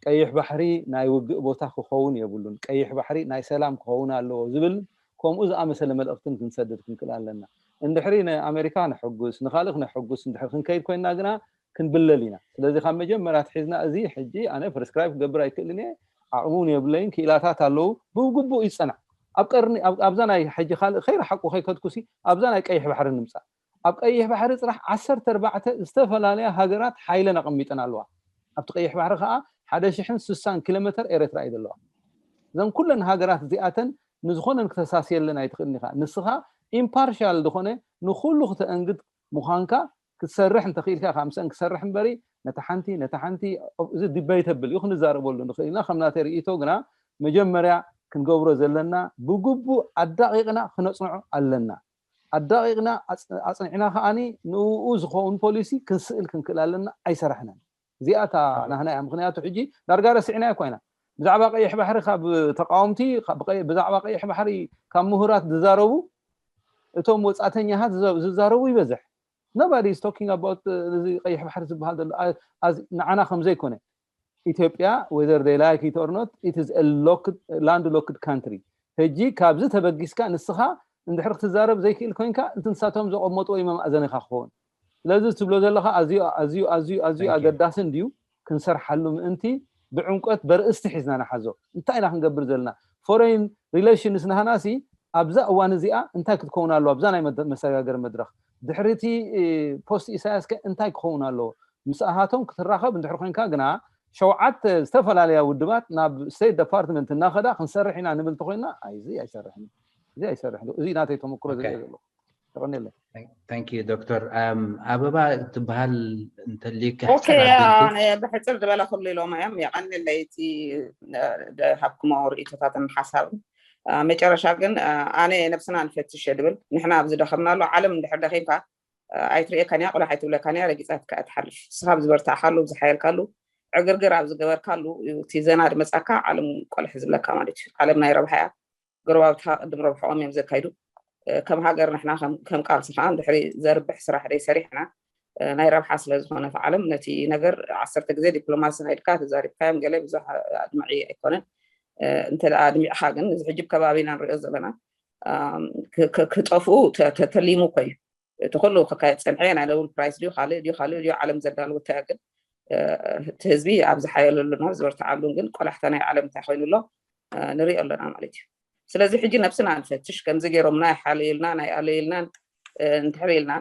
ቀይሕ ባሕሪ ናይ ውግእ ቦታ ክኸውን የብሉን። ቀይሕ ባሕሪ ናይ ሰላም ክኸውን ኣለዎ ዝብል ከምኡ ዝኣመሰለ መልእኽትን ክንሰድድ ክንክእል ኣለና። እንድሕሪ ንኣሜሪካ ነሐጉስ ንካልእ ክነሐጉስ እንድሕር ክንከይድ ኮይንና ግና ክንብለል ኢና። ስለዚ ካብ መጀመርያ ኣትሒዝና እዚ ሕጂ ኣነ ፕሪስክራይብ ክገብር ኣይክእልን እየ፣ ዓቕሚ እውን የብለይን፣ ክኢላታት ኣለዉ፣ ብግቡእ ይፀናዕ። ኣብ ቀርኒ ኣብዛ ናይ ሕጂ ካልእ ከይረሓቁ ከይከድኩሲ ኣብዛ ናይ ቀይሕ ባሕሪ ንምፃእ። ኣብ ቀይሕ ባሕሪ ፅራሕ ዓሰርተ ኣርባዕተ ዝተፈላለያ ሃገራት ሓይለን ኣቐሚጠን ኣለዋ። ኣብቲ ቀይሕ ባሕሪ ከዓ ሓደ ሽሕን ስሳን ኪሎ ሜተር ኤረትራ እዩ ዘለዋ። እዘን ኩለን ሃገራት እዚኣተን ንዝኾነን ክተሳስየለን ኣይትኽእልን ኢኻ። ንስኻ ኢምፓርሻል ዝኾነ ንኹሉ ክተእንግድ ምዃንካ ክትሰርሕ እንተኽኢልካ ኢኻ ምስአን ክሰርሕ እምበሪ ነታ ሓንቲ ነታ ሓንቲ እዚ ዲበይተብል እዩ ክንዛረበሉ ንኽእል ኢና። ከም ናተይ ርእይቶ ግና መጀመርያ ክንገብሮ ዘለና ብግቡእ ኣዳቒቕና ክነፅንዖ ኣለና። ኣዳቒቕና ኣፅኒዕና ከዓኒ ንኡ ዝኸውን ፖሊሲ ክንስእል ክንክእል ኣለና። ኣይሰራሕናን። እዚኣ እታ ናህና እያ። ምክንያቱ ሕጂ ዳርጋ ረሲዕናዮ እኳ ኢና። ብዛዕባ ቀይሕ ባሕሪ ካብ ተቃወምቲ ብዛዕባ ቀይሕ ባሕሪ ካብ ምሁራት ዝዛረቡ እቶም ወፃእተኛታት ዝዛረቡ ይበዝሕ። Nobody is talking about እዚ ቀይሕ ባሕሪ ዝበሃል ዘሎ ንዓና ከምዘይኮነ ኢትዮጵያ whether they like it or not it is land locked country። ሕጂ ካብዚ ተበጊስካ ንስኻ እንድሕር ክትዛረብ ዘይክእል ኮይንካ እቲ ንሳቶም ዘቐመጥዎ እዩ መማእዘኒኻ ክኸውን። ስለዚ ትብሎ ዘለኻ ኣዝዩ ኣዝዩ ኣዝዩ ኣዝዩ ኣገዳሲ እንድዩ ክንሰርሓሉ ምእንቲ ብዕምቆት በርእስቲ ሒዝና ንሓዞ። እንታይ ኢና ክንገብር ዘለና? ፎሬን ሪሌሽንስ ናህናሲ ኣብዛ እዋን እዚኣ እንታይ ክትከውን ኣለዋ ኣብዛ ናይ መሰጋገሪ መድረኽ ድሕሪ እቲ ፖስት ኢሳያስ ከ እንታይ ክኸውን ኣለዎ? ምስኣሃቶም ክትራኸብ እንድሕር ኮይንካ ግና ሸውዓተ ዝተፈላለያ ውድባት ናብ ስቴት ዲፓርትመንት እናኸዳ ክንሰርሕ ኢና ንብል ተኮይና ኣይዚ ኣይሰርሕን እዚ ኣይሰርሕን እዚ ናተይ ተመክሮ ዝሪኦ ዘለኹ። ተቐኒለ። Thank you ዶክተር። ኣበባ ትበሃል እንተልካ ብሕፅር ዝበለ ኩሉ ኢሎም እዮም። የቐኒለይ እቲ ሃብኩሞ ርእይቶታትን ሓሳብን። መጨረሻ ግን ኣነ ነብስና ንፈትሽ እየ ድብል። ንሕና ኣብዚ ደኸምናሉ ዓለም እንድሕር ደኺምካ ኣይትርእየካን እያ፣ ቆላሕ ኣይትብለካን እያ፣ ረጊፃትካ እያ ትሓልፍ። ንስኻ ኣብ ዝበርታዕካሉ፣ ኣብ ዝሓየልካሉ፣ ዕግርግር ኣብ ዝገበርካሉ እዩ እቲ ዘና ድመፃካ ዓለም ቆልሕ ዝብለካ ማለት እዩ። ዓለም ናይ ረብሓ እያ። ጎረባብትኻ ቅድም ረብሕኦም እዮም ዘካይዱ። ከም ሃገር ንሕና ከም ቃልሲ ከዓ እንድሕሪ ዘርብሕ ስራሕ ደይ ሰሪሕና ናይ ረብሓ ስለ ዝኾነት ዓለም ነቲ ነገር ዓሰርተ ግዜ ዲፕሎማሲ ናይድካ ተዛሪብካዮም ገለ ብዙሕ ኣድማዒ ኣይኮነን። እንተ ኣድሚዕኻ ግን እዚ ሕጂ ከባቢና ንሪኦ ዘለና ክጠፍኡ ተተሊሙ እኮ እዩ። እቲ ኩሉ ክካየድ ፀንሐ ናይ ኖብል ፕራይስ ድዩ ካልእ ድዩ ካልእ ድዩ ዓለም ዘዳልወታ እያ። ግን እቲ ህዝቢ ኣብ ዝሓየለሉን ኣብ ዝበርትዓሉን ግን ቆላሕታ ናይ ዓለም እንታይ ኮይኑ ኣሎ ንሪኦ ኣለና ማለት እዩ። ስለዚ ሕጂ ነብስና ንፈትሽ። ከምዚ ገይሮምና ይሓለዩልና ናይ ኣለዩልናን እንድሕር ኢልና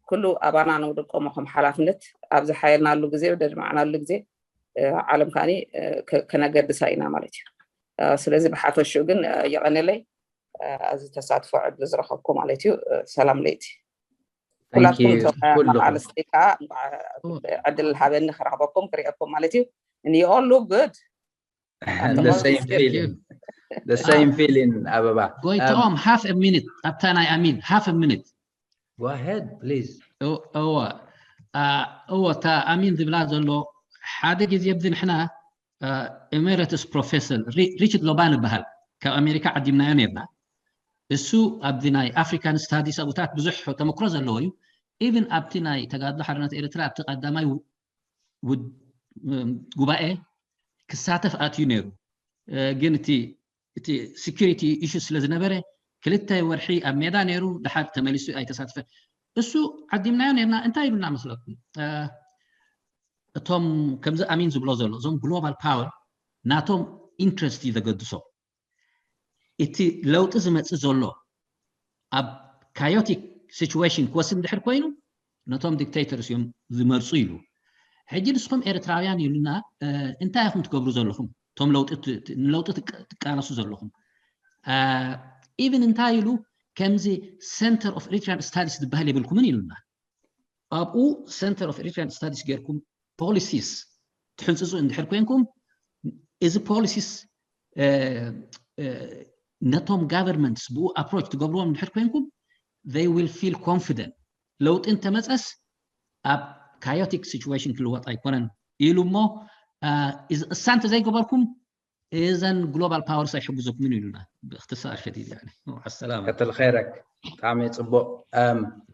ኩሉ ኣባና ነውድቆሞ ከም ሓላፍነት ኣብ ዝሓየልናሉ ግዜ ደድማዕናሉ ግዜ ዓለም ከዓኒ ከነገድሳ ኢና ማለት እዩ። ስለዚ ብሓፈሽኡ ግን የቐነለይ እዚ ተሳትፎ ዕድል ዝረኸብኩ ማለት እዩ። ሰላም ለይቲ ኩላትኩም መዓልስቲ ከዓ ዕድል ሃበኒ ክረኽበኩም ክሪአኩም ማለት እዩ። And you all look good. The same feeling. The same feeling ኣበባ። ጎይትኦም half a minute ኣብታ ናይ ኣሚን half a minute. Go ahead please. እወ እወ እታ ኣሚን ዝብላ ዘሎ ሓደ ግዜ ብዚ ንሕና ኤሜረትስ ፕሮፌሰር ሪችድ ሎባን ይበሃል ካብ ኣሜሪካ ዓዲምናዮ ነርና። እሱ ኣብዚ ናይ ኣፍሪካን ስታዲስ ኣብታት ብዙሕ ተመክሮ ዘለዎ እዩ። ኢቭን ኣብቲ ናይ ተጋድሎ ሓርነት ኤርትራ ኣብቲ ቀዳማይ ጉባኤ ክሳተፍ ኣትዩ ነይሩ። ግን እቲ security issue ስለ ዝነበረ ክልተ ወርሒ ኣብ ሜዳ ነይሩ፣ ድሓር ተመሊሱ ኣይተሳትፈን። እሱ ዓዲምናዮ ነርና እንታይ ኢሉና መስለኩም? እቶም ከምዚ ኣሚን ዝብሎ ዘሎ እዞም global power ናቶም interest እዩ ዘገድሶ። እቲ ለውጢ ዝመፅእ ዘሎ ኣብ chaotic situation ክወስድ እንድሕር ኮይኑ ነቶም dictators እዮም ዝመርፁ ኢሉ። ሕጂ ንስኹም ኤርትራውያን ኢሉና እንታይ ኢኹም ትገብሩ ዘለኹም? እቶም ለውጢ ንለውጢ ትቃለሱ ዘለኹም even እንታይ ኢሉ ከምዚ Center of Eritrean Studies ዝበሃል የብልኩምን ኢሉና። ኣብኡ Center of Eritrean Studies ጌርኩም policies ትሕንፅፁ እንድሕር ኮንኩም እዚ policies ነቶም governments ብኡ approach ትገብርዎም እንድሕር ኮንኩም they will feel confident ለውጢ እንተመፀስ ኣብ chaotic situation ክልወጥ ኣይኮነን ኢሉ እሞ እሳ እንተዘይገበርኩም እዘን global powers ኣይሕግዘኩምን ኢሉና። ብእክትሳር ሸዲድ يعني مع السلامة كتل خيرك طعمي ጽቡቕ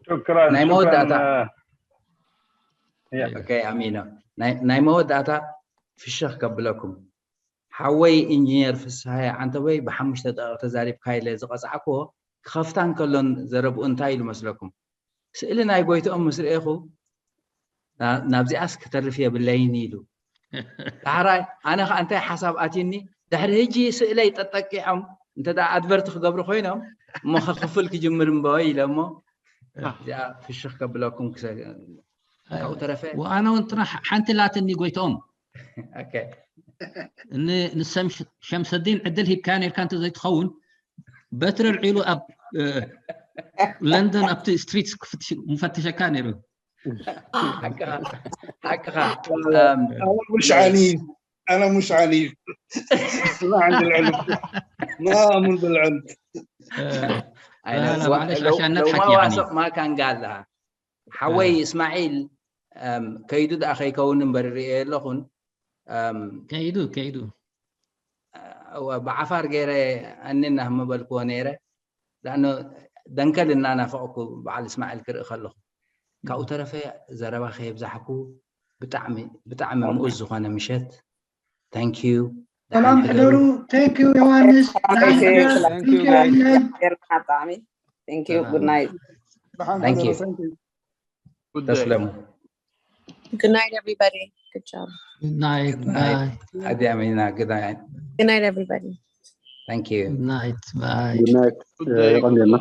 شكرا ናይ መወዳእታ شكرا okay ኣሚኖ ናይ መወዳእታ ፍሽኽ ከብለኩም ሓወይ ኢንጂነር ፍስሃየ ዓንተቦይ ብሓሙሽተ ደቂቕ ተዛሪብካ ኢለ ዝቐፃዕክዎ ክኸፍታ እንከሎን ዘረብኡ እንታይ ኢሉ መስለኩም ስእሊ ናይ ጎይትኦም ምስ ርኤኹ ናብዚኣስ ክተርፍ የብለይን ኢሉ ዳሕራይ ኣነ ከዓ እንታይ ሓሳብ ኣትዩኒ ድሕሪ ህጂ ስእለይ ጠጠቂዖም እንተ ኣድቨርት ክገብሩ ኮይኖም እሞ ከክፍል ክጅምር እምበ ኢለ እሞ እዚኣ ፍሽኽ ከብለኩም ካብኡ ተረፈ ኣነ እውን ጥራሕ ሓንቲ ላትኒ ጎይትኦም ንሰም ሸምሰዲን ዕድል ሂብካ ነርካ እንተዘይትኸውን በትሪ ኣልዒሉ ኣብ ለንደን ኣብቲ ስትሪትስ ምፈተሸካ ነይሩ ሓቅኻ أنا مش عنيف أنا مش عنيف ما عندي العنف ما أؤمن بالعنف معلش عشان نضحك يعني ما كان قال لها ሓወይ እስማዒል ከይዱ ደኣ ከይከውን እምበር ርእየ ኣለኹን ከይዱ ከይዱ ብዓፋር ገይረ ኣኒና ምበልክዎ ነይረ ዳእኖ ደንከል እናናፈቕኩ በዓል እስማዒል ክርኢ ከለኹ ካብኡ ተረፈ ዘረባ ከየብዛሕኩ ብጣዕሚ ብጣዕሚ ምኡዝ ዝኾነ ምሸት thank you ሰላም ሕደሩ thank you ዮሃንስ ብጣዕሚ thank you good night thank you ተስለሙ Good night, everybody. Good job. Good night. Bye. Adiamina. Good night. Good night, everybody. Thank you. Good night. Bye. Good night. Good day. يقدم.